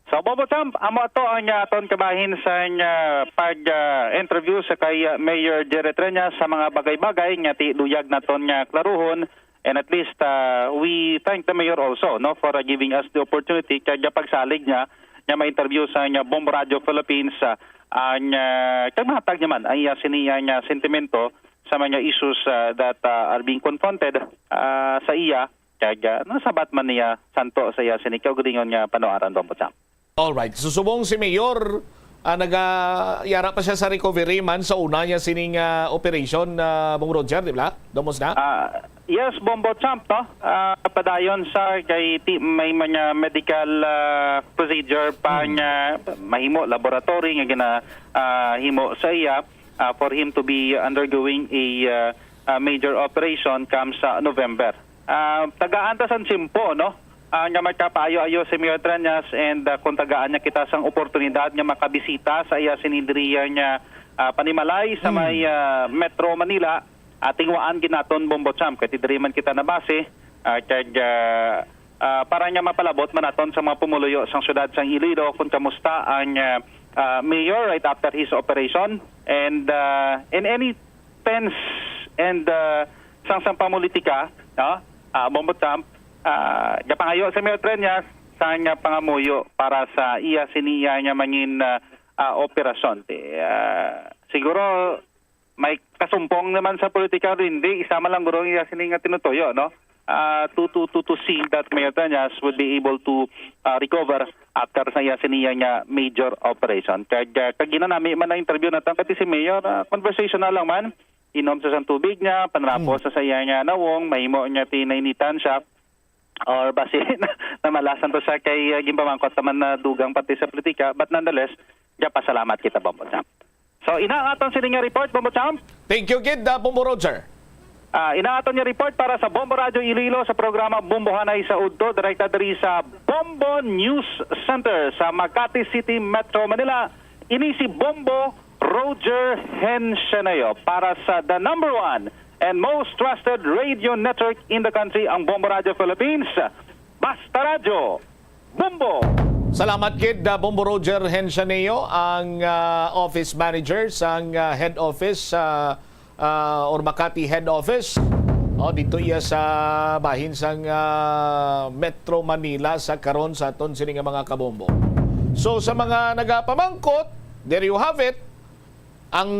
So, Bombo Champ, amo ato ang, uh, aton kabahin sa, uh, pag, uh, interview sa kay, uh, Mayor Jerry Treñas sa mga bagay-bagay nga ti-, luyag naton nga klaruhon. And at least, uh, we thank the mayor also, no, for, uh, giving us the opportunity kag pagsalig niya nga ma-interview sa nga Bombo Radio Philippines, uh, ang, uh, kag mahatag niya man ang iya sini nga sentimento sa mga issues, uh, that, uh, are being confronted, uh, sa iya, kag, uh, nasabat man niya santo sa iya sini kaugalingon nga panuaran, Bombo Champ. Alright. So, subong si Mayor, ah, naga-, yara pa siya sa recovery man sa una niya sining, ah, operation, ah, Bong Roger, di ba? Domos na? Ah, yes, Bombo Champ, no? Ah, padayon sa kay ti-, may mga medical, ah, procedure pa Hmm. nga mahimo, laboratory nga gina-, ah, himo sa iya, ah, for him to be undergoing a, ah, ah, major operation come sa November. Ah, tagaan ta sang tiyempo, no? Ah, nga magkapaayo-ayo si Mayor Treñas and, ah, kung tagaan niya kita sang oportunidad nga makabisita sa iya sinindiriya nga, ah, panimalay sa Hmm. may, ah, Metro Manila, ah, tinguhaan gid naton, Bombo Champ, kay ti diri man kita nabase, ah, kag, ah, ah, para nga mapalabot man naton sa mga pumuluyo sang siyudad sang Iloilo kung kamusta ang, ah, ah, mayor right after his operation and, ah, in any tense and, uh, sang, sang pamulitika, no? Ah, Bombo Champ, ah, gapangayo si Mayor Treñas sang pangamuyo para sa iya sini iya nga mangin, ah, ah, operasyon. Ti, ah, siguro may kasumpong naman sa politika, hindi, isa man lang guro ang iya sini nga tinutuyo, no? Ah, to, to, to, to see that Mayor Treñas would be able to, ah, recover after sa iya sini nga major operation. Kag, ah, kag ginanami man ang interview nato, kay si Mayor, ah, conversation na lang man, inom sa sang tubig niya, panrapo Hmm. sa, sa iya nga nawong, mahimo niya tinainitan siya, or basi na, namalasan to siya kay, ah, ginpamangkot naman na dugang parte sa politika, but nonetheless, diya pasalamat kita, Bombo Champ. So, ina ang aton sini nga report, Bombo Champ. Thank you, gid, ah, Bombo Roger. Ah, ina aton nga report para sa Bombo Radyo Iloilo sa programa Bombohanay sa Udto, direkta diri sa Bombo News Center sa Makati City, Metro Manila. Ini si Bombo Roger Hensianeo para sa the number one and most trusted radio network in the country, ang Bombo Radyo Philippines. Basta Radyo, Bombo! Salamat, gid, ah, Bombo Roger Hensianeo, ang, ah, office manager sang, ah, head office, ah, ah, or Makati head office. Oh, dito iya sa bahin sang, ah, Metro Manila sa karon sa aton sini nga mga kabombo. So, sa mga nagapamangkot, there you have it. Ang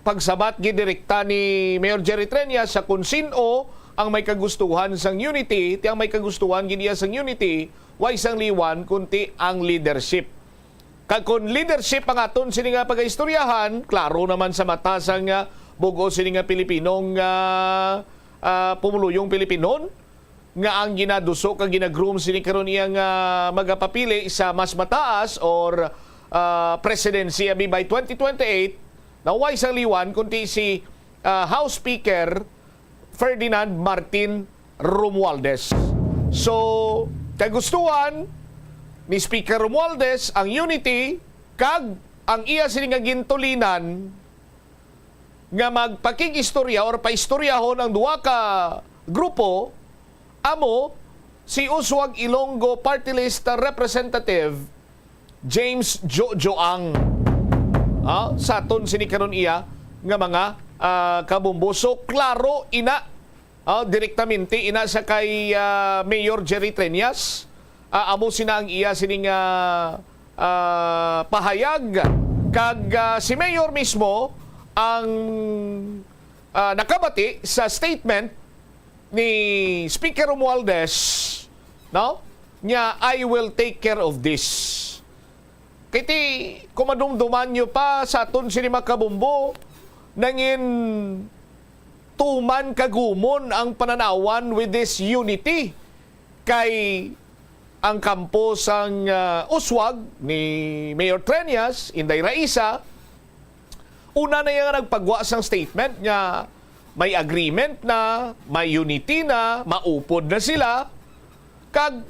pagsabat gidirekta ni Mayor Jerry Treñas sa kung sin-o ang may kagustuhan sang unity, ti ang may kagustuhan gid iya sang unity, way sang liwan, kunti ang leadership. Kag kon leadership ang aton sini nga pagaistoryahan, klaro naman sa mata sang, ah, bug-os sini nga Pilipinong, ah, ah, pumuluyong Pilipino, nga ang ginaduso kag ginagroom sini karon iya nga magapapili sa mas mataas or, ah, presidency abi by twenty twenty-eight, na way sang liwan kundi si, ah, House Speaker Ferdinand Martin Romualdez. So, kagustuhan ni Speaker Romualdez ang unity kag ang iya sini nga gintulinan nga magpakig-istorya or paistoryahon ang duha ka grupo, amo si Usuag Ilonggo Party List Representative James Jojo Ang. Ah, sa aton sini karon iya nga mga, ah, kabumbo. So, klaro ina, ah, direktamente ina sa kay, ah, Mayor Jerry Treñas. Ah, amo sina ang iya sining, ah, ah, pahayag. Kag, ah, si Mayor mismo ang, ah, nakabati sa statement ni Speaker Romualdez, no? Nya, "I will take care of this." Kay ti, kung madumduman nyo pa sa aton sini mga kabumbo, nangin tuman kagumon ang pananawan with this unity. Kay ang kampo sang, ah, uswag ni Mayor Treñas, Inday Raisa, una na iya nga nagpagwa sang statement nga may agreement na, may unity na, maupod na sila. Kag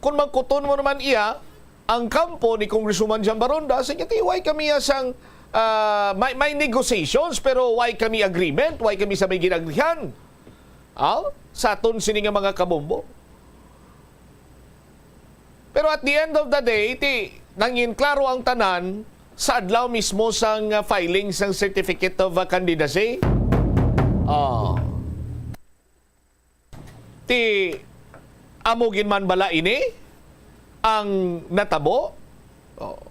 kung mangkuton mo naman iya, ang kampo ni Congresswoman Jam Baronda, sige, ti, way kami ya sang, ah, may, may negotiations, pero way kami agreement, way kami sa may ginagrihan. Aw, sa aton sini nga mga kabombo. Pero at the end of the day, ti, nangin klaro ang tanan sa adlaw mismo sang, ah, filing sang certificate of, ah, candidacy. Ah. Ti, amo gid man bala ini ang natabo? Oh.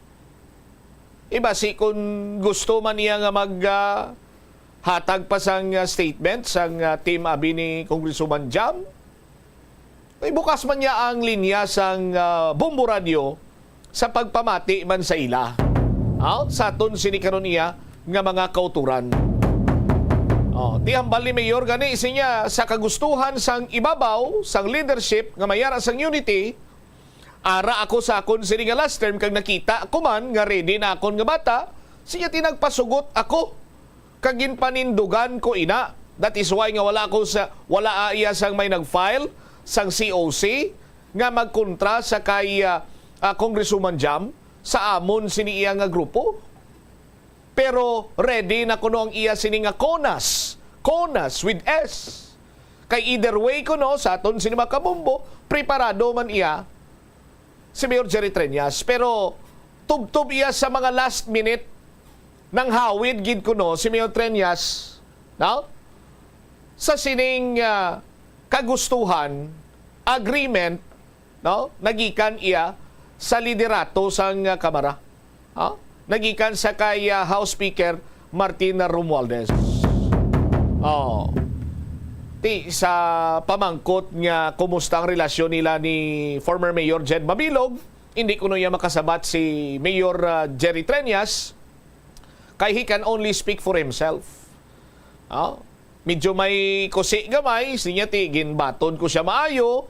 Iba si, kung gusto man niya nga mag, ah, hatag pa sang, ah, statement sang, ah, team abi ni Congresswoman Jam, ay bukas man niya ang linya sang, ah, Bombo Radio sa pagpamati man sa ila. Aw, sa aton sini karon iya nga mga kauturan. Oh, ti hambal ni Mayor gani siya sa kagustuhan sang ibabaw sang leadership nga mayara sang unity, ara ako sa akon sini nga last term kag nakita ko man nga ready na akon nga bata, siya ti nagpasugot ako kag ginpanindugan ko ina. That is why nga wala ako sa, wala, ah, iya sang may nag-file sang C O C nga magkontra sa kay, ah, ah, Congresswoman Jam sa amon sini iya nga grupo. Pero ready na kuno ang iya sini nga CONAS. CONAS with S. Kay either way kuno, sa aton sini mga kabombo, preparado man iya si Mayor Jerry Treñas. Pero tubtob iya sa mga last minute, nanghawid gid kuno si Mayor Treñas, no? Sa sining, ah, kagustuhan, agreement, no? Nagikan iya sa liderato sang, ah, Kamara. Ha? Nagikan sa kay, ah, House Speaker Martina Romualdez. Oh. Ti sa pamangkot nga kumusta ang relasyon nila ni former Mayor Jed Mabilog, hindi kuno iya makasabat si Mayor, ah, Jerry Treñas, kay he can only speak for himself. Oh. Medyo may kusi gamay, sinya ti ginbaton ko siya maayo.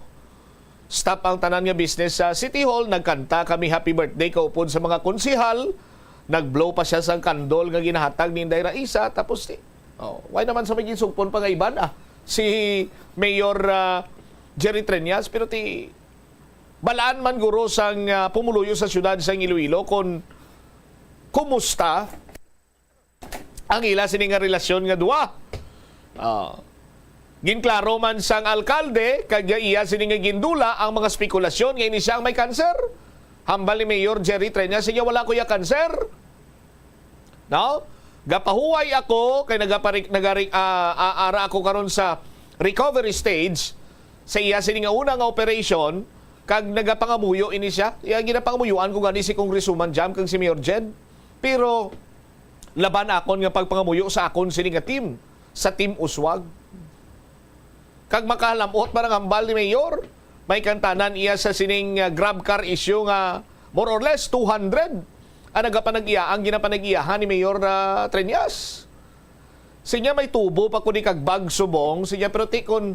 Stop ang tanan nga business sa City Hall. Nagkanta kami happy birthday kaupod sa mga konsihal. Nag-blow pa siya sang kandol nga ginahatag ni Inday Raisa. Tapos ti, oh, why naman sa may ginsugpon pa nga iban, ah? Si Mayor, ah, Jerry Treñas, pero ti, balaan man guro sang, ah, pumuluyo sa siyudad sang Iloilo kung kumusta ang ila sini nga relasyon nga duwa. Ah, ginklaro man sang alkalde kag iya sini nga gindula ang mga spekulasyon nga ini siya ang may kanser. Hambal ni Mayor Jerry Treñas, siya, "Wala ko ya kanser." No? Gapahuway ako kay nagaparik nagari ah, ah, ara ako karon sa recovery stage sa iya sini nga una nga operation, kag nagapangamuyo ini siya. Iya ginapangamuyuan ko gani si Congresswoman Jam kag si Mayor Jed. Pero laban akon nga pagpangamuyo sa akon sini nga team, sa Team Uswag. Kag makahalamot man ang hambal ni Mayor, may kantanan iya sa sining, ah, grab car issue nga more or less two hundred ang nagapanag-iya, ang ginapanag-iyahan ni Mayor, ah, Treñas. Sinya may tubo pa ko di kag bag subong, sinya, pero ti kon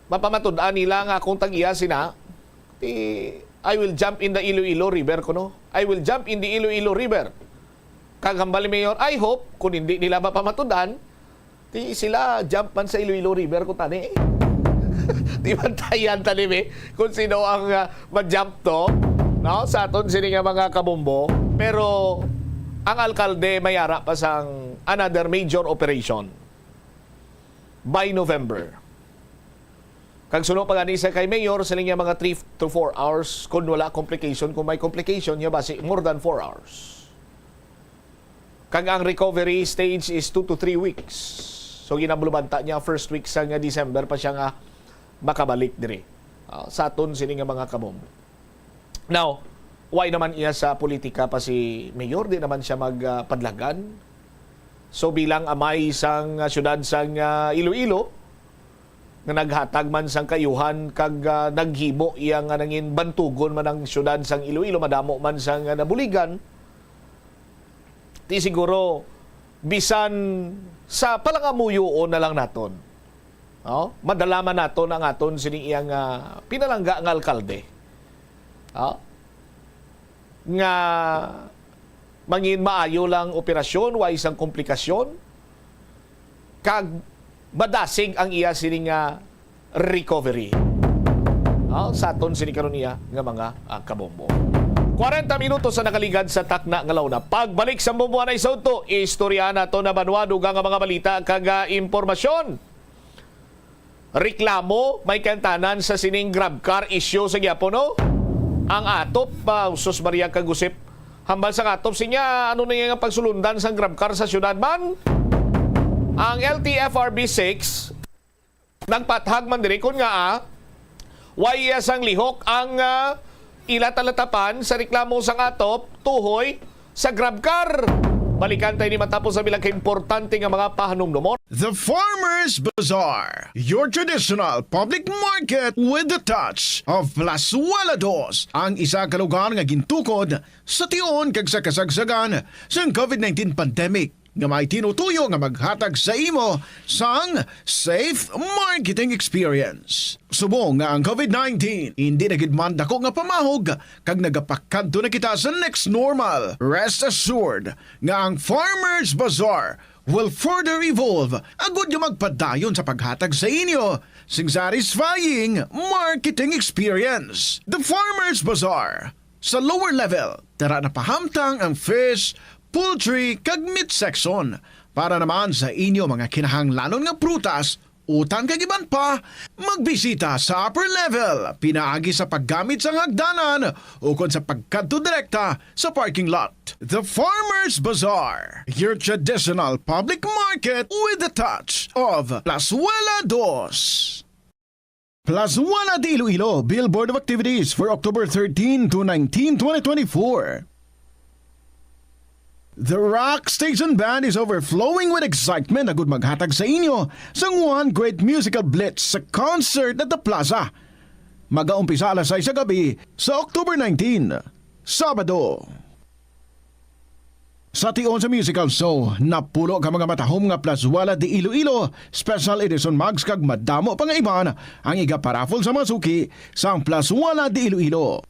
mapamatud-an nila nga akong tag-iya sina, ti I will jump in the Iloilo River kuno. I will jump in the Iloilo River. Kag hambal ni Mayor, I hope, kung hindi nila mapamatud-an, ti sila jump man sa Iloilo River ko tani. Di bantayan tani, be, kung sino ang, ah, ma-jump to, no? Sa aton sini nga mga kabombo. Pero ang alkalde may ara pa sang another major operation by November. Kag suno pa gani sa kay Mayor, siling niya mga three to four hours kung wala complication. Kung may complication, niya basi more than four hours. Kag ang recovery stage is two to three weeks. So, ginabulubanta niya first week sa nga December pa siya nga makabalik diri, ah, sa aton sini nga mga kabombo. Now, why naman iya sa politika pa si Mayor? Di naman siya magpadlagan. So, bilang amay sang, ah, siyudad sang, ah, Iloilo, nga naghatag man sang kaayuhan kag, ah, naghimo iya nga nangin bantugon man ang siyudad sang Iloilo, madamo man sang, ah, nabuligan, ti siguro bisan sa palangamuyoon na lang naton. Oh, madala man naton ang aton sining iyang, ah, pinalangga nga alkalde. Oh? Nga mangin maayo lang operasyon, wa isang komplikasyon, kag madasig ang iya sini nga recovery. Ah, sa aton sini karon niya nga mga, ah, kabombo. Kwarenta minutos sa nakaligad sa takna nga launa. Pagbalik sa Bumbuanay sa Udto, istorya nato na banwa dugang nga mga balita kag, ah, impormasyon. Reklamo may kantanan sa sining grab car issue sa gyapon, no? Ang atop pa, sus, Maria kag Josep, hambal sa atop sinya, ano na nga pagsulundan sang grab car sa syudad man? Ang L T F R B six nagpathag man diri kon nga, ah, way sang lihok ang, ah, ila talatapan sa reklamo sang atop tuhoy sa grab car. Balikan tayo ni matapos sa bilang kaimportante nga mga pahanumdumon. The Farmers Bazaar, your traditional public market with the touch of Plazuela Dos, ang isa ka lugar nga gintukod sa tion kag sa kasagsagan sang COVID nineteen pandemic, nga may tinutuyo nga maghatag sa imo sang safe marketing experience. Subong nga ang COVID nineteen indi na gid man dako nga pamahog kag nagapakadto na kita sa next normal, rest assured nga ang Farmers Bazaar will further evolve agud nga magpadayon sa paghatag sa inyo sing satisfying marketing experience. The Farmers Bazaar. Sa lower level, tara na pahamtang ang fish, poultry, kag meat section. Para naman sa inyo mga kinahanglanon nga prutas, utan kag iban pa, magbisita sa upper level pinaagi sa paggamit sang hagdanan ukon sa pagkadto direkta sa parking lot. The Farmers Bazaar, your traditional public market with the touch of Plazuela Dos. Plazuela de Iloilo, Billboard of Activities for October thirteen to nineteen, twenty twenty-four. The Rock Station Band is overflowing with excitement agud maghatag sa inyo sang one great musical blitz sa concert at the plaza. Magaumpisa alas sais sa gabi sa October nineteen, Sabado. Sa tion sa musical show, napulo ka mga matahom nga Plazuela de Iloilo Special Edition mugs kag madamo pa nga iban ang iga-paraffle sa mga suki sang Plazuela de Iloilo.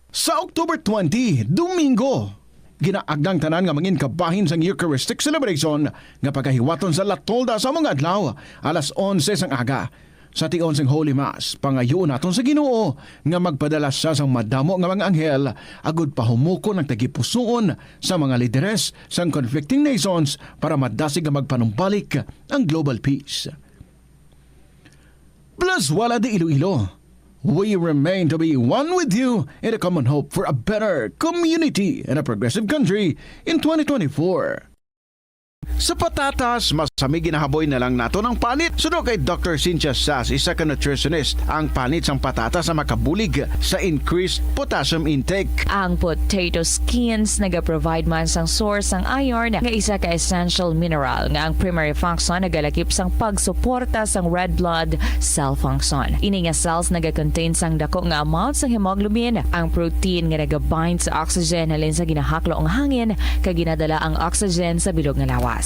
Sa October twenty, Domingo, ginaagda ang tanan nga mangin kabahin sang Eucharistic celebration nga pagahiwaton sa La Tolda sa mga adlaw, alas onse sang aga. Sa tion sing Holy Mass, pangayuon naton sa Ginoo nga magpadala sia sang madamo nga mga anghel agud pahumukon ang tagipusoon sa mga lideres sang conflicting nations para madasig nga magpanumbalik ang global peace. Plazuela de Iloilo, we remain to be one with you in a common hope for a better community and a progressive country in twenty twenty-four. Sa patatas, mas sami ginahaboy na lang naton ang panit. Suno kay Doctor Cynthia Sass, isa ka nutritionist, ang panit sang patatas ang makabulig sa increased potassium intake. Ang potato skins nagaprovide man sang source sang iron nga isa ka essential mineral nga ang primary function nagalakip sang pagsuporta sang red blood cell function. Ini nga cells nagakontain sang dako nga amount sang hemoglobin, ang protein nga nagabind sa oxygen halin sa ginahaklo nga hangin kag ginadala ang oxygen sa bilog nga lawas.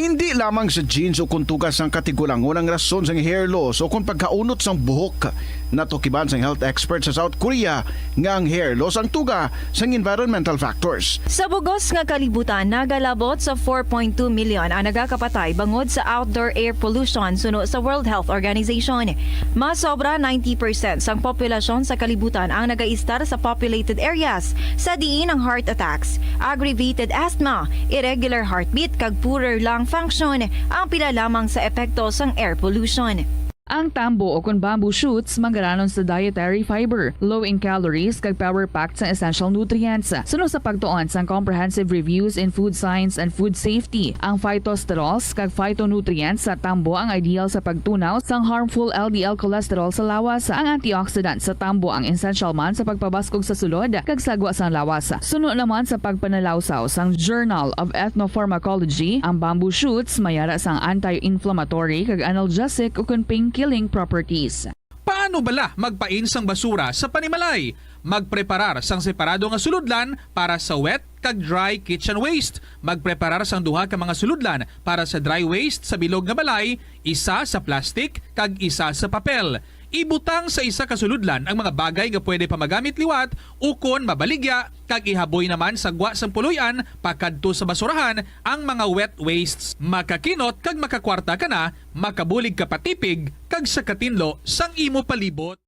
Indi lamang sa genes o kon tuga sang katigulangon ang rason sang hair loss o kon pagkaunot sang buhok. Natukiban sang health expert sa South Korea nga ang hair loss ang tuga sang environmental factors. Sa bugos nga kalibutan, nagalabot sa four point two million ang nagakapatay bangod sa outdoor air pollution suno sa World Health Organization. Mas sobra ninety percent sang populasyon sa kalibutan ang nagaistar sa populated areas, sa diin ang heart attacks, aggravated asthma, irregular heartbeat, kag poorer lung function ang pila lamang sa epekto sang air pollution. Ang tambo o kon bamboo shoots manggaranon sa dietary fiber, low in calories, kag power-packed sang essential nutrients. Suno sa pagtuon sang Comprehensive Reviews in Food Science and Food Safety, ang phytosterols kag phytonutrients sa tambo ang ideal sa pagtunaw sang harmful L D L cholesterol sa lawas. Ang antioxidant sa tambo ang essential man sa pagpabaskog sa sulod kag sagwa sang lawas. Suno naman sa pagpanalawsaw sang Journal of Ethnopharmacology, ang bamboo shoots may ara sang anti-inflammatory kag analgesic ukon pain-killing properties. Paano bala magpain sang basura sa panimalay? Magpreparar sang separado nga sulodlan para sa wet kag dry kitchen waste. Magpreparar sang duha ka mga sulodlan para sa dry waste sa bilog nga balay, isa sa plastic kag isa sa papel. Ibutang sa isa ka sulodlan ang mga bagay nga pwede pa magamit liwat ukon mabaligya, kag ihaboy naman sa gwa sang puloy-an pakadto sa basurahan ang mga wet wastes. Makakinot kag makakwarta ka na, makabulig ka pa tipig kag sa katinlo sang imo palibot.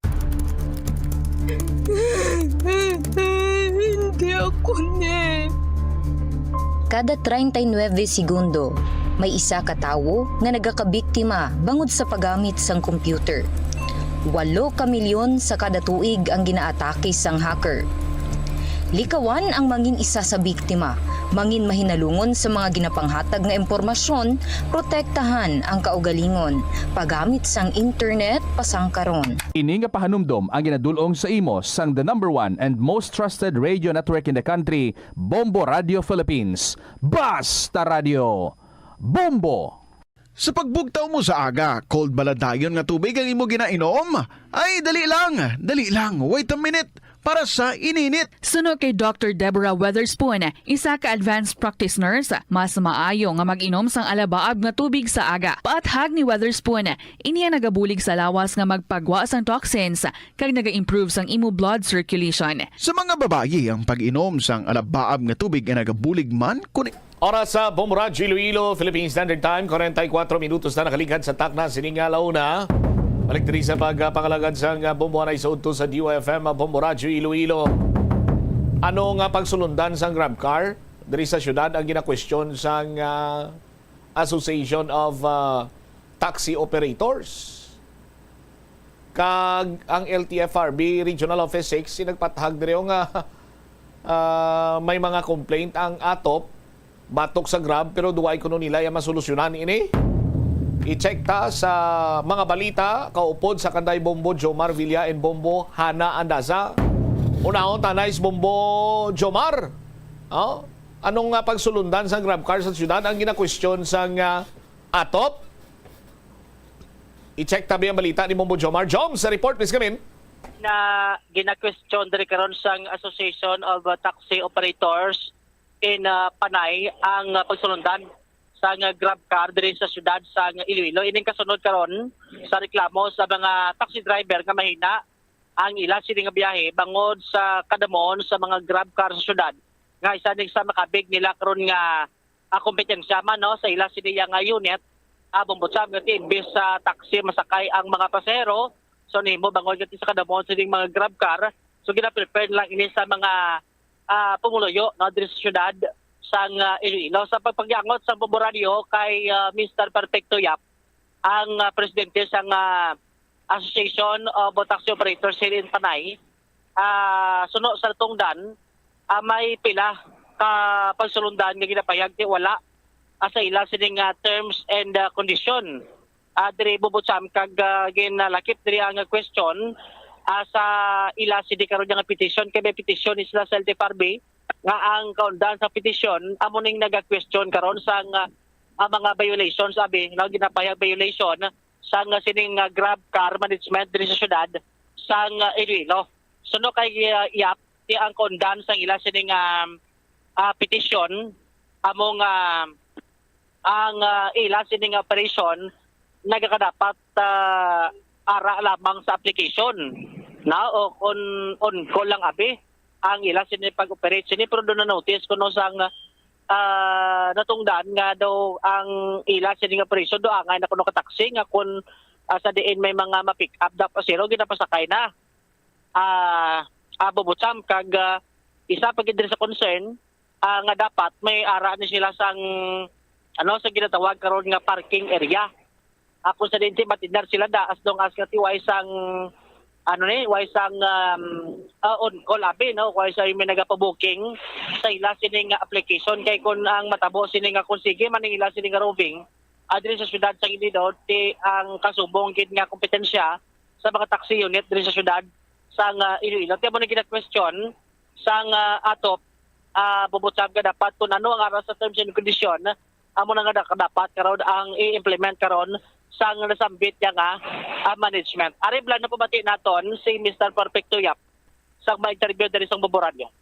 Hindi ako ni. Kada treinta y nueve segundo, may isa ka tawo nga nagakabiktima bangod sa paggamit sang computer. Walo ka milyon sa kada tuig ang ginaatake sang hacker. Likawan ang mangin isa sa biktima, mangin mahinalungon sa mga ginapanghatag nga impormasyon, protektahan ang kaugalingon, paggamit sang internet pasangkaron. Ini nga pahanumdom ang ginadul-ong sa imo sang the number one and most trusted radio network in the country, Bombo Radio Philippines. Basta Radio, Bombo! Sa pagbugtaw mo sa aga, cold bala dayon nga tubig ang imo ginainom? Ay, dali lang, dali lang, wait a minute, para sa ininit. Suno kay Doctor Deborah Weatherspoon, isa ka advanced practice nurse, mas maayo nga mag-inom sang alabaab nga tubig sa aga. Paathag ni Weatherspoon, ini ang nagabulig sa lawas nga magpagwa sang toxins kag naga-improve sang imo blood circulation. Sa mga babayi, ang pag-inom sang alabaab nga tubig ay nagabulig man kun Oras sa Bombo Radyo Iloilo, Philippine Standard Time, forty-four minutos na nakaligad sa takna sining nga alauna. Balik diri sa pagpangalagad sang Bombo anay sa udto sa D Y F M, Bombo Radyo Iloilo. Ano nga pagsulundan sang Grab Car diri sa syudad ang ginakwestiyon sang, ah, Association of, ah, Taxi Operators? Kag ang L T F R B Regional Office six, si nagpatahag diri nga, ah, may mga complaint ang atop batok sa Grab, pero duway kuno nila iya masolusyonan ini. I-check ta sa mga balita kaupod sa kanday Bombo Jomar Villa and Bombo Hana Andaza. Unahon ta na is Bombo Jomar. Oh, anong, ah, pagsulundan sang Grab car sa syudad ang ginakwestiyon sang, ah, ATOP? I-check tabi ang balita ni Mombo Jomar. Jom, sa report, please, kamin. Na ginakwestiyon diri karon sang Association of, uh, Taxi Operators in, uh, Panay ang, uh, pagsulundan sang, uh, Grab car diri sa syudad sang Iloilo. Ining kasunod karon sa reklamo sa mga taxi driver nga mahina ang ila sini nga biyahe bangod sa kadamon sa mga Grab car sa syudad nga isa ni sa makabig nila karon nga, ah, kompetensya man, no, sa ila sini nga unit, ah, Bombo Cham, nga imbis sa taxi masakay ang mga pasahero, so nimo bangod nga sa kadamon sining mga Grab car, so gina-prefer lang ini sa mga, ah, pumuluyo, no, diri sa syudad sang, ah, Iloilo. Sa pagpagiangot sa Bombo Radyo kay, ah, Mister Perfecto Yap, ang, ah, presidente sang, ah, Association of Taxi Operators here in Panay, ah, suno sa natungdan, ah, may pila ka pagsulundan nga ginapahayag ti wala, ah, sa ila sining, ah, terms and, ah, condition. Ah, diri Bombo Cham kag, ah, ginalakip diri ang question, ah, sa ila sini karon nga petition kay may petition ni sila sa L T F R B nga ang kaundan sa petition amo ning naga-question karon sang, ah, ang mga violations abi nga ginapahayag violation sang, ah, sining, ah, Grab car management diri sa syudad sang, ah, Iloilo. Suno kay, ah, Yap, ti ang kaundan sang ila sining, ah, ah, petition amo nga ang, ah, ila sining operation nagakadapat, ah, ara lamang sa application na o kon on call lang abi ang ila sini pag-operate sini, pero doon na notice kuno sang, ah, natungdan nga daw ang ila sini nga operation do angay na kuno ka taxi nga kun, ah, sa diin may mga ma-pick up dapat zero ginapasakay na. Ah, ah, Bombo Cham kag, ah, isa pa gid diri sa concern, ah, nga dapat may ara ni sila sang, ano, sa ginatawag karon nga parking area. Ako sa dinti, matindar sila da, as long as nga tiway sang, ano ni, way sang, um, ah, on call abi, no? Way sa may nagapabuking sa ila sini nga application. Kay kun ang matabo sini nga kung sige man ang ila sini nga roving, adri sa syudad sang Iloilo, ti ang kasubong gid nga kompetensya sa mga taxi unit diri sa syudad sang, ah, Iloilo. Ti amo na gina-question sang, ah, ATOP, ah, Bombo Cham nga dapat kung ano ang ara sa terms and condition, amo na nga da-, dapat karon ang i-implement karon sang nasambit niya nga, ah, management. Ari bala na pabati naton si Mister Perfecto Yap sang ma-interview diri sang Bombo Radyo.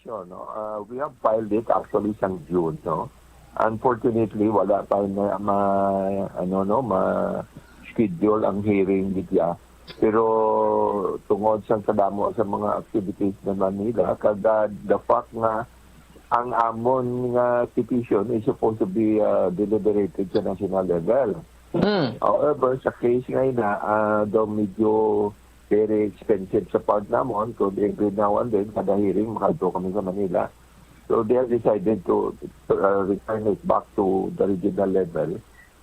Sure, no? Uh, we have filed it actually sang June, no? Unfortunately, wala pa na ma-, ano, no, ma-schedule ang hearing diya. Pero tungod sa kadamo sa mga activities naman nila, kag, uh, the fact nga ang amon nga petition is supposed to be, uh, deliberated sa national level. Mm. However, sa case nga ina, ah, daw medyo very expensive sa part namon, kung every now and then, kada hearing, makadto kami sa Manila. So, they have decided to, uh, return it back to the regional level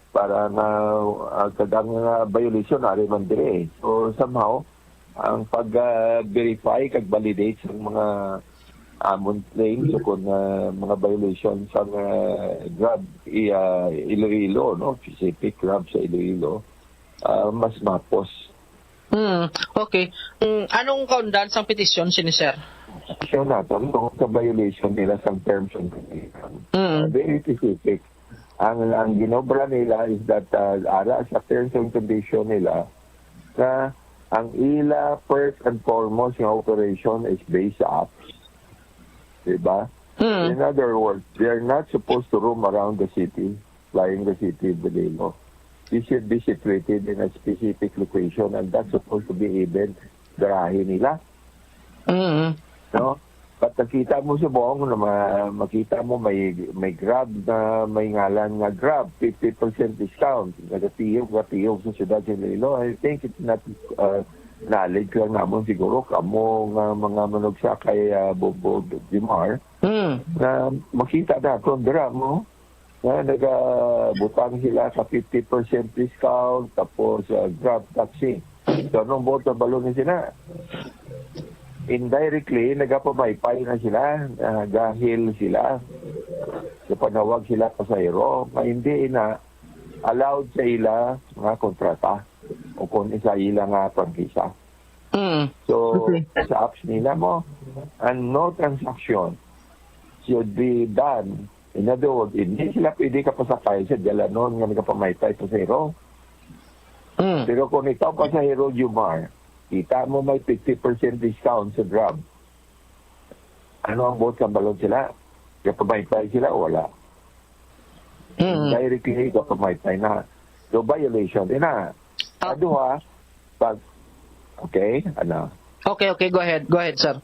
para nga, ah, kag ang, ah, violation, ari man dire. So, somehow, ang pag, ah, verify kag validate sa mga amon claims o kung, ah, mga violation sa, ah, Grab, i-, ah, Iloilo, no? Specific Grab sa Iloilo, ah, mas mapos. Hmm, okay. Mm, anong kaundan sang petisyon sini, sir? So, nato, no, sa violation nila sa terms and conditions. Mm. Ah, very specific. Ang, ang ginobra nila is that, ah, ara sa terms and condition nila, nga ang ila first and foremost nga operation is based sa apps. Diba? Hmm. In other words, they are not supposed to roam around the city, flying the city of Iloilo. They should be situated in a specific location, and that's supposed to be even garahe nila. Mm. No? But nakita mo subong na ma-, makita mo may, may Grab na may ngalan nga Grab, fifty percent discount. Nagatiyog, gatiyog sa siyudad sa Iloilo. I think it's not, uh, knowledge lang namon siguro kamo nga mga manugsakay, uh, Bobo Jimar, Mm. na makita naton dira mo. Nga nagabutang sila sa fifty percent discount, tapos, ah, Grab Taxi. So, anong buot ang balon ni sila? Indirectly, nagapamaypay na sila, nagahil sila. So, panawag sila pasahero, nga hindi na allowed sa ila nga kontrata o kung sa ila nga prangkisa. Mm. So, Okay. sa apps nila mo, ang no transaction, should be done. In other words, hindi sila pwede kapasakay sa dalanon nga nagapamaypay pasahero. Mm. Pero kung ikaw pasahero, Jomar, kita mo may fifty percent discount sa Grab. Ano ang buot sa balon sila? Kapamaypay sila o wala? Mm. Directly, kapamaypay na. So, violation din na. Ah. Kaduha, pag, okay, ano? Okay, okay. Go ahead. Go ahead, sir.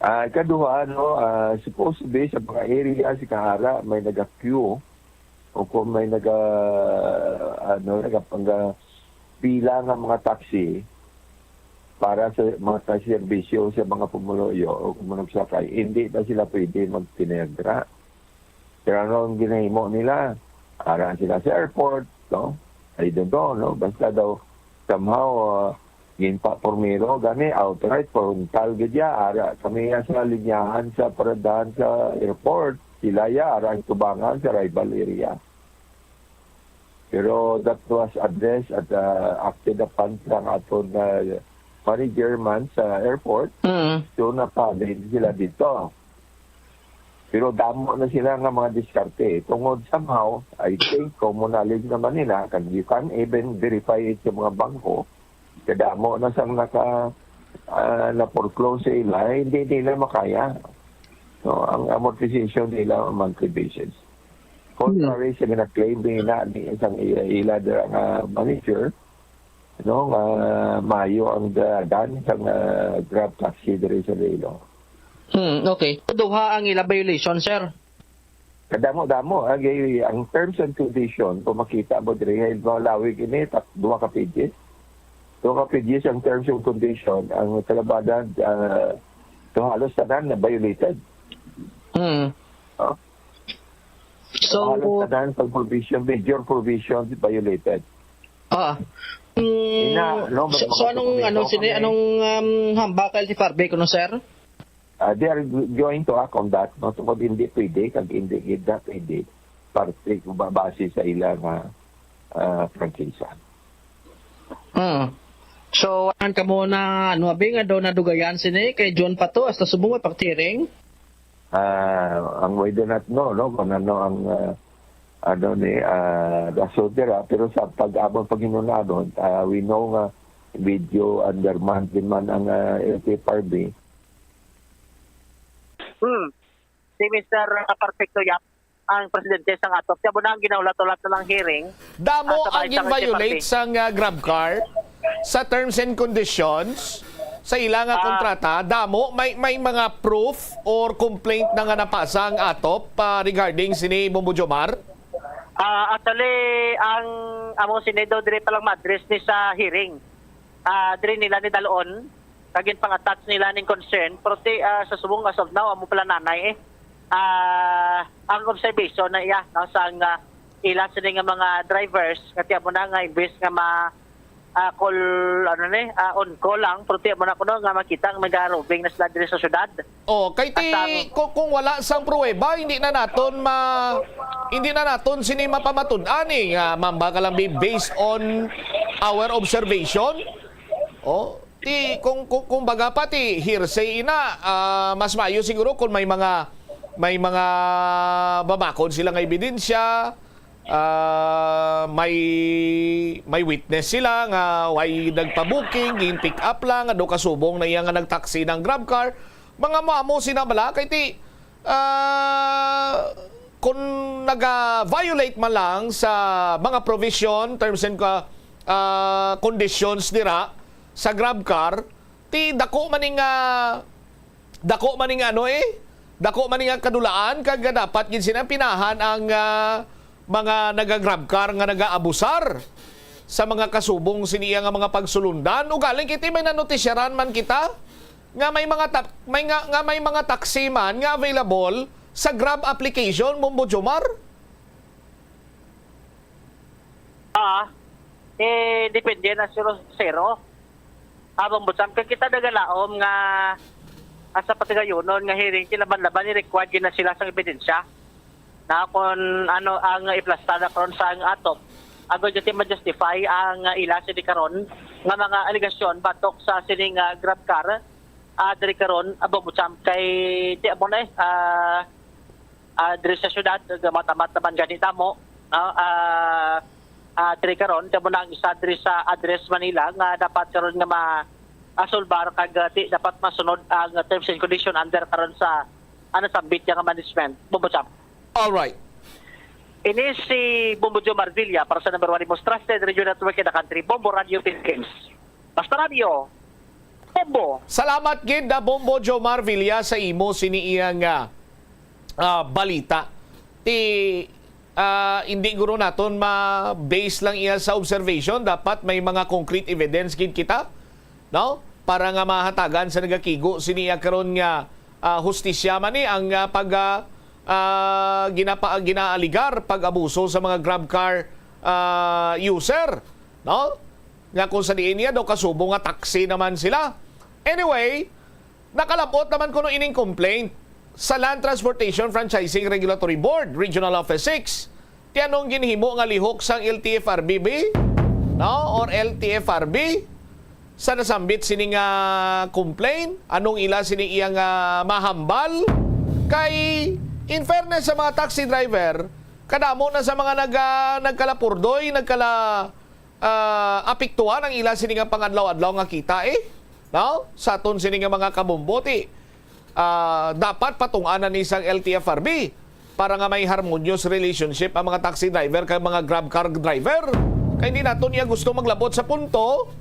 Ah, kaduha, no, ah, supposed to be sa mga area sa Kahara, may naga-queue o kung may naga, ano, nagapangga pila nga mga taxi para sa mga taxi serbisyo sa mga pumuluyo o kung magsakay, hindi na sila pwede magtinerdra. Pero ano ang ginahimo nila? Ara sila sa airport, no? I don't know, no? Basta daw, somehow, uh, ginpa primero gani, outright, frontal gid ya. Ara kami ya sa linyahan sa paradahan sa airport. Sila ya, ara ang tubangan sa arrival area. Pero that was addressed at uh, acted upon sa aton uh, manager man sa airport. Mm. So, napalin sila dito. Pero damo na sila nga mga diskarte. Tungod somehow, I think, common knowledge naman nila, kag you can even verify it sa mga bangko, kadamo na sang naka, ah, na-foreclose sa ila, hindi nila makaya. No, ang amortization nila on monthly basis. Contrary sa gina-claim nila ni isang ila, ila dira nga manager, no, nga maayo ang dagan sang ah, Grab taxi diri sa Iloilo. Hmm, okay. Duha ang ila violation, sir. Kadamo-damo, ah, gay, ang terms and condition, kung makita mo diri, ay malawig ini, tap, duha ka pages. Duha ka pages ang terms and condition, ang kalabada, ah, so halos tanan na violated. Hmm. Oh. So, Halos tanan pag provision, major provision violated. Ah. Mm, Ina, no, so, mga so anong dokumento ano sini kami. Anong um, hambal kay L T F R B kuno, sir? Ah, they are going to act on that, no? Tungod hindi pwede, kag hindi gid na pwede parte kung babase sa ila nga ah, prangkisa. Ah. So, an kamo na ano abi nga daw nadugayan sini kay June pa to hasta subong may pagtiring? Ah, ang we do not know, no, kung ano ang ah, ano ni ah, rason dira, pero sa pag-abot paghinunanon, ah, we know nga video undermanned din man ang ah, L T F R B. Hmm. Si Mister Perfecto Yap, ang presidente sang ATOP, siya mo na ang ginahulat-hulat na lang hearing. Damo Ah, sa ang Balitang gin-violate Department. sang ah, Grab Car sa terms and conditions sa ila nga Ah. kontrata. Damo may may mga proof or complaint na nga napasa ang ATOP pa regarding sini, Bombo Jomar? Ah, actually, ang amo sini daw diri pa lang ma-address ni sa hearing. Ah, diri nila ni dalon, kag pang-attach nila ning concern, pero ti, ah, sa subong as of now, amo pala nanay eh. Ah, ang observation na iya, no, sa nga ila sini nga mga drivers, nga ti amo na nga imbes nga ma ah, call, ano ni, ah, on call lang, pero ti amo na kuno nga makita nga nagaroving na sila diri sa syudad. Oh, kay ti Asang- kung, kung wala sang pruweba, hindi na naton ma hindi na naton sini mapamatud-an eh, nga mamba ka lang bi- based on our observation. Oh, ti kung, kung kumbaga pa ti hearsay ina, ah, mas maayo siguro kung may mga may mga babakod sila nga ebidensya, ah, may may witness sila nga way nagpa-booking, gin-pick up lang, ado kasubong na iya nga nagtaksi ng Grab car. Mga mamo sina bala kay ti ah, kung naga-violate man lang sa mga provision, terms and ah, conditions dira sa Grab car, ti dako man ning ah, dako man ning ano eh, dako man ning ah, kadulaan kag dapat gid sina pinahan ang ah, mga naga-Grab car nga nagaabusar sa mga kasubong siniya nga mga pagsulundan. Ugaling kiti may nanotisyaran man kita nga may mga tak- may nga, nga may mga taxi man nga available sa Grab application, Bombo Jomar? Ah, eh, depende na siro siro. Abang butam kay kita nagalaom nga asa patigayunon nga hearing, kinaban-laban ni required gyud na sila sa ebidensya. Na kung ano ang iplasta na karon sa ang ATOP, ago dyan ma-justify ang ila sini karon nga mga alegasyon batok sa sining ah, Grab car, ah, diri karon, abang butam kay ti amo na eh, ah, ah, diri sa syudad, gamatamat naman gani namo, no? Ah, ah, diri karon, kamo na ang isa diri sa Address Manila nga dapat karon nga ma-asolbar kag, ah, di dapat masunod ang terms and condition under karon sa, ano, sambit nga management. Bombo Cham. All right. Ini si Bombo Joe Marvilla para sa number one most trusted radio network in the country, Bombo Radio Philippines. Basta Radio, Bombo. Salamat gid na Bombo Joe Marvilla sa imo sini iyang, ah, ah, balita. Ti ah, hindi guro naton ma-base lang iya sa observation, dapat may mga concrete evidence gid kita, no? Para nga mahatagan sa nagakigo sini iya karon nga, ah, hustisya man ni ang, ah, pag ah, ah, ginapa, ginaaligar pag-abuso sa mga grab car, ah, user, no? Nga kung sa diin niya daw kasubong nga taxi naman sila. Anyway, nakalabot naman kuno ining complaint sa Land Transportation Franchising Regulatory Board, Regional Office six. Ti anong ginhimo nga lihok sang L T F R B B, no? Or L T F R B sa nasambit sini nga complaint? Anong ila sini iya nga mahambal? Kay, in fairness sa mga taxi driver, kadamo na sa mga nag, ah, nagkalapurdoy, nagkala, ah, apektuhan ang ila sini nga pangadlaw-adlaw nga kita, eh. No? Sa aton sini nga mga kabumboti, ah, dapat patunganan ni sang L T F R B para nga may harmonious relationship ang mga taxi driver kag mga grab car driver. Kay hindi naton iya gusto maglabot sa punto,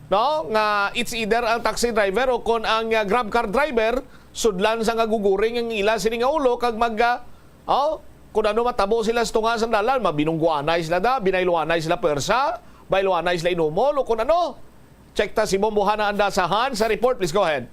no, nga it's either ang taxi driver o kon ang, ah, grab car driver sudlan sa nga guguring ang ila sini nga ulo kag mag, ah, oh, kun ano matabo sila sa tunga sang dalan, mabinungguanay sila da, binayluanay sila pwersa, bayluanay sila inumol o kun ano. Check ta si Bombo Hana Andasahan sa report. Please go ahead.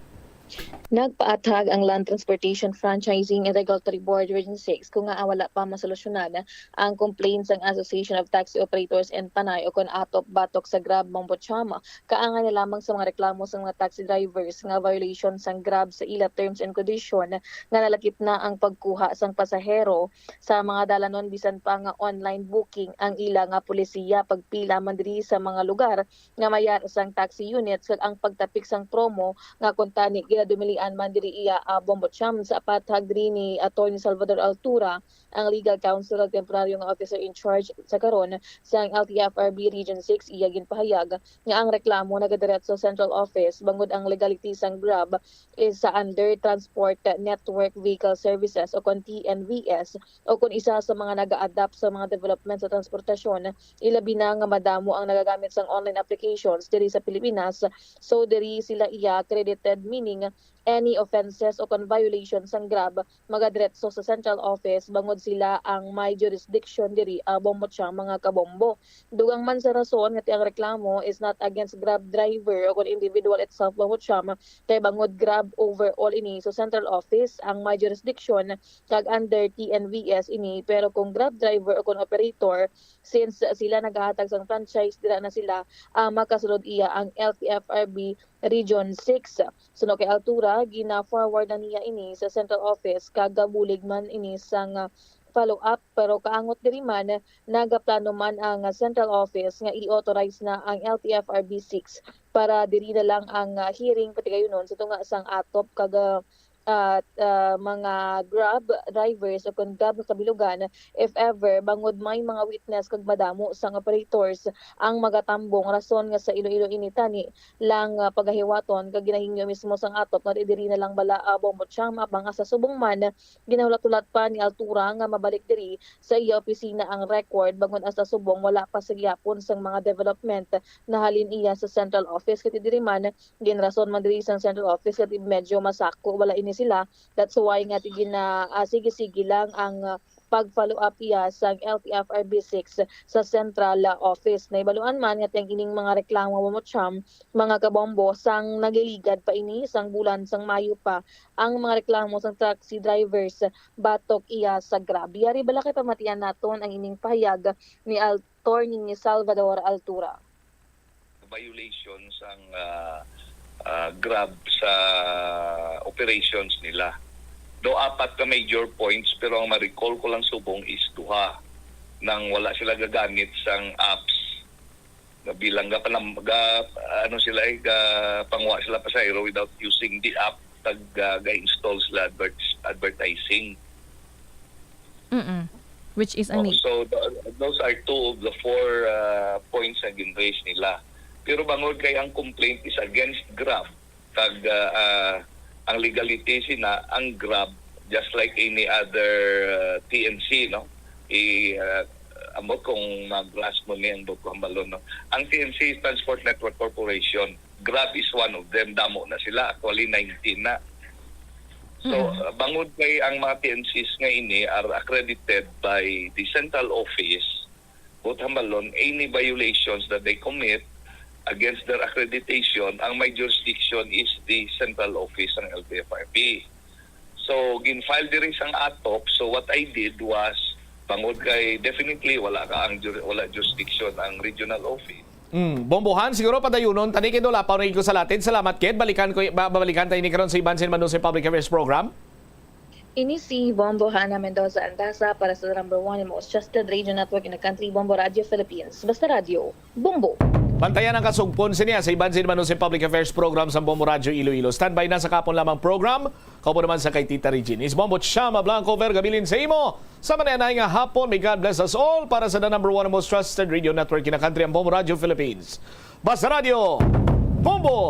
Nagpaathag ang Land Transportation Franchising and Regulatory Board Region six kung nga wala pa masolusyonan ang complaint sang Association of Taxi Operators and Panay o kon atop batok sa Grab Mambo Chama. Kaangay na lamang sa mga reklamo sa mga taxi drivers nga violation sang Grab sa ila terms and condition nga nalakip na ang pagkuha sang pasahero sa mga dalanon bisan pa nga online booking ang ila nga polisiya, pagpila man diri sa mga lugar nga mayar sang taxi units kag ang pagtapik sang promo nga kuntani ginadumilian man diri iya, ah, Bombo Cham. Sa paathag diri ni Attorney Salvador Altura, ang legal counsel kag temporaryo nga officer in charge sa karon sang L T F R B Region six, iya ginpahayag nga ang reklamo nagadiretso sa central office bangod ang legality sang Grab is sa under Transport Network Vehicle Services o kon T N V S o kon isa sa mga naga-adapt sa mga development sa transportasyon, ilabi na nga madamo ang nagagamit sang online applications diri sa Pilipinas. So diri sila iya credited, meaning any offenses o kon violation sang Grab magadiretso sa central office bangod sila ang may jurisdiction diri, ah, Bombo Cham, mga kabombo. Dugang man sa rason nga ti ang reklamo is not against Grab driver o kon individual itself, Bombo Cham, kay bangod Grab overall ini, so central office ang may jurisdiction kag under T N V S ini, pero kung Grab driver o kon operator, since sila nagahatag sang franchise, dira na sila, ah, makasulod iya ang L T F R B Region six. Suno kay Altura, gina-forward na niya ini sa central office kag gabulig man ini sang, ah, follow-up, pero kaangot diri man, nagaplano man ang, ah, central office nga i-authorize na ang L T F R B six para diri na lang ang, ah, hearing patigayunon sa tunga sang atop kag, ah, ah, ah, mga Grab drivers o kon Grab kabilugan, if ever, bangod may mga witness kag madamo sang operators ang magatambong, rason nga sa Iloilo ini tani lang, ah, pagahiwaton kag ginahingyo mismo sang atop nga diri na lang bala, ah, Bombo Cham, apang sa subong man, ginahulat-hulat pa ni Altura nga mabalik diri sa iya opisina ang record, bangod hasta subong wala pa sa gihapon sang mga development na halin iya sa central office. Kay diri man, ginrason man diri sang central office kay medyo masako wala ini sila. That's why nga ti gina, ah, sige-sige lang ang, ah, pag-follow up iya sang L T F R B six sa central, ah, office. Nahibaluan man nga ti ang ining mga reklamo, Bombo Cham, mga kabombo, sang nagliligad pa ini sang bulan sang Mayo pa ang mga reklamo sang taxi drivers batok iya sa Grab. Yari bala kay pamatian naton ang ining pahayag ni Attorney Salvador Altura. Violations ang, ah, ah, Grab sa operations nila. Though apat ka major points, pero ang ma-recall ko lang subong is duha nang wala sila gagamit sang apps nga bilang ga, panam, ga ano sila eh, ga pangwa sila pasahero without using the app, tag, ah, ga-install sila advert, advertising. Mm-mm. Which is ang Oh, need. so th- those are two of the four uh, points na gin-raise nila. Pero bangod kay ang complaint is against Grab, kag uh, uh, ang legality sina ang Grab, just like any other uh, T N C, no? I uh, ambot kung mag-grasp mo ni ang Boko Hambalon, no? Ang T N C, Transport Network Corporation, Grab is one of them. Damo na sila. Actually, nineteen na. So, Mhm. uh, bangod kay ang mga T N Cs nga ini are accredited by the central office, but hambalon, any violations that they commit against their accreditation, ang may jurisdiction is the central office ng L T F R B. So, gin-file diri sang atok. So, what I did was, bangod kay definitely wala ka ang jur- wala jurisdiction ang regional office. Mm, Bombohan, siguro padayunon tani kay dulapaw na gid ko sa latin. Salamat kid. Balikan ko ba- babalikan tayo ni karon sa Iban sin Manusoy Public Affairs Program. Ini si Bombo Hana Mendoza Andaza para sa number one and most trusted radio network in the country, Bombo Radio Philippines. Basta Radio, Bombo. Bantayan ang kasugpon siniya sa Iban sin Manusoy Public Affairs Program sa Bombo Radio Iloilo. Standby na sa kapon lamang program. Kauban naman sa kay Tita Regine. Is Bombo Chama Blanco Vergabilin sa imo. Sa mananay nga hapon, may God bless us all para sa the number one and most trusted radio network in the country, ang Bombo Radio Philippines. Basta Radio, Bombo!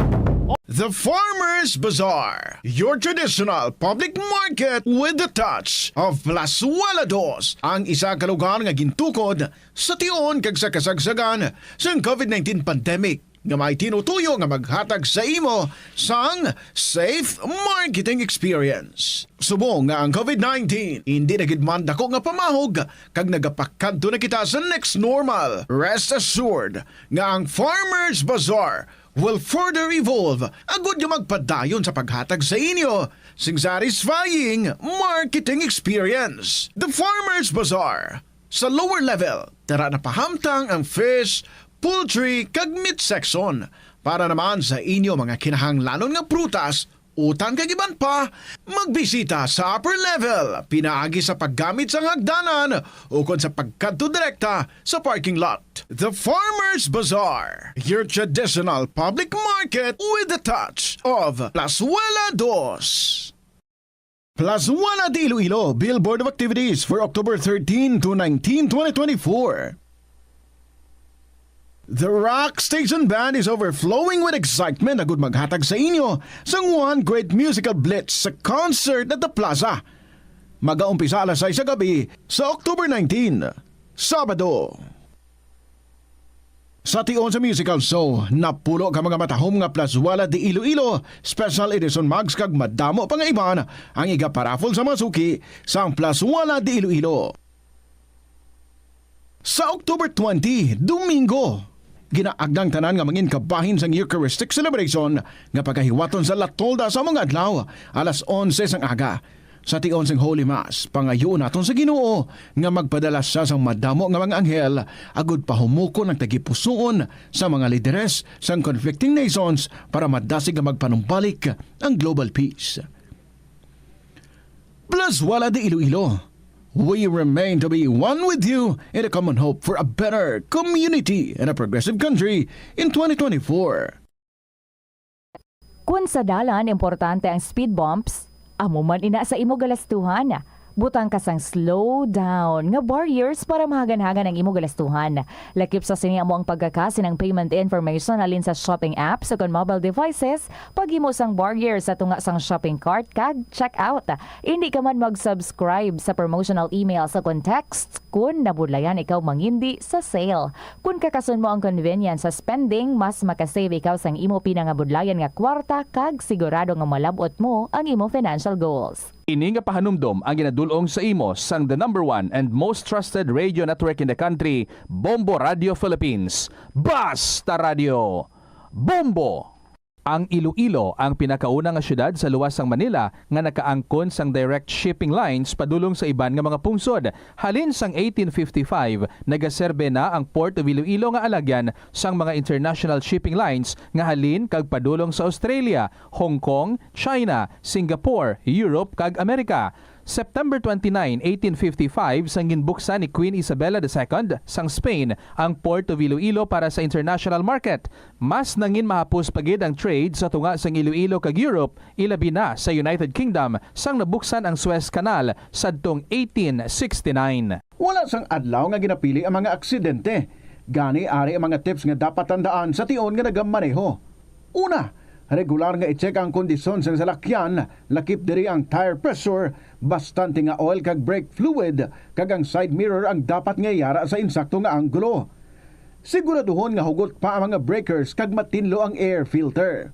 The Farmers Bazaar, your traditional public market with the touch of Plazuela Dos, ang isa ka lugar nga gintukod sa tion kag sa kasagsagan sang covid nineteen pandemic nga may tinutuyo nga maghatag sa imo sang safe marketing experience. Subong nga ang covid nineteen indi na gid man dako nga pamahog kag nagapakadto na kita sa next normal, rest assured nga ang Farmers Bazaar will further evolve agud nga magpadayon sa paghatag sa inyo sing satisfying marketing experience. The Farmers Bazaar. Sa lower level, tara na pahamtang ang fish, poultry, kag meat section. Para naman sa inyo mga kinahanglanon nga prutas, utan kag iban pa, magbisita sa upper level, pinaagi sa paggamit sang hagdanan ukon sa pagkadto direkta sa parking lot. The Farmers Bazaar, your traditional public market with the touch of Plazuela Dos. Plazuela de Iloilo, Billboard of Activities for October thirteen to nineteen, twenty twenty-four. The Rock Station Band is overflowing with excitement agud maghatag sa inyo sang one great musical blitz sa concert at the plaza. Magaumpisa alas sais sa gabi sa October nineteen, Sabado. Sa tion sa musical show, napulo ka mga matahom nga Plazuela de Iloilo Special Edition mugs kag madamo pa nga iban ang iga-paraffle sa mga suki sang Plazuela de Iloilo. Sa October twenty, Domingo, ginaagda ang tanan nga mangin kabahin sang Eucharistic celebration nga pagahiwaton sa La Tolda sa mga adlaw, alas onse sang aga. Sa tion sing Holy Mass, pangayuon naton sa Ginoo nga magpadala sia sang madamo nga mga anghel agud pahumukon ang tagipusoon sa mga lideres sang conflicting nations para madasig nga magpanumbalik ang global peace. Plazuela de Iloilo, we remain to be one with you in a common hope for a better community and a progressive country in twenty twenty-four. Kun sa dalan importante ang speed bumps, amo man ina sa imo galastuhan. Butang ka sang slow down nga barriers para mahaganhagan ang imo galastuhan. Lakip sa sini amo ang pagkakasi ng payment information halin sa shopping apps o kon mobile devices, paghimo sang barrier sa tunga sang shopping cart kag checkout. Indi ka man mag-subscribe sa promotional emails o kon texts kun nabudlayan ikaw mangindi sa sale. Kun kakason mo ang convenience sa spending, mas makasave ikaw sang imo pinangabudlayan nga kwarta kag sigurado nga malab-ot mo ang imo financial goals. Ini nga pahanumdom ang ginadul-ong sa imo sang the number one and most trusted radio network in the country, Bombo Radio Philippines. Basta Radio! Bombo! Ang Iloilo ang pinakauna nga siyudad sa luwas sang Manila nga nakaangkon sang direct shipping lines padulong sa iban nga mga pungsod. Halin sang eighteen fifty-five, nagaserbe na ang Port of Iloilo nga alagyan sang mga international shipping lines nga halin kag padulong sa Australia, Hong Kong, China, Singapore, Europe, kag Amerika. September twenty-nine, eighteen fifty-five, sang ginbuksan ni Queen Isabella the Second sang Spain ang Port of Iloilo para sa international market, mas nangin mahapos pa gid ang trade sa tunga sang Iloilo kag Europe, ilabi na sa United Kingdom, sang nabuksan ang Suez Canal sadtong eighteen sixty-nine. Wala sang adlaw nga ginapili ang mga aksidente. Gani, ari ang mga tips nga dapat tandaan sa tion nga nagamaneho. Una, regular nga i-check ang kondisyon sang salakyan, lakip diri ang tire pressure, bastante nga oil kag brake fluid, kag ang side mirror ang dapat nga yara sa insakto nga anggulo. Siguraduhon nga hugot pa ang mga breakers kag matinlo ang air filter.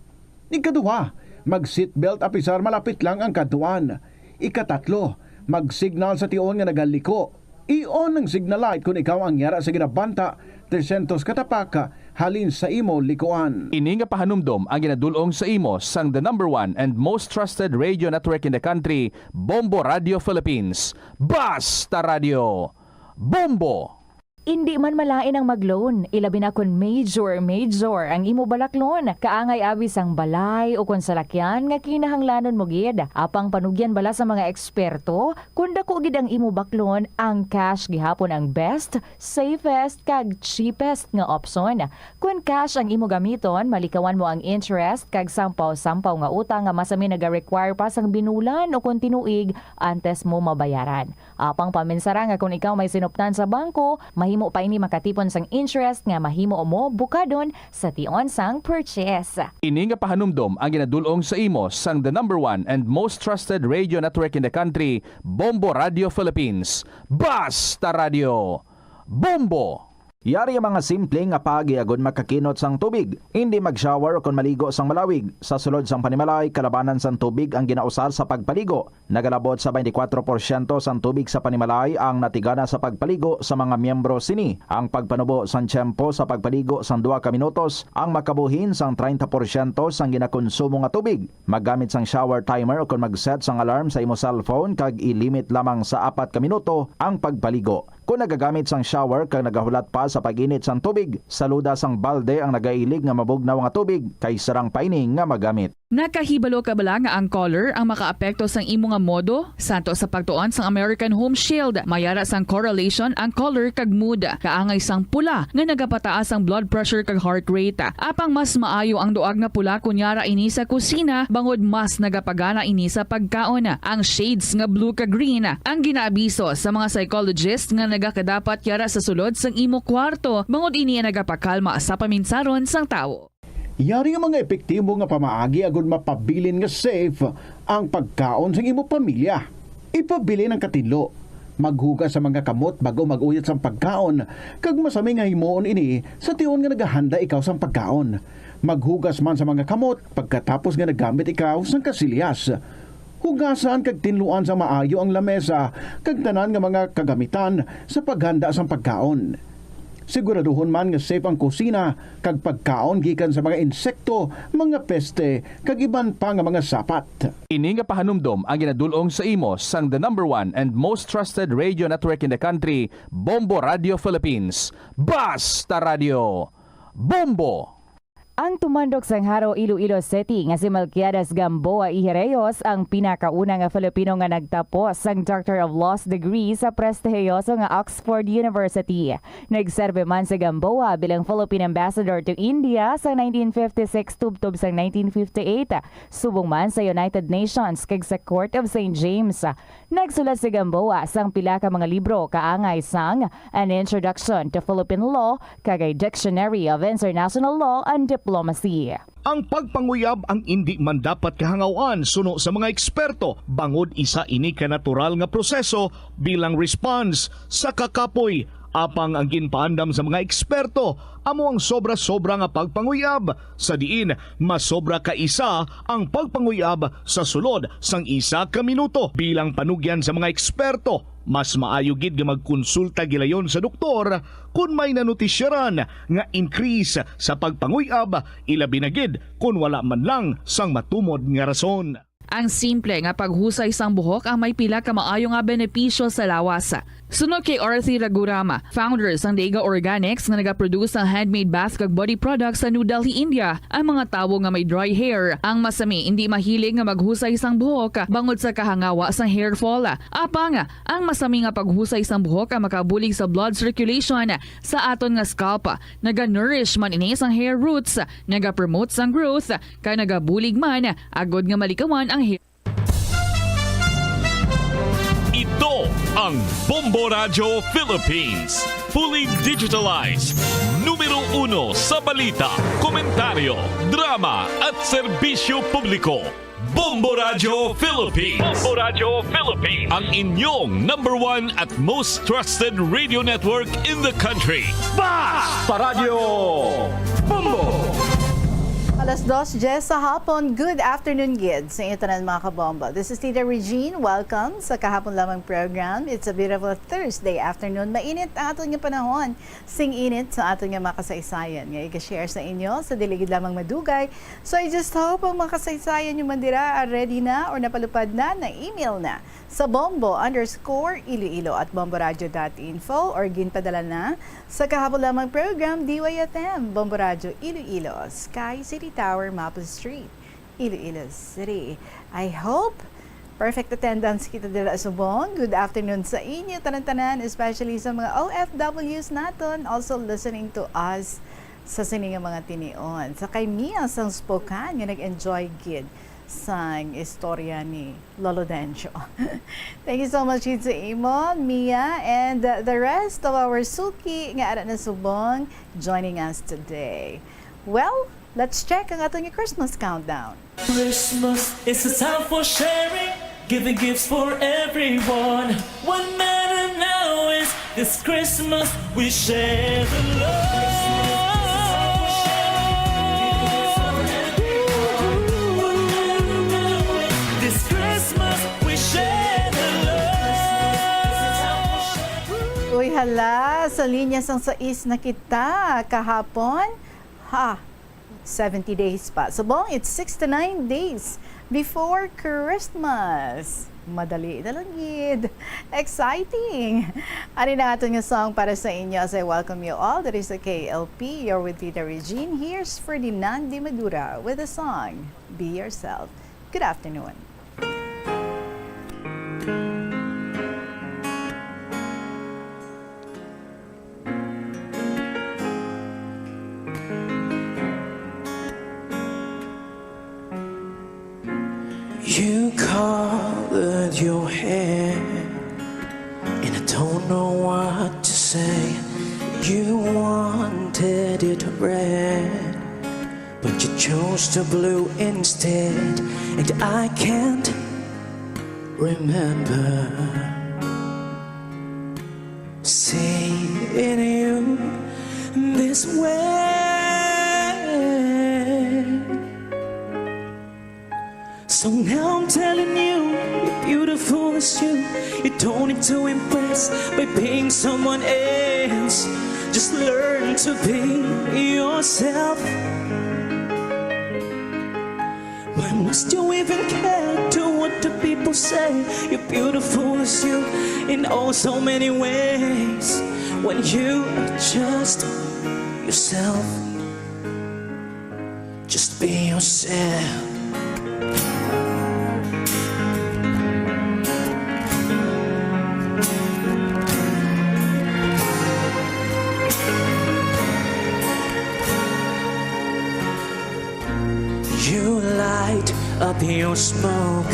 Ikaduha, mag-seatbelt apisar malapit lang ang kadtuan. Ikatatlo, mag-signal sa tion nga nagaliko. I-on ang signal light kon ikaw ang yara sa ginabanta trescientos ka tapak halin sa imo likuan. Ini nga pahanumdom ang ginadul-ong sa imo sang the number one and most trusted radio network in the country, Bombo Radio Philippines. Basta Radio! Bombo! Indi man malain ang mag-loan, ilabi na kon major, major ang imo balaklon. Kaangay abi sang balay o kon salakyan nga kinahanglanon mo gid. Apang panugyan bala sa mga eksperto, kon dako gid ang imo baklon, ang cash gihapon ang best, safest, kag cheapest nga opsyon. Kon cash ang imo gamiton, malikawan mo ang interest kag sampaw-sampaw nga utang nga masami naga-require pa sang binulan o kon tinuig antes mo mabayaran. Apang paminsara nga kon ikaw may sinuptan sa bangko, mahimo pa ini makatipon sang interest nga mahimo mo bukadon sa tion sang purchase. Ini nga pahanumdom ang ginadul-ong sa imo sang the number one and most trusted radio network in the country, Bombo Radio Philippines. Basta Radio! Bombo! Yari ang mga simple nga paagi agud makakinot sang tubig. Indi mag-shower o kon maligo sang malawig. Sa sulod sang panimalay, kalabanan sang tubig ang ginausar sa pagpaligo. Nagalabot sa twenty-four porsyento sang tubig sa panimalay ang natigana sa pagpaligo sa mga miyembro sini. Ang pagpanubo sang tiyempo sa pagpaligo sang duha ka minutos ang makabuhin sang treinta porsyento sang ginakonsumo nga tubig. Maggamit sang shower timer o kon mag-set sang alarm sa imo cellphone kag i-limit lamang sa apat ka minuto ang pagpaligo. Kon nagagamit sang shower kag nagahulat pa sa pag-init sang tubig, saluda sang balde ang nagailig nga mabugnaw nga tubig kay sarang pa ini nga magamit. Nakahibalo ka bala nga ang color ang makaapekto sang imo nga modo? Santo sa pagtuon sang American Home Shield, may ara sang correlation ang color kag mood. Kaangay sang pula nga nagapataas ang blood pressure kag heart rate. Apang mas maayo ang duag nga pula kon yara ini sa kusina, bangod mas nagapagana ini sa pagkaon. Ang shades nga blue kag green ang ginaabiso sa mga psychologist nga nagakadapat yara sa sulod sang imo kwarto, bangod ini ang nagapakalma sa paminsaron sang tawo. Yari nga mga epektibo nga pamaagi agud mapabilin nga safe ang pagkaon sang imo pamilya. Ipabilin ang katinlo. Maghugas sa mga kamot bag-o mag-uyat sang pagkaon, kag masami nga himuon ini sa tion nga nagahanda ikaw sang pagkaon. Maghugas man sa mga kamot pagkatapos nga naggamit ikaw sang kasilyas. Hugasan kag tinluan sa maayo ang lamesa kag tanan nga mga kagamitan sa paghanda sang pagkaon. Siguraduhon man nga safe ang kusina kag pagkaon gikan sa mga insekto, mga peste, kag iban pa nga mga sapat. Ini nga pahanumdom ang ginadul-ong sa imo sang the number one and most trusted radio network in the country, Bombo Radio Philippines. Basta Radio! Bombo! Ang tumandok sang Jaro, Iloilo City nga si Melquiades Gamboa y Herreos ang pinakauna nga Filipino nga nagtapos sang Doctor of Laws degree sa prestihiyoso nga Oxford University. Nagserbe man si Gamboa bilang Philippine Ambassador to India sa nineteen fifty-six tubtob sang nineteen fifty-eight, subong man sa United Nations kag sa Court of Saint James. Nagsulat si Gamboa sang pila ka mga libro kaangay sang An Introduction to Philippine Law kag a Dictionary of International Law and Diplomacy. Ang pagpanguyab ang indi man dapat kahangaw-an suno sa mga eksperto, bangod isa ini ka natural nga proseso bilang response sa kakapoy. Apang ang ginpaandam sa mga eksperto amo ang sobra-sobra nga pagpanguyab, sa diin masobra ka isa ang pagpanguyab sa sulod sang isa ka minuto. Bilang panugyan sa mga eksperto, mas maayo gid nga magkonsulta gilayon sa doktor kon may nanotisyaran nga increase sa pagpanguyab, ilabi na gid kon wala man lang sang matumod nga rason. Ang simple nga paghusay sang buhok ang may pila ka maayo nga benepisyo sa lawas. Suno kay Arthi Raghuram, founder sang Dega Organics nga nagaproduce sang handmade bath kag body products sa New Delhi, India, ang mga tawo nga may dry hair, ang masami, indi mahilig nga maghusay sang buhok bangod sa kahangawa sang hair fall. Apang, ang masami nga paghusay sang buhok ang makabulig sa blood circulation sa aton nga scalp. Naga-nourish man ini sang hair roots, nagapromote sang growth, kag nagabulig man agod nga malikawan ang hair. Ito ang Bombo Radyo Philippines. Fully digitalized. Numero uno sa balita, komentaryo, drama at serbisyo publiko. Bombo Radyo Philippines. Bombo Radyo Philippines. Ang inyong number one at most trusted radio network in the country. Basta Radyo Bombo! Alas dos diyes sa hapon. Good afternoon, gid, sa inyo tanan, mga kabombo. This is Tita Regine. Welcome sa kahapon lamang program. It's a beautiful Thursday afternoon. Mainit ang aton nga panahon. Sing init sa aton nga mga kasaysayan nga i-share sa inyo sa dili gid lamang madugay. So, I just hope ang mga kasaysayan nyo man dira, ah, ready na or napalupad na, na-email na sa bombo underscore iloilo at bomboradio dot info or ginpadala na sa kahapon lamang program, D Y F M, Bombo Radyo Iloilo, Sky City Tower, Maple Street, Iloilo City. I hope perfect attendance kita dira subong. Good afternoon sa inyo tanan-tanan, especially sa mga O F Ws naton also listening to us sa sini nga mga tinion. Sa kay Mia sang Spokane nga nag-enjoy gid sang istorya ni Lolo Dencio. Thank you so much gid sa imo, Mia, and, uh, the rest of our suki nga ara na subong joining us today. Well, let's check ang aton nga Christmas countdown. Christmas is a time for sharing, giving gifts for everyone. What matter now is this Christmas we share the love. This Christmas we share the love. Uy, hala, sa linya sang sais na kita kahapon. Ha, seventy days pa. Subong, it's sixty-nine days before Christmas. Madali na lang gid. Exciting! Ari na aton nga song para sa inyo as I welcome you all. Diri sa K L P, you're with Tita Regine. Here's Ferdinand de Madura with the song, Be Yourself. Good afternoon. You colored your hair, and I don't know what to say. You wanted it red, but you chose the blue instead, and I can't remember seeing you this way. So now I'm telling you, you're beautiful as you. You don't need to impress by being someone else. Just learn to be yourself. Why must you even care to what the people say? You're beautiful as you in oh so many ways. When you are just yourself, just be yourself. You light up your smoke,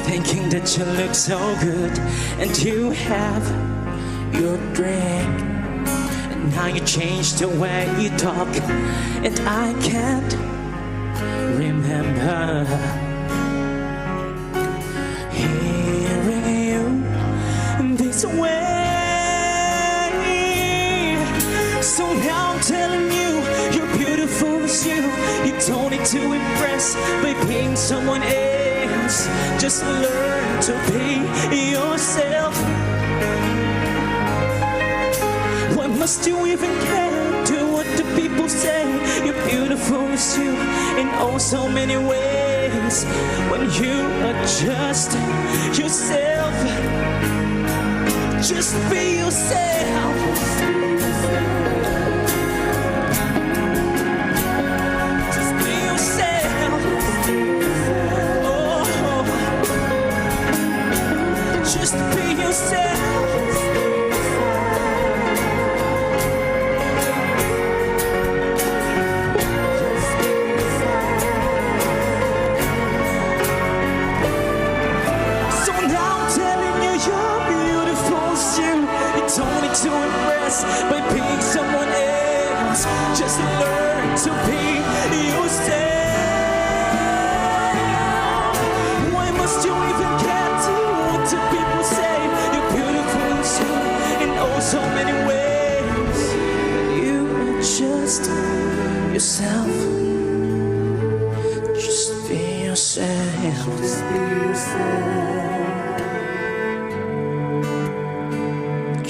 thinking that you look so good, and you have your drink. And now you change the way you talk, and I can't remember hearing you this way. So now I'm telling you, you're beautiful as you. You don't need to impress by being someone else. Just learn to be yourself. Why must you even care to what the people say? You're beautiful as you in oh so many ways. When you are just yourself, Just be yourself. Just be yourself. Oh, just be yourself. So now I'm telling you, you're beautiful still. You don't need to impress by being someone else. Just learn to be yourself. Why must you even care to what the people say? You're beautiful too in oh so many ways. You are just yourself. Just be yourself. Just be yourself.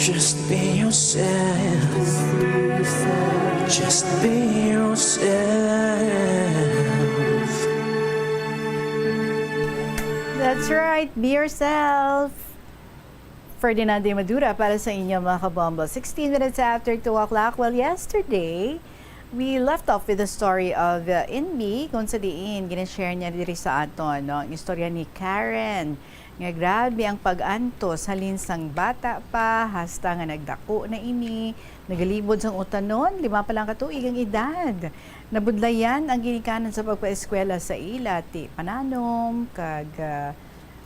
Just be yourself. Just be yourself. That's right, be yourself. Ferdinand de Madura para sa inyo, mga kabombo. Sixteen minutes after two o'clock. Well, yesterday, we left off with the story of, uh, Inbi, kung sa diin, ginashare niya diri sa aton, no? Ang istorya ni Karen, nga grabe ang pag-antos, halin sang bata pa, hasta nga nagdako na ini, nagalibod sang utanon, lima pa lang ka tuig ang edad. Nabudlayan ang ginikanan sa pagpaeskwela sa ila, ti pananom, kag, ah,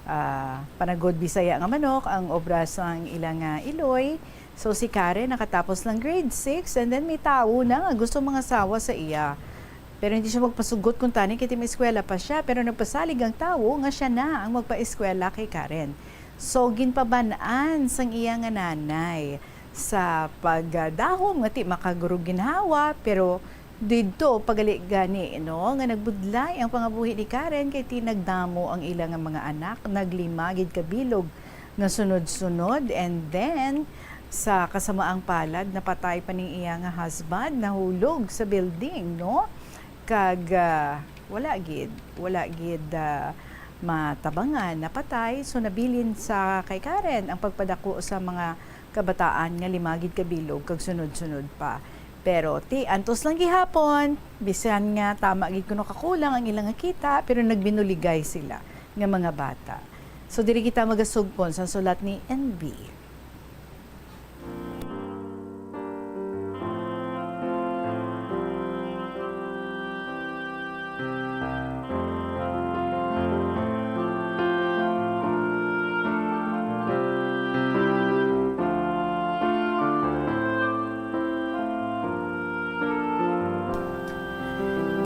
ah, panagod Bisaya nga manok ang obra sang ila nga iloy. So, si Karen nakatapos lang grade six, and then may tawo na nga gusto mangasawa sa iya. Pero hindi siya magpasugot kung tani kay ti may eskwela pa siya, pero nagpasalig ang tawo nga siya na ang magpaeskwela kay Karen. So, ginpaban-an sang iya nga nanay sa pagdahom nga ti makagurog ginhawa, pero didto pa gali gani, no, nga nagbudlay ang pangabuhi ni Karen, kay ti nagdamo ang ila nga mga anak, naglima gid ka bilog nga sunod-sunod, and then sa kasamaang palad, napatay pa ning iya nga husband, nahulog sa building, no? Kag, ah, wala gid, wala gid, ah, matabangan, napatay. So, nabilin sa kay Karen ang pagpadako sa mga kabataan nga lima gid ka bilog kag sunod-sunod pa. Pero ti antos lang gihapon, bisan nga tama gid kuno kakulang ang ilang nga kita, pero nagbinuligay sila nga mga bata. So, diri kita magasugpon sa sulat ni N B.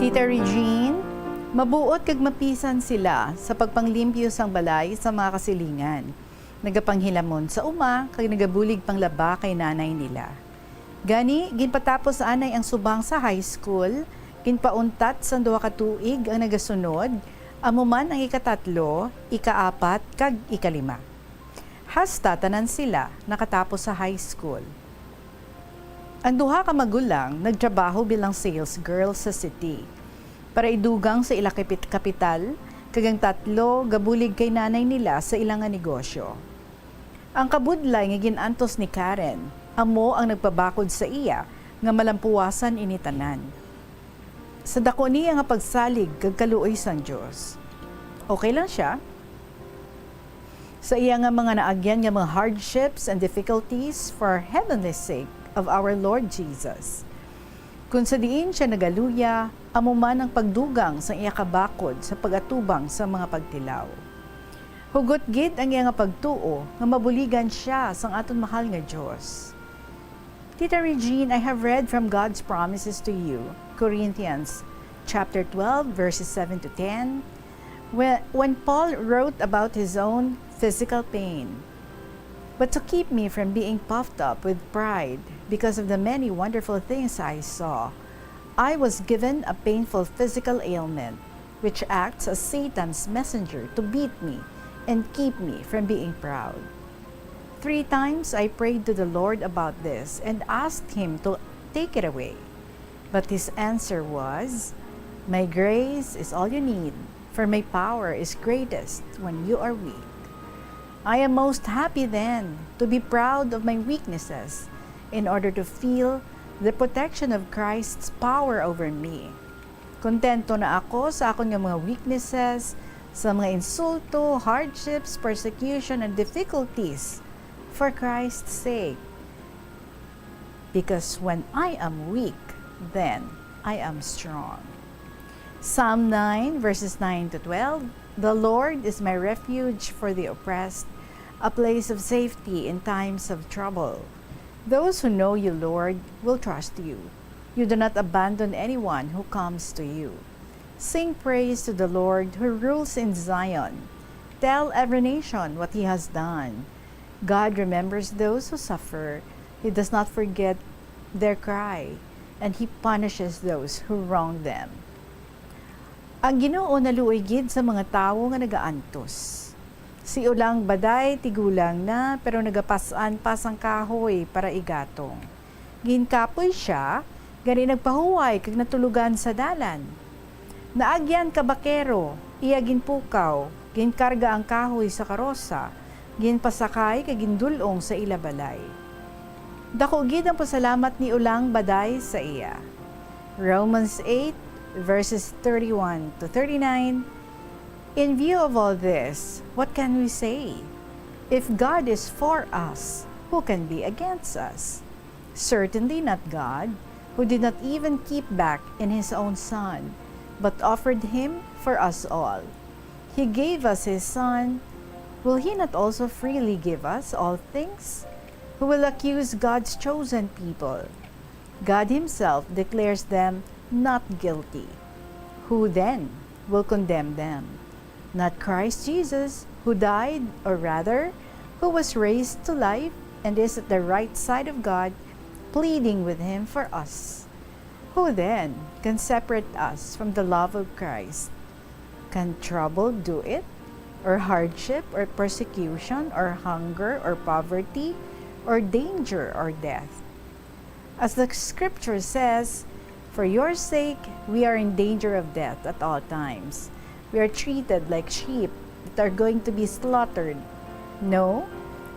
Tita Regine, mabuot kag mapisan sila sa pagpanglimpyo sang balay sa mga kasilingan. Nagapanghilamon sa uma kag nagabulig panglaba kay nanay nila. Gani, ginpatapos anay ang subang sa high school, ginpauntat sang duha ka tuig ang nagasunod, amo man ang ikatatlo, ikaapat, kag ikalima. Hasta tanan sila nakatapos sa high school. Ang duha ka magulang nagtrabaho bilang sales girl sa city para idugang sa ila kapit-, kapital, kag ang tatlo gabulig kay nanay nila sa ila nga negosyo. Ang kabudlay nga gin-antos ni Karen amo ang nagpabakod sa iya nga malampuwasan ini tanan. Sa dako niya nga pagsalig kag kaluoy sang Dios, okay lang sia. Sa iya nga mga naagyan nga mga hardships and difficulties for heavenly sake of our Lord Jesus. Kung sa diin sia nagaluya, amo man ang pagdugang sang iya kabakod sa pag-atubang sa mga pagtilaw. Hugot gid ang iya nga pagtuo nga mabuligan sia sang aton mahal nga Dios. Tita Regine, I have read from God's promises to you, Corinthians chapter twelve, verses seven to ten, whe-, when Paul wrote about his own physical pain. "But to keep me from being puffed up with pride because of the many wonderful things I saw, I was given a painful physical ailment, which acts as Satan's messenger to beat me and keep me from being proud. Three times I prayed to the Lord about this and asked him to take it away. But his answer was, 'My grace is all you need, for my power is greatest when you are weak.'" I am most happy then to be proud of my weaknesses in order to feel the protection of Christ's power over me. Kontento na ako sa akon nga mga weaknesses, sa mga insulto, hardships, persecution, and difficulties for Christ's sake. Because when I am weak, then I am strong. Psalm nine, verses nine to twelve. The Lord is my refuge for the oppressed, a place of safety in times of trouble. Those who know you, Lord, will trust you. You do not abandon anyone who comes to you. Sing praise to the Lord who rules in Zion. Tell every nation what he has done. God remembers those who suffer. He does not forget their cry, and he punishes those who wrong them. Ang Ginoo naluoy gid sa mga tawo nga nagaantos. Si Ulang Baday tigulang na, pero nagapas-an pa sang kahoy para igatong. Ginkapoy sia, gani nagpahuway kag natulugan sa dalan. Naagyan ka bakero, iya ginpukaw, ginkarga ang kahoy sa karosa, ginpasakay kag gindul-ong sa ila balay. Daku gid ang pasalamat ni Ulang Baday sa iya. Romans eight, verses thirty-one to thirty-nine. In view of all this, what can we say? If God is for us, who can be against us? Certainly not God, who did not even keep back in his own Son, but offered him for us all. He gave us his Son. Will he not also freely give us all things? Who will accuse God's chosen people? God himself declares them not guilty. Who then will condemn them? Not Christ Jesus, who died, or rather, who was raised to life and is at the right side of God, pleading with him for us. Who then can separate us from the love of Christ? Can trouble do it? Or hardship, or persecution, or hunger, or poverty, or danger, or death? As the scripture says, "For your sake, we are in danger of death at all times. We are treated like sheep that are going to be slaughtered." No,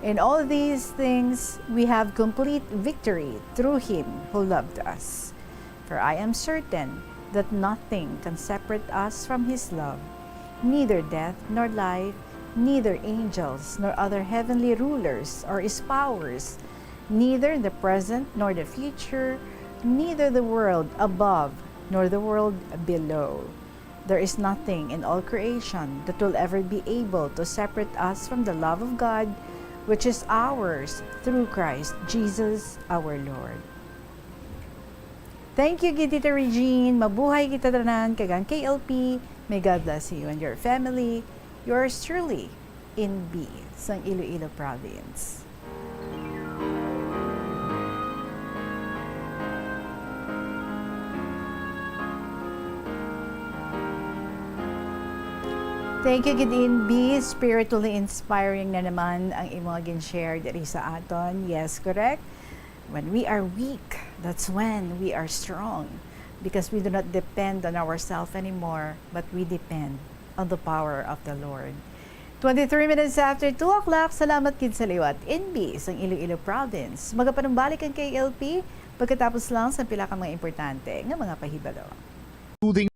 in all these things, we have complete victory through him who loved us. For I am certain that nothing can separate us from his love, neither death nor life, neither angels nor other heavenly rulers or his powers, neither the present nor the future, neither the world above nor the world below. There is nothing in all creation that will ever be able to separate us from the love of God, which is ours through Christ Jesus our Lord. Thank you, gid, Tita Regine. Mabuhay kita tanan kag ang K L P. May God bless you and your family. Yours truly, Inbi, sang Iloilo Province. Thank you, gid, Inbi. Spiritually inspiring na naman ang imo nga gin-share diri sa aton. Yes, correct. When we are weak, that's when we are strong, because we do not depend on ourselves anymore, but we depend on the power of the Lord. Twenty-three minutes after two o'clock, salamat gid sa liwat. Inbi sang Iloilo Province. Magapanumbalik ang K L P pagkatapos lang sa pila ka mga importante nga mga pahibalo. Soothing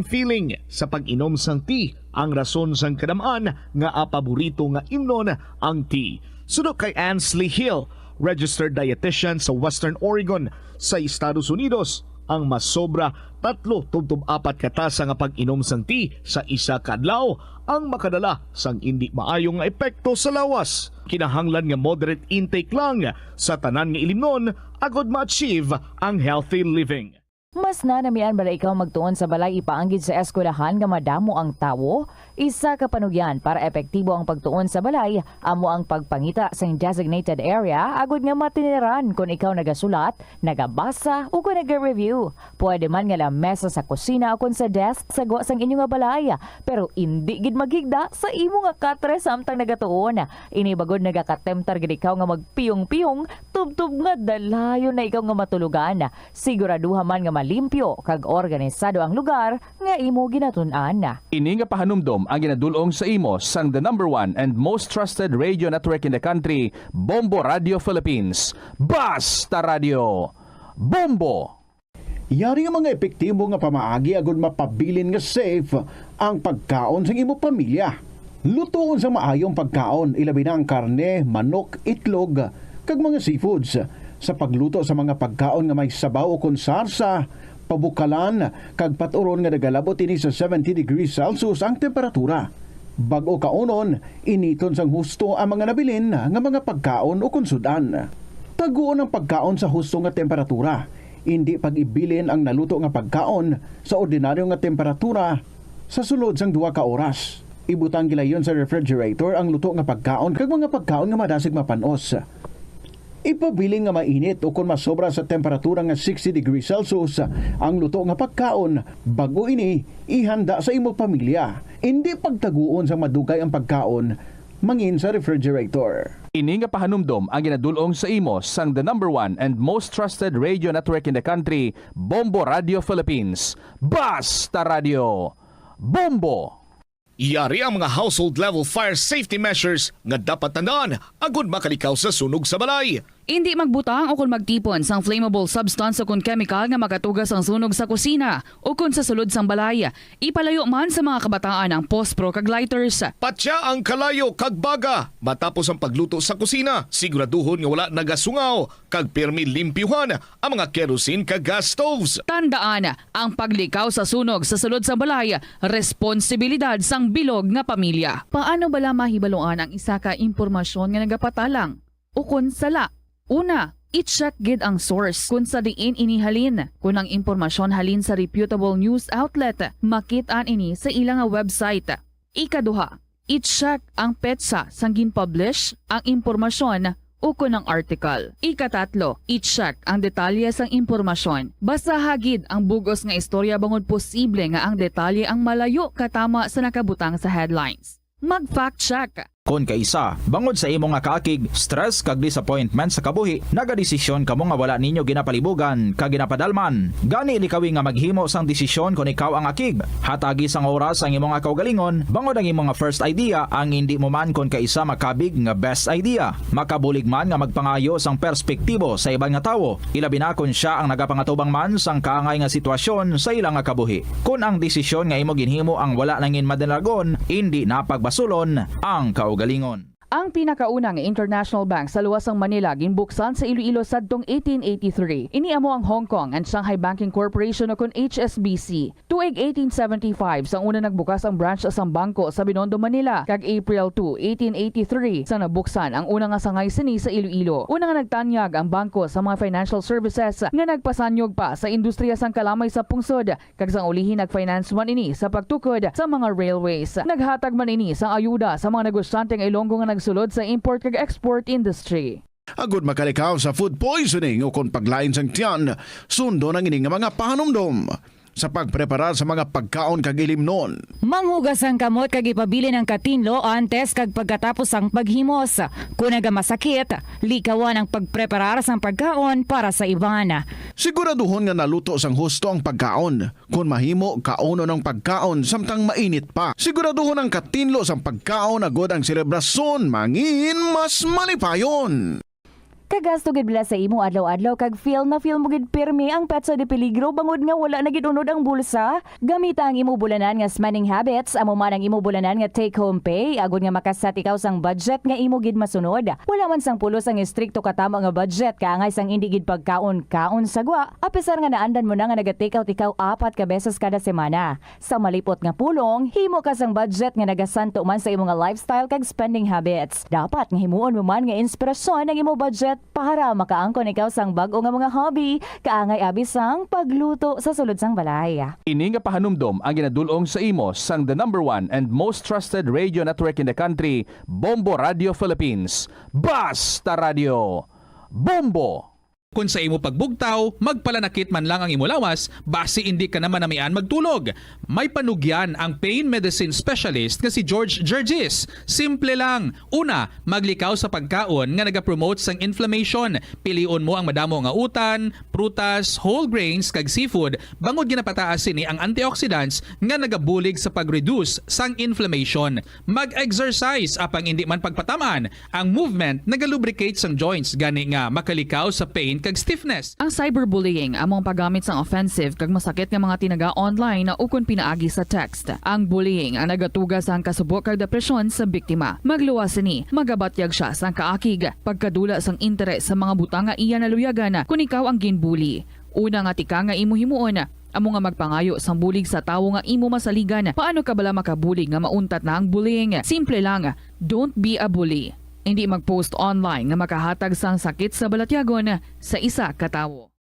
feeling sa pag-inom sang tea ang rason sang kadam-an nga paborito nga imnon ang tea. Suno kay Ansley Hill, registered dietitian sa Western Oregon sa Estados Unidos, ang masobra tatlo tubtob apat ka tasa nga pag-inom sang tea sa isa ka adlaw ang makadala sang indi maayo nga epekto sa lawas. Kinahanglan nga moderate intake lang sa tanan nga ilimnon agod ma-achieve ang healthy living. Mas nanamian bala ikaw magtuon sa balay ipaanggid sa eskwelahan nga madamo ang tawo? Isa ka panugyan para epektibo ang pagtuon sa balay amo ang pagpangita sing designated area agud nga matiniran kon ikaw nagasulat, nagabasa, ukon naga-review. Pwede man nga lamesa sa kusina ukon sa desk sa gwa sang inyo nga balay, pero indi gid maghigda sa imo nga katre samtang nagatuon. Ini bagod nagakatemptar gid ikaw nga magpiyong-piyong tubtob nga dalayon na ikaw nga matulogan. Siguraduha man nga limpyo kag organisado ang lugar nga imo ginatun-an. Ini nga pahanumdom ang ginadul-ong sa imo sang the number one and most trusted radio network in the country, Bombo Radio Philippines. Basta Radio, Bombo! Yari ang mga epektibo nga pamaagi agud mapabilin nga safe ang pagkaon sang imo pamilya. Lutoon sang maayo ang pagkaon, ilabi na ang karne, manok, itlog, kag mga seafoods. Sa pagluto sa mga pagkaon nga may sabaw o kon sarsa, pabukalan, kag paturon nga nagalabot ini sa seventy degrees Celsius ang temperatura. Bag-o kaunon, initon sang husto ang mga nabilin nga mga pagkaon o kon sud-an. Taguon ang pagkaon sa husto nga temperatura. Indi pag-ibilin ang naluto nga pagkaon sa ordinaryo nga temperatura sa sulod sang duha ka oras. Ibutang gilayon sa refrigerator ang luto nga pagkaon kag mga pagkaon nga madasig mapan-os. Ipabilin nga mainit o kon masobra sa temperatura nga sixty degrees Celsius ang luto nga pagkaon bag-o ini ihanda sa imo pamilya. Indi pagtaguon sang madugay ang pagkaon mangin sa refrigerator. Ini nga pahanumdom ang ginadul-ong sa imo sang the number one and most trusted radio network in the country, Bombo Radio Philippines. Basta Radio, Bombo! Yari ang mga household level fire safety measures nga dapat tandaan agud makalikaw sa sunog sa balay. Indi magbutang o kon magtipon sang flammable substance o kon kemikal nga makatuga sang sunog sa kusina o kon sa sulod sang balay. Ipalayo man sa mga kabataan ang pospro kag lighters. Patya ang kalayo kag baga matapos ang pagluto sa kusina. Siguraduhon nga wala nagasungaw kag pirmi limpyuhan ang mga kerosene kag gas stoves. Tandaan, ang paglikaw sa sunog sa sulod sang balay, responsibilidad sang bilog nga pamilya. Paano bala mahibaluan ang isa ka impormasyon nga nagapatalang ukon sala? Una, i-check gid ang source kon sa diin ini halin. Kon ang impormasyon halin sa reputable news outlet, makit-an ini sa ila nga website. Ikaduha, i-check ang petsa sang gin-publish ang impormasyon ukon ang article. Ikatatlo, i-check ang detalye sang impormasyon. Basaha gid ang bug-os nga istorya bangod posible nga ang detalye ang malayo katama sa nakabutang sa headlines. Mag-fact check. Kon kaisa, bangod sa imo nga kaakig, stress kag disappointment sa kabuhi, nagadesisyon kamo nga wala ninyo ginapalibugan kag ginapadalman. Gani, likawi nga maghimo sang desisyon kon ikaw ang akig. Hatagi sang oras ang imo nga kaugalingon, bangod ang imo nga first idea ang indi mo man kon kaisa makabig nga best idea. Makabulig man nga magpangayo sang perspektibo sa iban nga tawo, ilabi na kon sia ang nagapangatubang man sang kaangay nga sitwasyon sa ila nga kabuhi. Kon ang desisyon nga imo ginhimo ang wala nangin madalagon, indi na pagbasulon ang kaugalingon. Ang pinakauna nga international bank sa luwas sang Manila ginbuksan sa Iloilo sadtong eighteen eighty-three. Ini amo ang Hong Kong and Shanghai Banking Corporation o kon H S B C. Tuig eighteen seventy-five sang una nagbukas ang branch sang bangko sa Binondo, Manila, kag April two, eighteen eighty-three sang nabuksan ang una nga sangay sini sa Iloilo. Una nga nagtanyag ang bangko sa mga financial services nga nagpasanyog pa sa industriya sang kalamay sa pungsod, kag sang ulihi nag-finance man ini sa pagtukod sa mga railways. Naghatag man ini sang ayuda sa mga negosyante nga Ilonggo nga nagsulod sa import kag export industry. Agud makalikaw sa food poisoning o kon paglain sang tiyan, sundon ang ini nga mga pahanumdom sa pagpreparar sa mga pagkaon kag ilimnon. Manghugas ang kamot kag ipabilin ang katinlo antes kag pagkatapos sang paghimos. Kon nagamasakit, likawan ang pagpreparar sang pagkaon para sa iban. Siguraduhon nga naluto sang husto ang pagkaon. Kon mahimo, kaunon ang pagkaon samtang mainit pa. Siguraduhon ang katinlo sang pagkaon agud ang selebrasyon mangin mas malipayon. Kagasto gid bala sa imo adlaw-adlaw kag feel na feel mo gid pirmi ang petsa de peligro bangod nga wala na gid unod ang bulsa? Gamita ang imo bulanan nga spending habits, amo man ang imo bulanan nga take-home pay, agud nga maka-set ikaw sang budget nga imo gid masunod. Wala man sang pulos ang estrikto katama nga budget, kaangay sang indi gid pagkaon-kaon sa gwa, apisar nga naandan mo na nga naga-take out ikaw apat ka beses kada semana. Sa malipot nga pulong, himo ka sang budget nga nagasanto man sa imo nga lifestyle kag spending habits. Dapat nga himuon mo man nga inspirasyon ang imo budget para makaangkon ikaw sang bag-o nga mga hobby, kaangay abi sang pagluto sa sulod sang balay. Ini nga pahanumdom ang ginadul-ong sa imo sang the number one and most trusted radio network in the country, Bombo Radio Philippines. Basta Radio, Bombo! Kon sa imo pagbugtaw, magpalanakit man lang ang imo lawas, basi indi ka na manamian magtulog. May panugyan ang pain medicine specialist nga si George Gergis. Simple lang. Una, maglikaw sa pagkaon nga nagapromote sang inflammation. Pilion mo ang madamo nga utan, prutas, whole grains, kag seafood, bangod ginapataas sini ang antioxidants nga nagabulig sa pag-reduce sang inflammation. Mag-exercise, apang indi man pagpataman, ang movement nagalubricate sang joints, gani nga makalikaw sa pain kag stiffness. Ang cyberbullying amo ang paggamit sang offensive kag masakit nga mga tinaga online ukon pinaagi sa text. Ang bullying ang nagatuga sang kasubo kag depresyon sa biktima. Magluwas sini, magabatyag sia sang kaakig, pagkadula sang interes sa mga butang nga iya naluyagan kon ikaw ang ginbully. Una nga tika nga imo himuon, amo nga magpangayo sang bulig sa tawo nga imo masaligan. Paano ka bala makabulig nga mauntat na ang bullying? Simple lang, don't be a bully. Indi mag-post online nga makahatag sang sakit sa balatyagon sa isa ka tawo.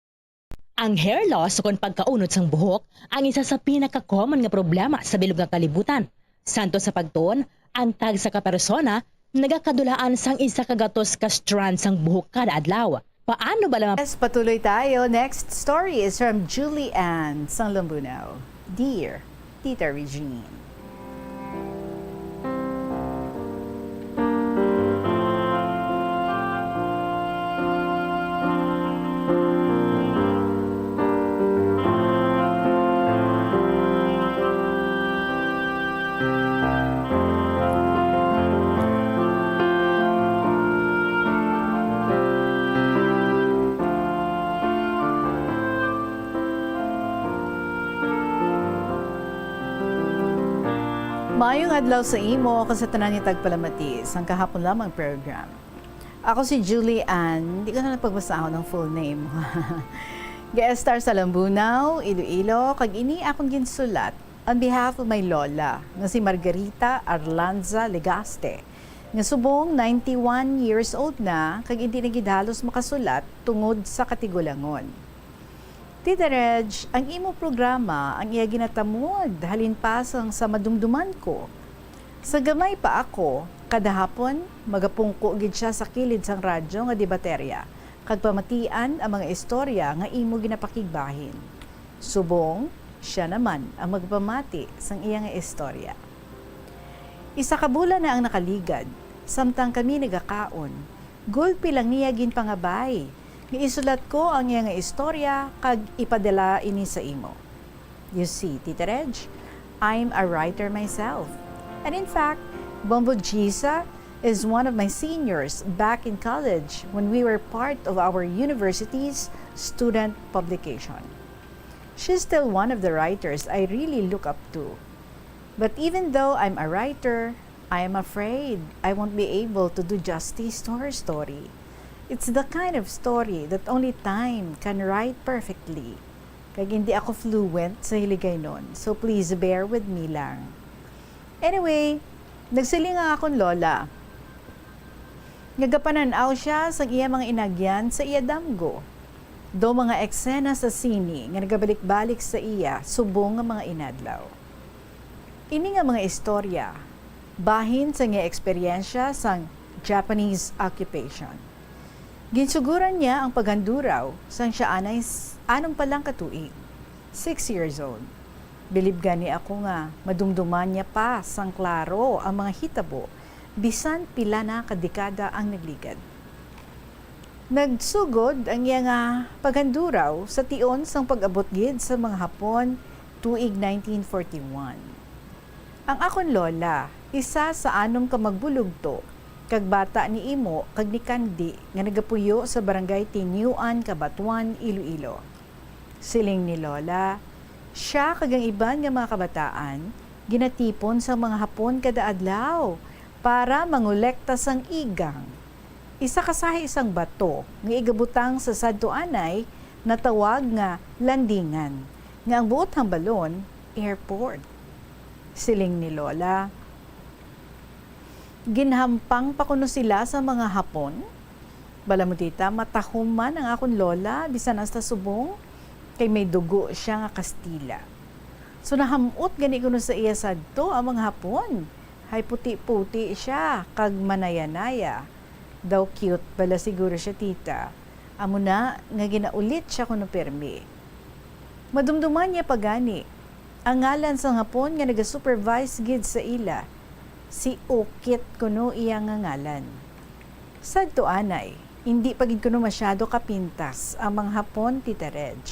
Ang hair loss ukon pagkaunod sang buhok ang isa sa pinaka-common nga problema sa bilog nga kalibutan. Santo sa pagtuon, ang tagsa ka persona nagakadulaan sang isa ka gatos ka strand sang buhok kada adlaw. Paano bala ma- Yes, patuloy tayo. Next story is from Julie Ann sang Lambunao. Dear Tita Regine. Maayong adlaw sa imo kag sa tanan nga tagpalamati sang kahapon lamang program. Ako si Julie Ann, hindi ko na lang pagbasahon ang full name. Ga-estar sa Lambunao, Iloilo, kag ini akong ginsulat on behalf of my lola, nga si Margarita Arlanza Legaste, nga subong ninety-one years old na kag indi na gid halos makasulat tungod sa katigulangon. Tita Reg, ang imo programa ang iya ginatamod halin pa sang sa madumduman ko. Sa gamay pa ako, kada hapon magapungko gid sia sa kilid sang radyo nga debaterya kag pamatian ang mga istorya nga imo ginapakigbahin. Subong, sia naman ang magpamati sang iya nga istorya. Isa ka bulan na ang nakaligad, samtang kami nagakaon, gulpi lang niya ginpangabay nga isulat ko ang iya nga istorya kag ipadala ini sa imo. You see, Tita Reg, I'm a writer myself. And in fact, Bombo Gisa is one of my seniors back in college when we were part of our university's student publication. She's still one of the writers I really look up to. But even though I'm a writer, I am afraid I won't be able to do justice to her story. It's the kind of story that only time can write perfectly. Kag hindi ako fluent sa Hiligaynon, so please bear with me lang. Anyway, nagsiling ang akon lola nga gapanan-aw sia sang iya mga inagyan sa iya damgo, daw mga eksena sa sine nga nagabalik-balik sa iya subong nga mga inadlaw. Ini nga mga istorya bahin sang iya eksperyensya sang Japanese occupation. Ginsuguran niya ang paghanduraw sang sia anay s-, anom pa lang ka tuig, six years old. Bilib gani ako nga madumduman niya pa sang klaro ang mga hitabo bisan pila na ka dekada ang nagligad. Nagsugod ang iya nga paghanduraw sa tion sang pag-abot gid sa mga Hapon tuig nineteen forty-one. Ang akon lola, isa sa anom ka magbulugto kag bata ni Imo kag ni Kandi nga nagapuyo sa Barangay Tinyuan, Cabatuan, Iloilo. Siling ni Lola, sia kag ang iban nga mga kabataan ginatipon sang mga Hapon kada adlaw para mangolekta sang igang, isa ka sahi sang bato nga igabutang sa sadto anay natawag nga landingan, nga ang buot hambalon, airport. Siling ni Lola, "Ginhampang pa kuno sila sa mga Hapon?" Bala mo, tita, matahom man ang akon lola, bisan hasta subong, kay may dugo sia nga Kastila. So, naham-ot gani kuno sa iya sadto ang mga Hapon. Hay puti-puti sia, kag manayanaya. Daw cute bala siguro sia, tita. Amo na nga ginaulit sia kuno pirmi. Madumduman niya pa gani ang ngalan sang Hapon nga naga-supervise gid sa ila, si Ukit kuno iya nga ngalan. Sadto anay, indi pa gid kuno masyado kapintas ang mga Hapon, Tita Reg.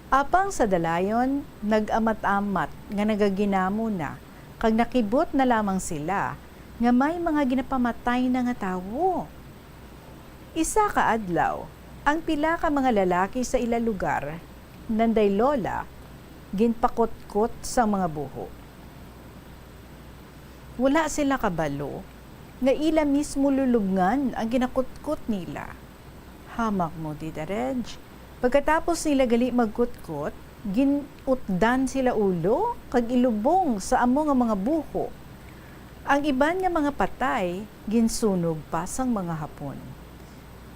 Apang sa dalayon, nag-amat-amat nga nagaginamo na, kag nakibot na lamang sila nga may mga ginapamatay na nga tawo. Isa ka adlaw, ang pila ka mga lalaki sa ila lugar, Nanday Lola, ginpakutkot sang mga buho. Wala sila kabalo nga ila mismo lulubngan ang ginakutkot nila. Hamak mo, Tita Reg. Pagkatapos nila gali magkutkot, gin-utdan sila ulo kag ilubong sa amo nga mga buho. Ang iban nga mga patay ginsunog pa sang mga Hapon.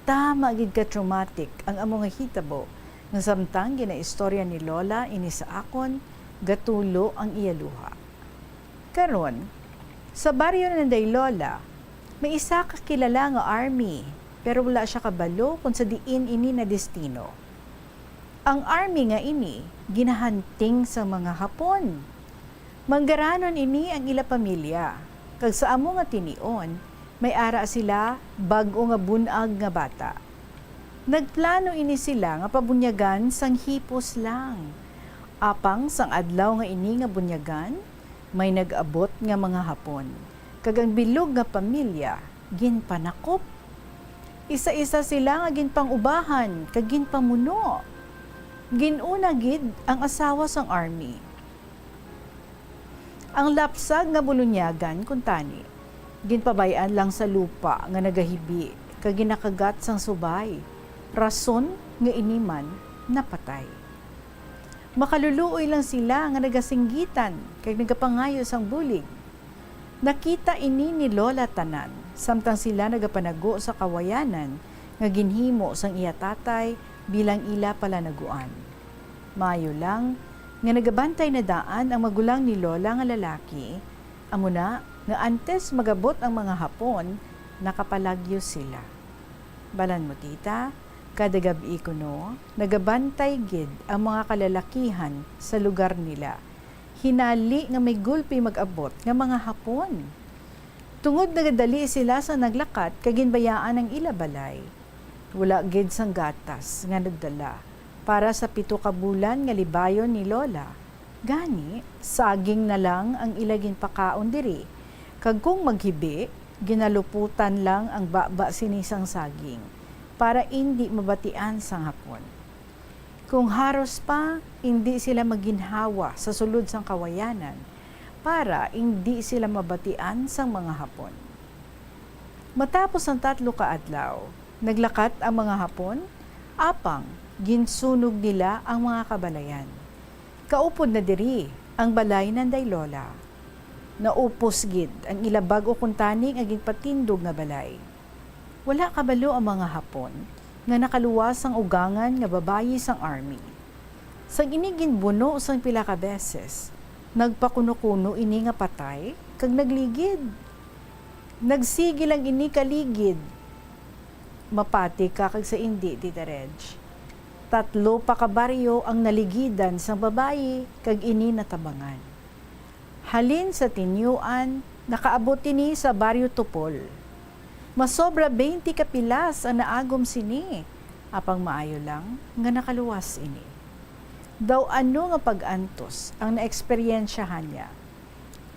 Tama gid ka traumatic ang amo nga hitabo, nga samtang ginaistorya ni Lola ini sa akon, gatulo ang iya luha. Karon, sa baryo ni Nanday Lola, may isa ka kilala nga army, pero wala sia kabalo kon sa diin ini nadestino. Ang army nga ini ginahunting sang mga Hapon. Manggaranon ini ang ila pamilya, kag sa amo nga tinion, may ara sila bag-o nga bun-ag nga bata. Nagplano ini sila nga pabunyagan sang hipos lang. Apang sang adlaw nga ini nga bunyagan, may nag-abot nga mga Hapon, kag ang bilog nga pamilya ginpanakop. Isa-isa sila nga ginpang-ubahan kag ginpamuno. Gin-una gid ang asawa sang army. Ang lapsag nga bulunyagan kuntani, ginpabay-an lang sa lupa nga nagahibi kag ginakagat sang subay, rason nga ini man napatay. Makaluluoy lang sila nga nagasinggitan kag nagapangayo sang bulig. Nakita ini ni Lola tanan, samtang sila nagapanago sa kawayanan nga ginhimo sang iya tatay bilang ila palanaguan. Maayo lang nga nagabantay na daan ang magulang ni Lola nga lalaki, amo na nga antes magabot ang mga Hapon, nakapalagyo sila. Balan mo, tita, kada gab-i kuno, nagabantay gid ang mga kalalakihan sa lugar nila. Hinali nga may gulpi mag-abot nga mga Hapon. Tungod nagadali sila sa naglakat kag ginbayaan ang ila balay. Wala gid sang gatas nga nagdala para sa pito ka bulan nga libayon ni Lola. Gani, saging na lang ang ila ginpakaon diri, kag kung maghibi, ginaluputan lang ang baba sini sang saging para indi mabatian sang Hapon. Kung haros pa, indi sila maginhawa sa sulod sang kawayanan, para indi sila mabatian sang mga Hapon. Matapos ang tatlo ka adlaw, naglakat ang mga Hapon, apang ginsunog nila ang mga kabalayan. Kaupod na diri ang balay ni Nanday Lola. Naupos gid ang ila bag-o kuntani nga ginpatindog nga balay. Wala kabalo ang mga Hapon nga nakaluwas ang ugangan nga babayi sang army. Sang ini ginbuno sang pila ka beses, nagpakuno-kuno ini nga patay kag nagligid. Nagsigi lang ini kaligid. Mapati ka kag sa indi, Tita Reg. Tatlo pa ka baryo ang naligidan sang babayi kag ini natabangan. Halin sa Tinyuan, nakaabot ini sa Baryo Tupol. Masobra twenty ka pilas ang naagom sini, apang maayo lang nga nakaluwas ini. Daw ano nga pag-antos ang naeksperyensyahan niya.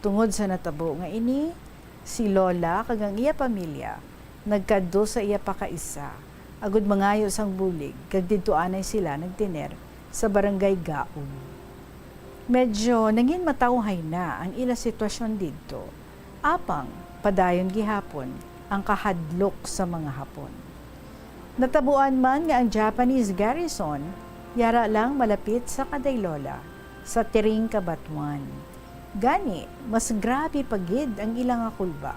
Tungod sa natabo nga ini, si Lola kag ang iya pamilya nagkadto sa iya pakaisa, agud mangayo sang bulig, kag didto anay sila nagtener sa Barangay Gaon. Medyo nangin matawhay na ang ila sitwasyon didto, apang padayon gihapon ang kahadlok sa mga Hapon. Natabuan man nga ang Japanese garrison yara lang malapit sa Kandaylola, sa Tiring, Cabatuan. Gani, mas grabe pa gid ang ila nga kulba.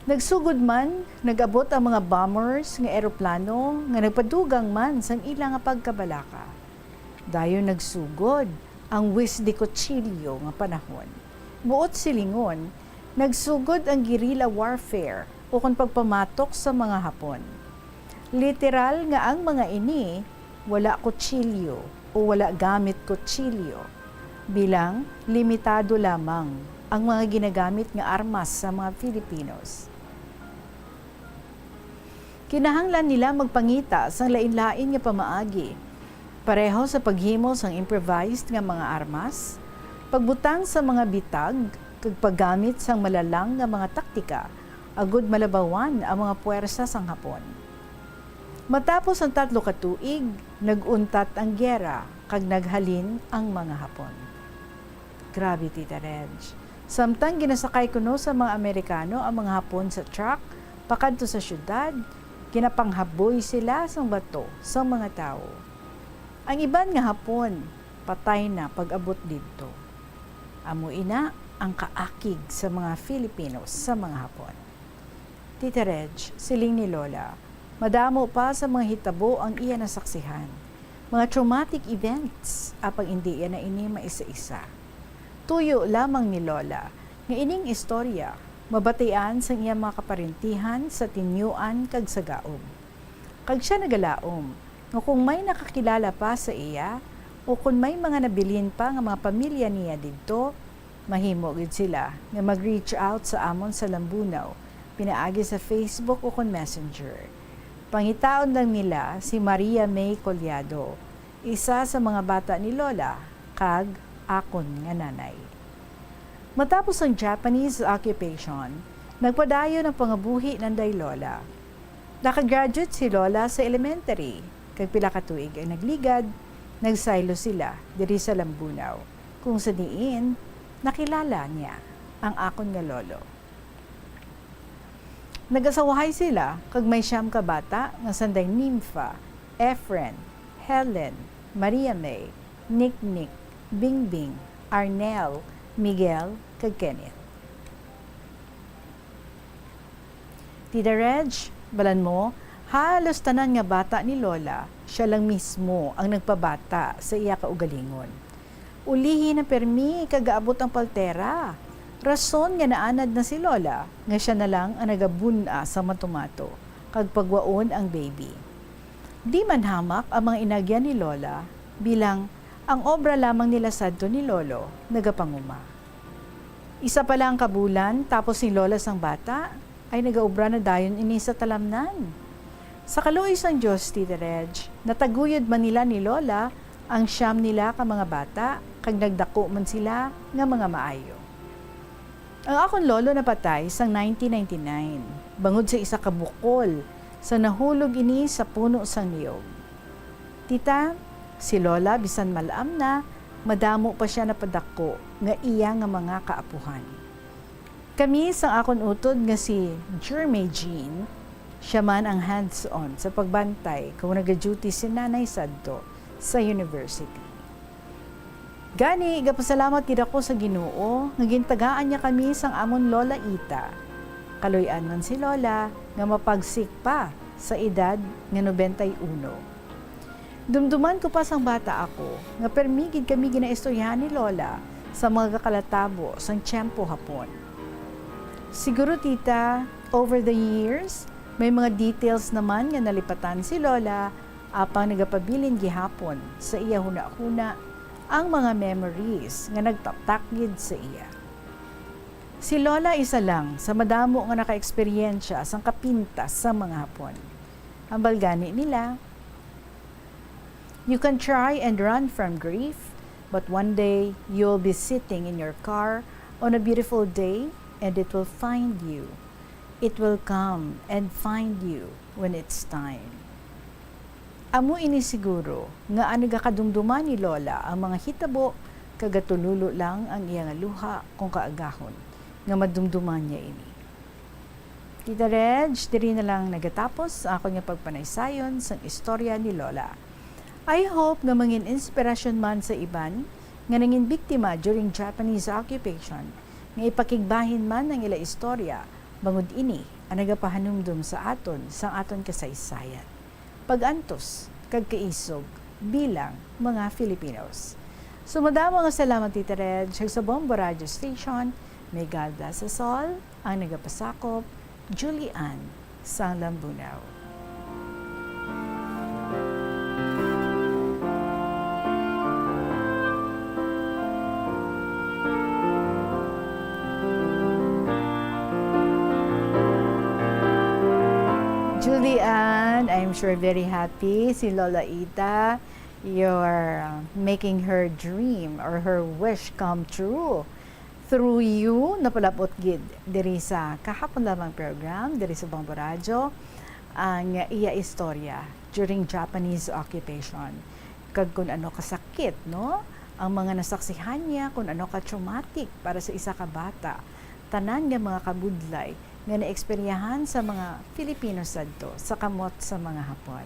Nagsugod man, nag-abot ang mga bombers nga eroplano nga nagpadugang man sang ila nga pagkabalaka. Dayon nagsugod ang wis de kutsilyo nga panahon. Buot silingon, nagsugod ang guerrilla warfare ukon pagpamatok sa mga Hapon. Literal nga ang mga ini wala kutsilyo o wala gamit kutsilyo, bilang limitado lamang ang mga ginagamit nga armas sa mga Filipinos. Kinahanglan nila magpangita sang lain-lain nga pamaagi, pareho sa paghimo sang improvised nga mga armas, pagbutang sa mga bitag, kag paggamit sang malalang nga mga taktika agud malabawan ang mga puwersa sang Hapon. Matapos ang tatlo ka tuig, nag-untat ang giyera kag naghalin ang mga Hapon. Grabe, Tita Reg. Samtang ginasakay kuno sa mga Amerikano ang mga Hapon sa truck pakadto sa syudad, ginapanghaboy sila sang bato sang mga tawo. Ang iban nga Hapon, patay na pag-abot didto. Amo ina ang kaakig sa mga Filipino sa mga Hapon. Tita Reg, siling ni Lola, madamo pa sa mga hitabo ang iya nasaksihan. Mga traumatic events, apang indi iya na ini maisa-isa. Tuyo lamang ni Lola nga ining istorya mabatian sang iya mga kaparintihan sa Tinyuan kag sa Gaob. Kag sia nagalaom nga kung may nakakilala pa sa iya o kon may mga nabilin pa nga mga pamilya niya didto, mahimo gid sila nga mag-reach out sa amon sa Lambunao pinaagi sa Facebook o kon Messenger. Pangitaon lang nila si Maria May Collado, isa sa mga bata ni Lola kag akon nga nanay. Matapos ang Japanese occupation, nagpadayon ang pangabuhi nanday Lola. Nakagraduate si Lola sa elementary, kag pila ka tuig ang nagligad, nagsaylo sila diri sa Lambunao, kung sa diin nakilala niya ang akon nga lolo. Nagasawahay sila kag may siyam ka bata nga sanday Nympha, Efren, Helen, Maria May, Niknik, Bingbing, Arnel, Miguel, kag Kenneth. Tita Reg, balan mo, halos tanan nga bata ni Lola, sia lang mismo ang nagpabata sa iya kaugalingon. Ulihi na permi kag gaabot ang paltera. Rason nga naanad na si Lola nga sia na lang ang nagabun-a sa matumato kag pagwaon ang baby. Di man hamak ang mga inagyan ni Lola, bilang ang obra lamang nila sadto ni Lolo nagapanguma. Isa pa lang ka bulan tapos ni Lola sang bata, ay nagaobra na dayon ini sa talamnan. Sa kaluoy sang Dios, Tita Reg, nataguyod man nila ni Lola ang siyam nila ka mga bata, kag nagdako man sila nga mga maayo. Ang akon lolo napatay sang nineteen ninety-nine, bangod sa isa ka bukol sa nahulog ini sa puno sang niyog. Tita, si Lola, bisan mal-am na, madamo pa sia napadako nga iya nga mga kaapuhan. Kami sang akon utod nga si Jermay Jean, sia man ang hands-on sa pagbantay kung nagaduty si Nanay sadto sa university. Gani, gapasalamat gid ako sa Ginoo nga gintagaan niya kami sang amon Lola Ita. Kaluy-an man si Lola nga mapagsik pa sa edad nga nobenta y uno. Dumduman ko pa sang bata ako nga permi gid kami ginaistoryahan ni Lola sa mga kalatabo sang tiyempo Hapon. Siguro, Tita, over the years, may mga details naman nga nalipatan si Lola, apang nagapabilin gihapon sa iya hunahuna ang mga memories nga nagtatak gid sa iya. Si Lola isa lang sa madamo nga nakaeksperyensya sang kapintas sang mga Hapon. Hambal gani nila, "You can try and run from grief, but one day you'll be sitting in your car on a beautiful day and it will find you. It will come and find you when it's time." Amo ini siguro nga ang nagakadumduman ni Lola ang mga hitabo, kag gatulolo lang ang iya nga luha kung kaagahon nga madumduman niya ini. Tita Reg, diri na lang nagatapos ang akon nga pagpanaysayon sang istorya ni Lola. I hope nga mangin inspirasyon man sa iban nga nangin biktima during Japanese occupation, nga ipakigbahin man ang ila istorya, bangod ini ang nagapahanumdom sa aton sang aton kasaysayan, pag-antos, kag kaisog bilang mga Filipinos. So, madamo nga salamat, Tita Reg, sa Bombo Radio Station. May God bless us all. Ang nagapasakop, Julie Ann, sang Lambunao. Julian, I'm sure very happy si Lola Ita. You're uh, making her dream or her wish come true. Through you, napalabot gid diri sa kahapon lamang program, diri sa Bombo Radyo, ang iya istorya during Japanese occupation. Kag kung ano kasakit, no? Ang mga nasaksihan niya, kung ano ka-traumatic para sa isa ka bata. Tanan nga mga kabudlay nga naeksperyahan sa mga Filipino sadto sa kamot sa mga Hapon.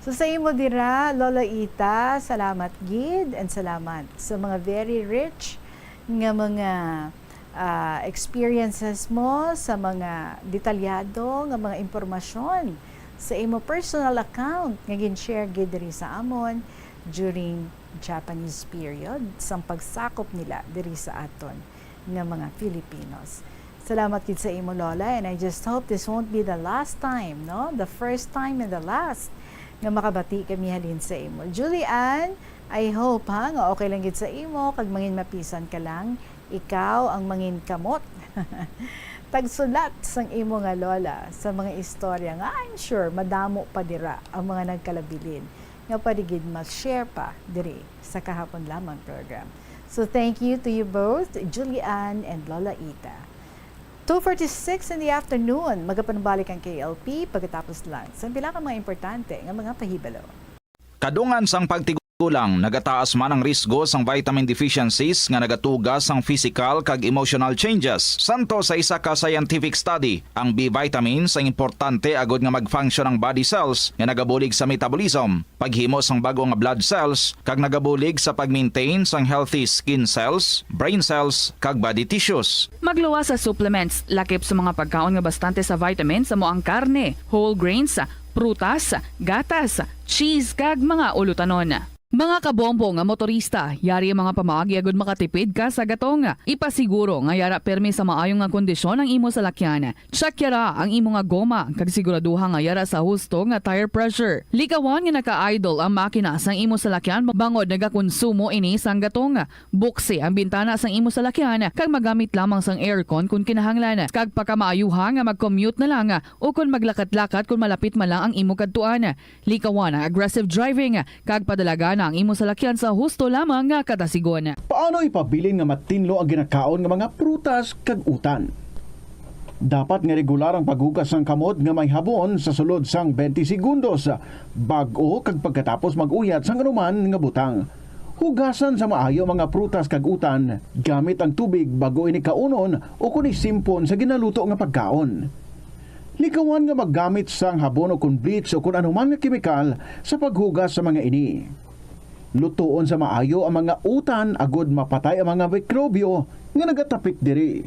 So sa imo dira, Lola Ita, salamat gid and salamat sa mga very rich nga mga ah, experiences mo, sa mga detalyado nga mga impormasyon sa imo personal account nga gin-share gid diri sa amon during Japanese period sang pagsakop nila diri sa aton nga mga Filipinos. Salamat gid sa imo, Lola, and I just hope this won't be the last time, no? The first time and the last nga makabati kami halin sa imo. Julian, I hope, ha, nga okay lang gid sa imo, kag mangin mapisan ka lang, ikaw ang mangin kamot. Tagsulat sang imo nga lola sa mga istorya nga I'm sure madamo pa dira ang mga nagkalabilin nga pwede gid mag-share pa diri sa kahapon lamang program. So thank you to you both, Julian and Lola Ita. Two forty-six in the afternoon, magapanbalik ang K L P pagkatapos lang sa pila ka mga importante nga mga pahibalo. Kadungan sang pagtigulang, nagataas man ang risgo sang vitamin deficiencies nga nagatuga sang physical kag emotional changes. Santo sa isa ka scientific study, ang B vitamins ang importante agud nga mag-function ang body cells nga nagabulig sa metabolism, paghimo sang bag-o nga blood cells, kag nagabulig sa pag-maintain sang healthy skin cells, brain cells, kag body tissues. Magluwas sa supplements, lakip sa mga pagkaon nga bastante sa vitamins, amo ang karne, whole grains, prutas, gatas, cheese, kag mga ulutanon. Mga kabombo nga motorista, yari ang mga pamaagi agud makatipid ka sa gatong. Ipasiguro nga yara pirmi sa maayo nga kondisyon ang imo salakyan. Check yara ang imo nga goma, kag siguraduha nga yara sa husto nga tire pressure. Likawan nga naka-idle ang makina sang imo salakyan bangod nagakonsumo ini sang gatong. Buksi ang bintana sang imo salakyan kag magamit lamang sang aircon kon kinahanglan, kag pakamaayuha nga mag-commute na lang o kon maglakat-lakat kon malapit man lang ang imo kadtuan. Likawan ang aggressive driving kag padalagan ang imo salakyan sa husto lamang nga katasigon. Paano ipabilin nga matinlo ang ginakaon nga mga prutas kag utan? Dapat nga regular ang paghugas sang kamot nga may habon sa sulod sang twenty segundos, bag-o kag pagkatapos mag-uyat sang anuman nga butang. Hugasan sa maayo ang mga prutas kag utan gamit ang tubig bag-o ini kaunon o kon isimpon sa ginaluto nga pagkaon. Likawan nga maggamit sang habon o kon bleach o kon anuman nga kemikal sa paghugas sa mga ini. Lutoon sa maayo ang mga utan agud mapatay ang mga mikrobyo nga nagatapik diri.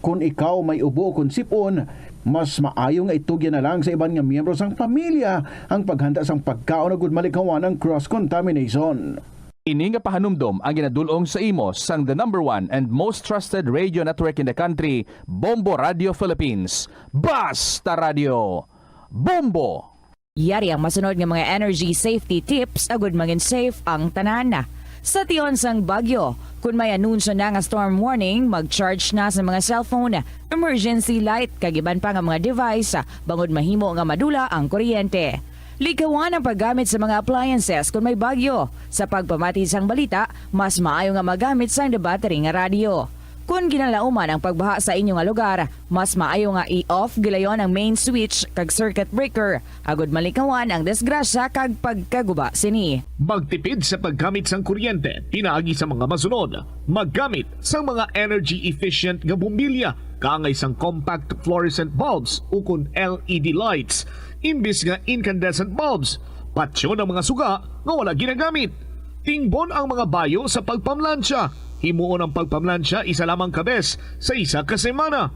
Kon ikaw may ubo o kon sip-on, mas maayo nga itugyan na lang sa iban nga miyembro sang pamilya ang paghanda sang pagkaon agud malikawan ang cross-contamination. Ini nga pahanumdom ang ginadul-ong sa imo sang the number one and most trusted radio network in the country, Bombo Radio Philippines. Basta Radio Bombo! Yari ang masunod nga mga energy safety tips agud mangin safe ang tanan. Sa tion sang bagyo, kun may anunsyo na nga storm warning, mag-charge na sa mga cellphone, emergency light, kag iban pa nga mga device, bangod mahimo nga madula ang kuryente. Likawan ang paggamit sa mga appliances kun may bagyo. Sa pagpamati sang balita, mas maayo nga magamit sang battery nga radyo. Kun ginalauman ang pagbaha sa inyo nga lugar, mas maayo nga i-off gilayon ang main switch kag circuit breaker, agud malikawan ang disgrasya kag pagkaguba sini. Magtipid sa paggamit sang kuryente pinaagi sa mga masunod: maggamit sang mga energy-efficient nga bombilya, kaangay sang compact fluorescent bulbs ukon L E D lights imbis nga incandescent bulbs. Patyon ang mga suga nga wala ginagamit. Tingbon ang mga bayo sa pagpamlansya. Himuon ang pagpamlansya isa lamang ka bes sa isa ka semana.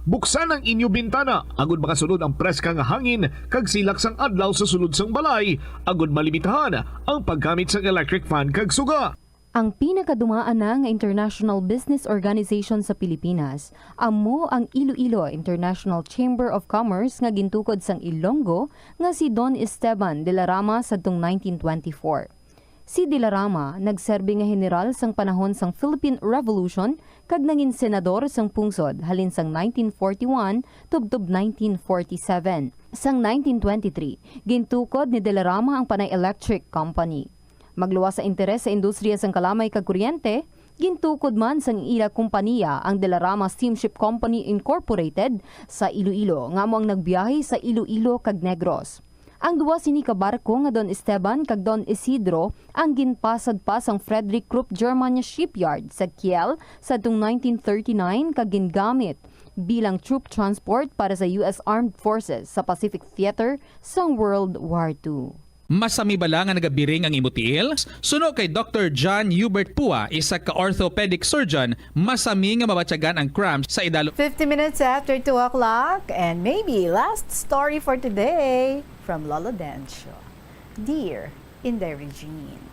Buksan ang inyo bintana agud makasulod ang preska nga hangin kag silak sang adlaw sa sulod sang balay, agud malimitahan ang paggamit sang electric fan kag suga. Ang pinakadumaan na nga international business organization sa Pilipinas amo ang Iloilo International Chamber of Commerce nga gintukod sang Ilonggo nga si Don Esteban de la Rama sadtong nineteen twenty-four. Si Dilarama nagserbi nga heneral sang panahon sang Philippine Revolution kag nangin senador sang pungsod halin sang nineteen forty-one tubtob nineteen forty-seven. Sang nineteen twenty-three, gintukod ni Dilarama ang Panay Electric Company. Magluwas sa interes sa industriya sang kalamay kag kuryente, gintukod man sang ila kompaniya ang Dilarama Steamship Company Incorporated sa Iloilo, nga amo ang nagbiyahe sa Iloilo kag Negros. Ang duha sini ka barko nga Don Esteban kag Don Isidro ang ginpasad pa sang Frederick Krupp German nga shipyard sa Kiel sadtong nineteen thirty-nine kag gingamit bilang troop transport para sa U S Armed Forces sa Pacific Theater sang World War Two. Masami bala nga nagabiring ang imo tiil? Suno kay Doktor John Hubert Pua, isa ka orthopedic surgeon, masami nga mabatyagan ang cramps sa idalom. Fifty minutes after two o'clock, and maybe last story for today from Lolo Dencio. Dear Inday Regine.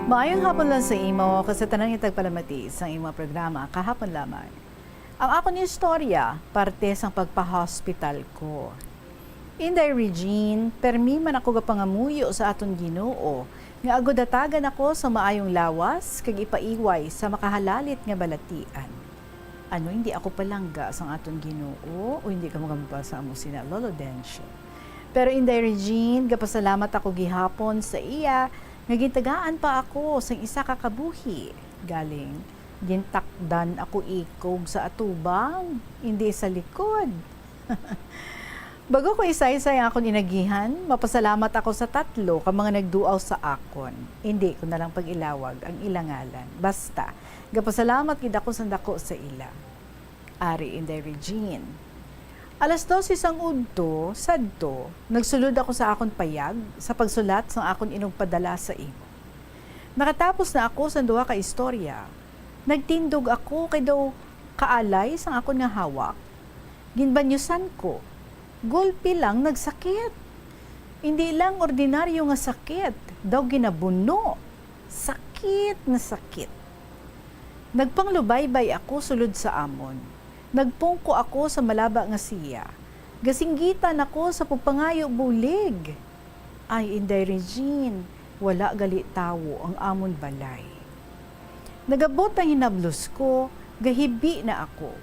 Maayong hapon lang sa imo, kag sa tanan nga tagpalamati sang imo programa kahapon lamang. Ang akon istorya, parte sang pagpa-hospital ko. Inday Regine, permi man ako gapangamuyo sa aton Ginoo, nga agud hatagan ako sa maayong lawas kag ipaiway sa makahalalit nga balatian. Ano, hindi ako palangga sang aton Ginoo, o hindi ka magambal sa amo sina, Lolo Dencio? Pero, Inday Regine, gapasalamat ako gihapon sa iya nga gintagaan pa ako sang isa ka kabuhi. Galing, gintakdan ako ikog sa atubang, hindi sa likod. Bago ko isaysay ang akon inagihan, mapasalamat ako sa tatlo ka mga nagduaw sa akon. Hindi ko na lang pag-ilawag ang ila ngalan. Basta, gapasalamat gid ako sang dako sa ila. Ari, Inday Regine. Alas dose sang udto, sadto, nagsulod ako sa akon payag sa pagsulat sang akon inugpadala sa imo. Nakatapos na ako sang duha ka istorya. Nagtindog ako kay daw kaalay sang akon nga hawak. Ginbanyusan ko. Gulpi lang nagsakit. Indi lang ordinaryo nga sakit, daw ginabuno. Sakit na sakit. Nagpanglubaybay ako sulod sa amon. Nagpungko ako sa malaba nga siya. Gasinggitan ako sa pagpangayo bulig. Ay, Inday Regine, wala gali tawo ang amon balay. Nagabot ang hinablos ko, gahibi na ako.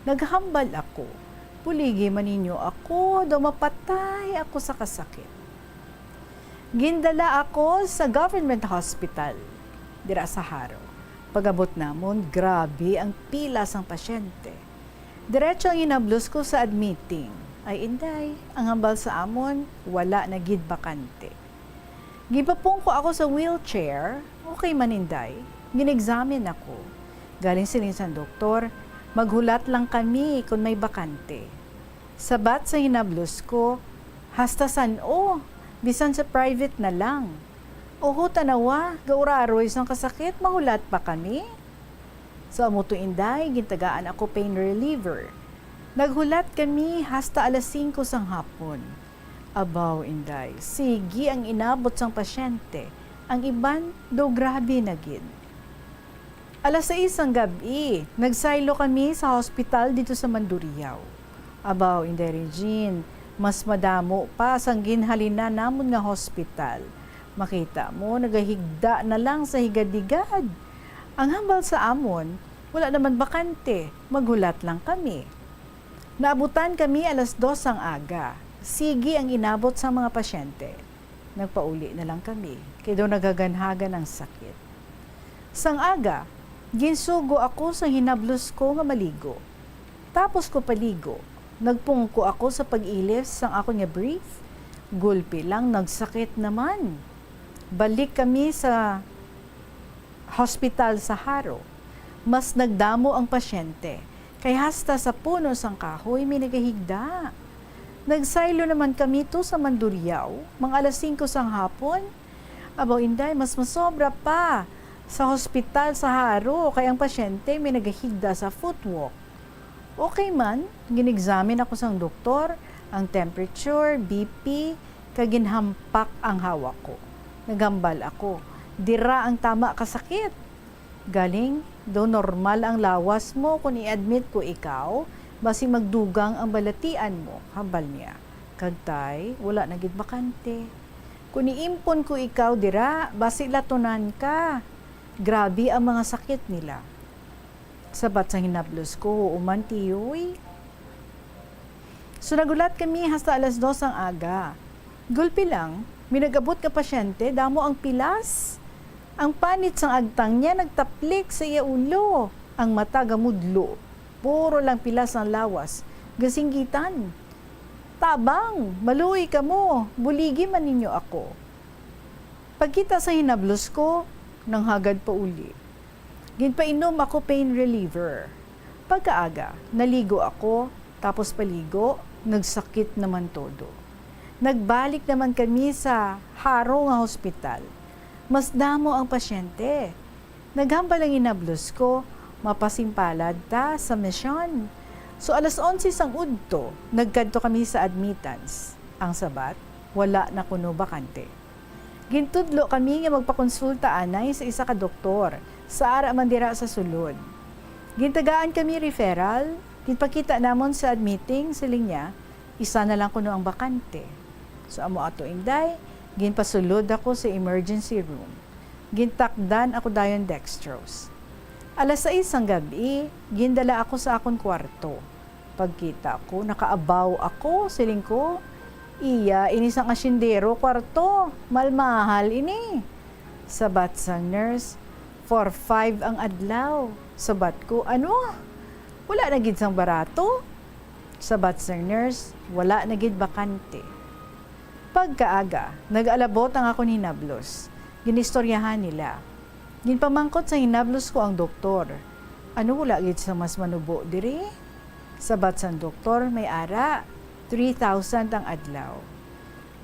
Naghambal ako, "Buligi man ninyo ako, daw mapatay ako sa kasakit." Gindala ako sa government hospital dira sa Jaro. Pag-abot namon, grabe ang pila sang pasyente. Diretso ang hinablos ko sa admitting. Ay, Inday, ang hambal sa amon, wala na gid bakante. Gipapungko ako sa wheelchair, okay man, Inday. Gin-examine ako. Galing siling sang doktor, "Maghulat lang kami kon may bakante." Sabat sa hinablos ko, hasta san-o, bisan sa private na lang. Oho, tanawa, gauraroy sang kasakit, mahulat pa kami. So, amo to, Inday, gintagaan ako pain reliever. Naghulat kami hasta alas singko sang hapon. Abaw, Inday, sige ang inabot sang pasyente. Ang iban, daw grabe na gid. Alas sais sang gab-i, nagsaylo kami sa hospital didto sa Mandurriao. Abaw, Inday Regine, mas madamo pa sang ginhalinan namon nga hospital. Makita mo, nagahigda na lang sa higad-higad. Ang hambal sa amon, wala naman bakante, maghulat lang kami. Naabutan kami alas dos sang aga. Sige ang inabot sang mga pasyente. Nagpauli na lang kami, kay daw naghaganhagan ang sakit. Sang aga, ginsugo ako sang hinablos ko nga maligo. Tapos ko paligo, nagpungko ako sa pag-ilis sang akon nga brief. Gulpi lang, nagsakit naman. Balik kami sa hospital sa Jaro. Mas nagdamo ang pasyente, kay hasta sa puno sang kahoy may nagahigda. Nagsaylo naman kami to sa Mandurriao, mga alas singko sang hapon. Abaw, Inday, mas masobra pa sa hospital sa Jaro, kay ang pasyente may nagahigda sa footwalk. Okay man, gin-examine ako sang doktor, ang temperature, B P, kag ginhampak ang hawak ko. Naghambal ako, Dira ang tama ka sakit. Galing, daw normal ang lawas mo kon i-admit ko ikaw, basi magdugang ang balatian mo, hambal niya. Kag tay, wala na gid bakante. Kon iimpon ko ikaw dira, basi latunan ka. Grabe ang mga sakit nila. Sabat sang hinablos ko, human, tiyoy. So, nagulat kami hasta alas dos ang aga. Gulpi lang, may nag-abot nga pasyente, damo ang pilas. Ang panit sang agtang niya nagtaplik sa iya ulo. Ang mata gamudlo. Puro lang pilas ang lawas. Gasinggitan. "Tabang, maluoy kamo, buligi man ninyo ako." Pagkita sa hinablos ko, nanghagad pa uli. Ginpainom ako pain reliever. Pagkaaga, naligo ako, tapos paligo, nagsakit naman todo. Nagbalik naman kami sa haro nga hospital. Mas damo ang pasyente. Naghambal ang hinablos ko, mapasimpalad ta sa misyon. So, alas onse sang udto, nagkadto kami sa admittance. Ang sabat, wala na kuno bakante. Gintudlo kami nga magpakonsulta anay sa isa ka doktor, sa ara man dira sa sulod. Gintagaan kami referral, ginpakita namon sa admitting, siling niya, "Isa na lang kuno ang bakante." So, amo ato, Inday, ginpasulod ako sa emergency room. Gintakdan ako dayon dextrose. Alas sais sang gab-i, gindala ako sa akon kwarto. Pagkita ko, nakaabaw ako, siling ko, "Iya ini sang asyendero kwarto, malmahal ini." Sabat sang nurse, "Four five ang adlaw." Sabat ko, "Ano? Wala na gid sang barato?" Sabat sang nurse, "Wala na gid bakante." Pagkaaga, nag-alabot ang akon hinablos. Ginistoryahan nila. Ginpamangkot sa hinablos ko ang doktor, "Ano, wala gid sa mas manubo diri?" Sabat sang doktor, "May ara, three thousand ang adlaw."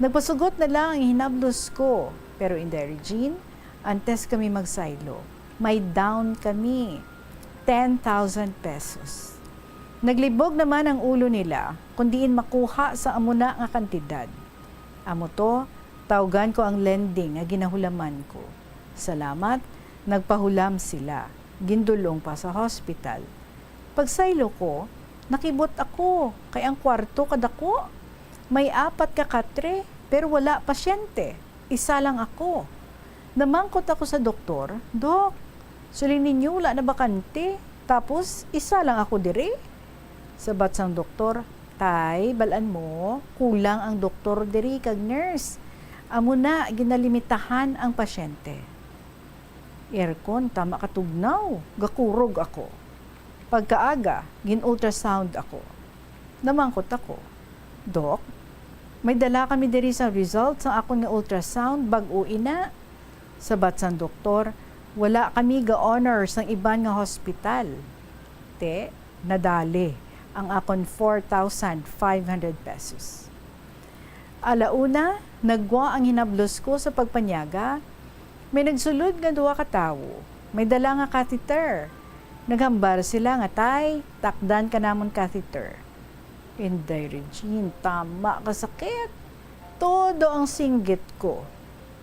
Nagpasugot na lang ang hinablos ko, pero, Inday Regine, antes kami magsaylo, may down kami, ten thousand pesos. Naglibog naman ang ulo nila kon diin makuha sa amo na nga kantidad. Amo to, tawgan ko ang lending nga ginahulaman ko. Salamat, nagpahulam sila. Gindul-ong pa sa hospital. Pagsaylo ko, nakibot ako kay ang kwarto kadako. May apat ka katre, pero wala pasyente. Isa lang ako. Namangkot ako sa doktor, "Dok, siling ninyo wala na bakante, tapos isa lang ako diri?" Sabat sang doktor, "Tay, bal-an mo, kulang ang doktor diri kag nurse. Amo na, ginalimitahan ang pasyente." Aircon, tama katugnaw, gakurog ako. Pagkaaga, gin-ultrasound ako. Namangkot ako, "Dok, may dala kami diri sa result sang akon nga ultrasound, bag-o ina." Sabat sang doktor, "Wala kami ga-honor sang iban nga hospital." Te, nadali ang akon four thousand five hundred pesos. Alauna, naggwa ang hinablos ko sa pagpanyaga. May nagsulod nga duha ka tawo. May dala nga catheter. Naghambal sila nga, "Tay, takdan ka namon catheter." Inday Regine, tama ka sakit. Todo ang singgit ko.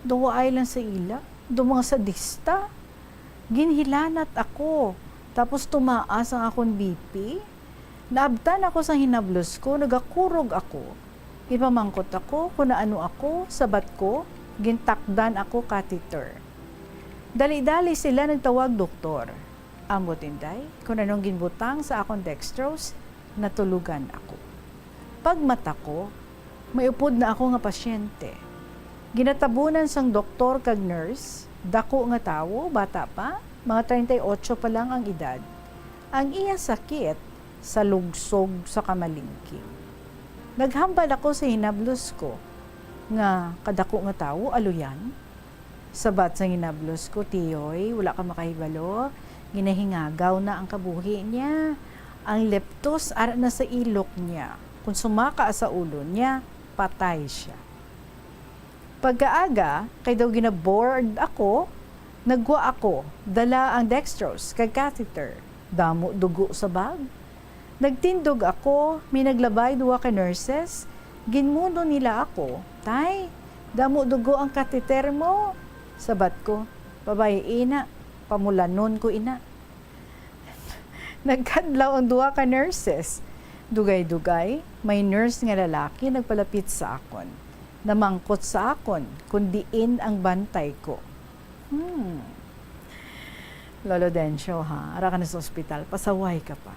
Daw waay lang sa ila. Daw mga sadista. Ginhilanat ako. Tapos tumaas ang akon B P. Naabtan ako sa hinablos ko, nagakurog ako. Ipamangkot ako kung naano ako, sabat ko, "Gintakdan ako catheter." Dali-dali sila nagtawag doktor. Ambot, Inday, kung anong ginbutang sa akon dextrose, natulugan ako. Pagmata ko, may upod na ako nga pasyente. Ginatabunan sang doktor kag nurse, dako nga tawo, bata pa, mga treinta y ocho pa lang ang edad. Ang iya sakit, salugsog sa kamalingking. Naghambal ako sa hinablos ko nga kadako nga tawo, aluyan. Sabat sang hinablos ko, "Tiyoy, wala ka makahibalo. Ginahingagaw na ang kabuhi niya. Ang leptos ara na sa ilok niya. Kung sumaka sa ulo niya, patay siya." Pagkaaga, kay daw ginabored ako, naggwa ako, dala ang dextrose kag catheter. Damo dugo sa bag. Nagtindog ako, may naglabay duha ka nurses. Ginmuno nila ako, "Tay, damo dugo ang catheter mo." Sabat ko, Babayi ina, pamulanon ko ina. Nagkadlaw ang duha ka nurses. Dugay-dugay, may nurse nga lalaki nagpalapit sa akon. Namangkot sa akon kung diin ang bantay ko. Hmm. Lolo Dencio, ha? Ara ka na sa ospital, pasaway ka pa.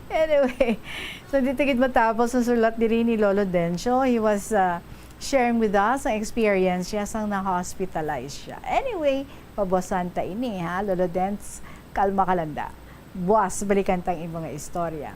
Anyway, so dito gid matapos ang sulat diri ni Lolo Dencio. He was uh, sharing with us ang experience niya sang na-hospitalize siya. Anyway, pabuasan ta ini, ha? Lolo Dens, kalma ka lang da. Buas, balikan tang imo nga istorya.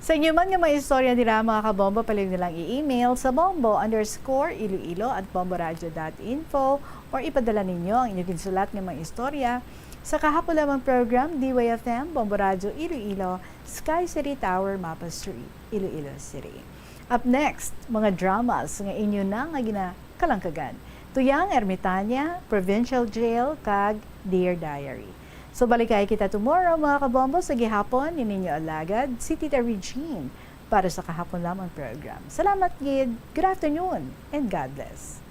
Sa inyo man nga mga istorya dira, mga kabombo, pwede nilang i-email sa bombo underscore iloilo at bomboradio dot info or ipadala ninyo ang inyong ginsulat nga mga istorya sa kahapon lamang program, D Y F M, Bombo Radio Iloilo, Sky City Tower, Mapa Street, Iloilo City. Up next, mga dramas nga inyo na nga ginakalangkagan. Tuyang Ermitania, Provincial Jail, kag Dear Diary. So, balikay kita tomorrow, mga kabombo, sa gihapon ni ninyo alagad, si Tita Regine, para sa kahapon lamang program. Salamat gid. Good afternoon and God bless.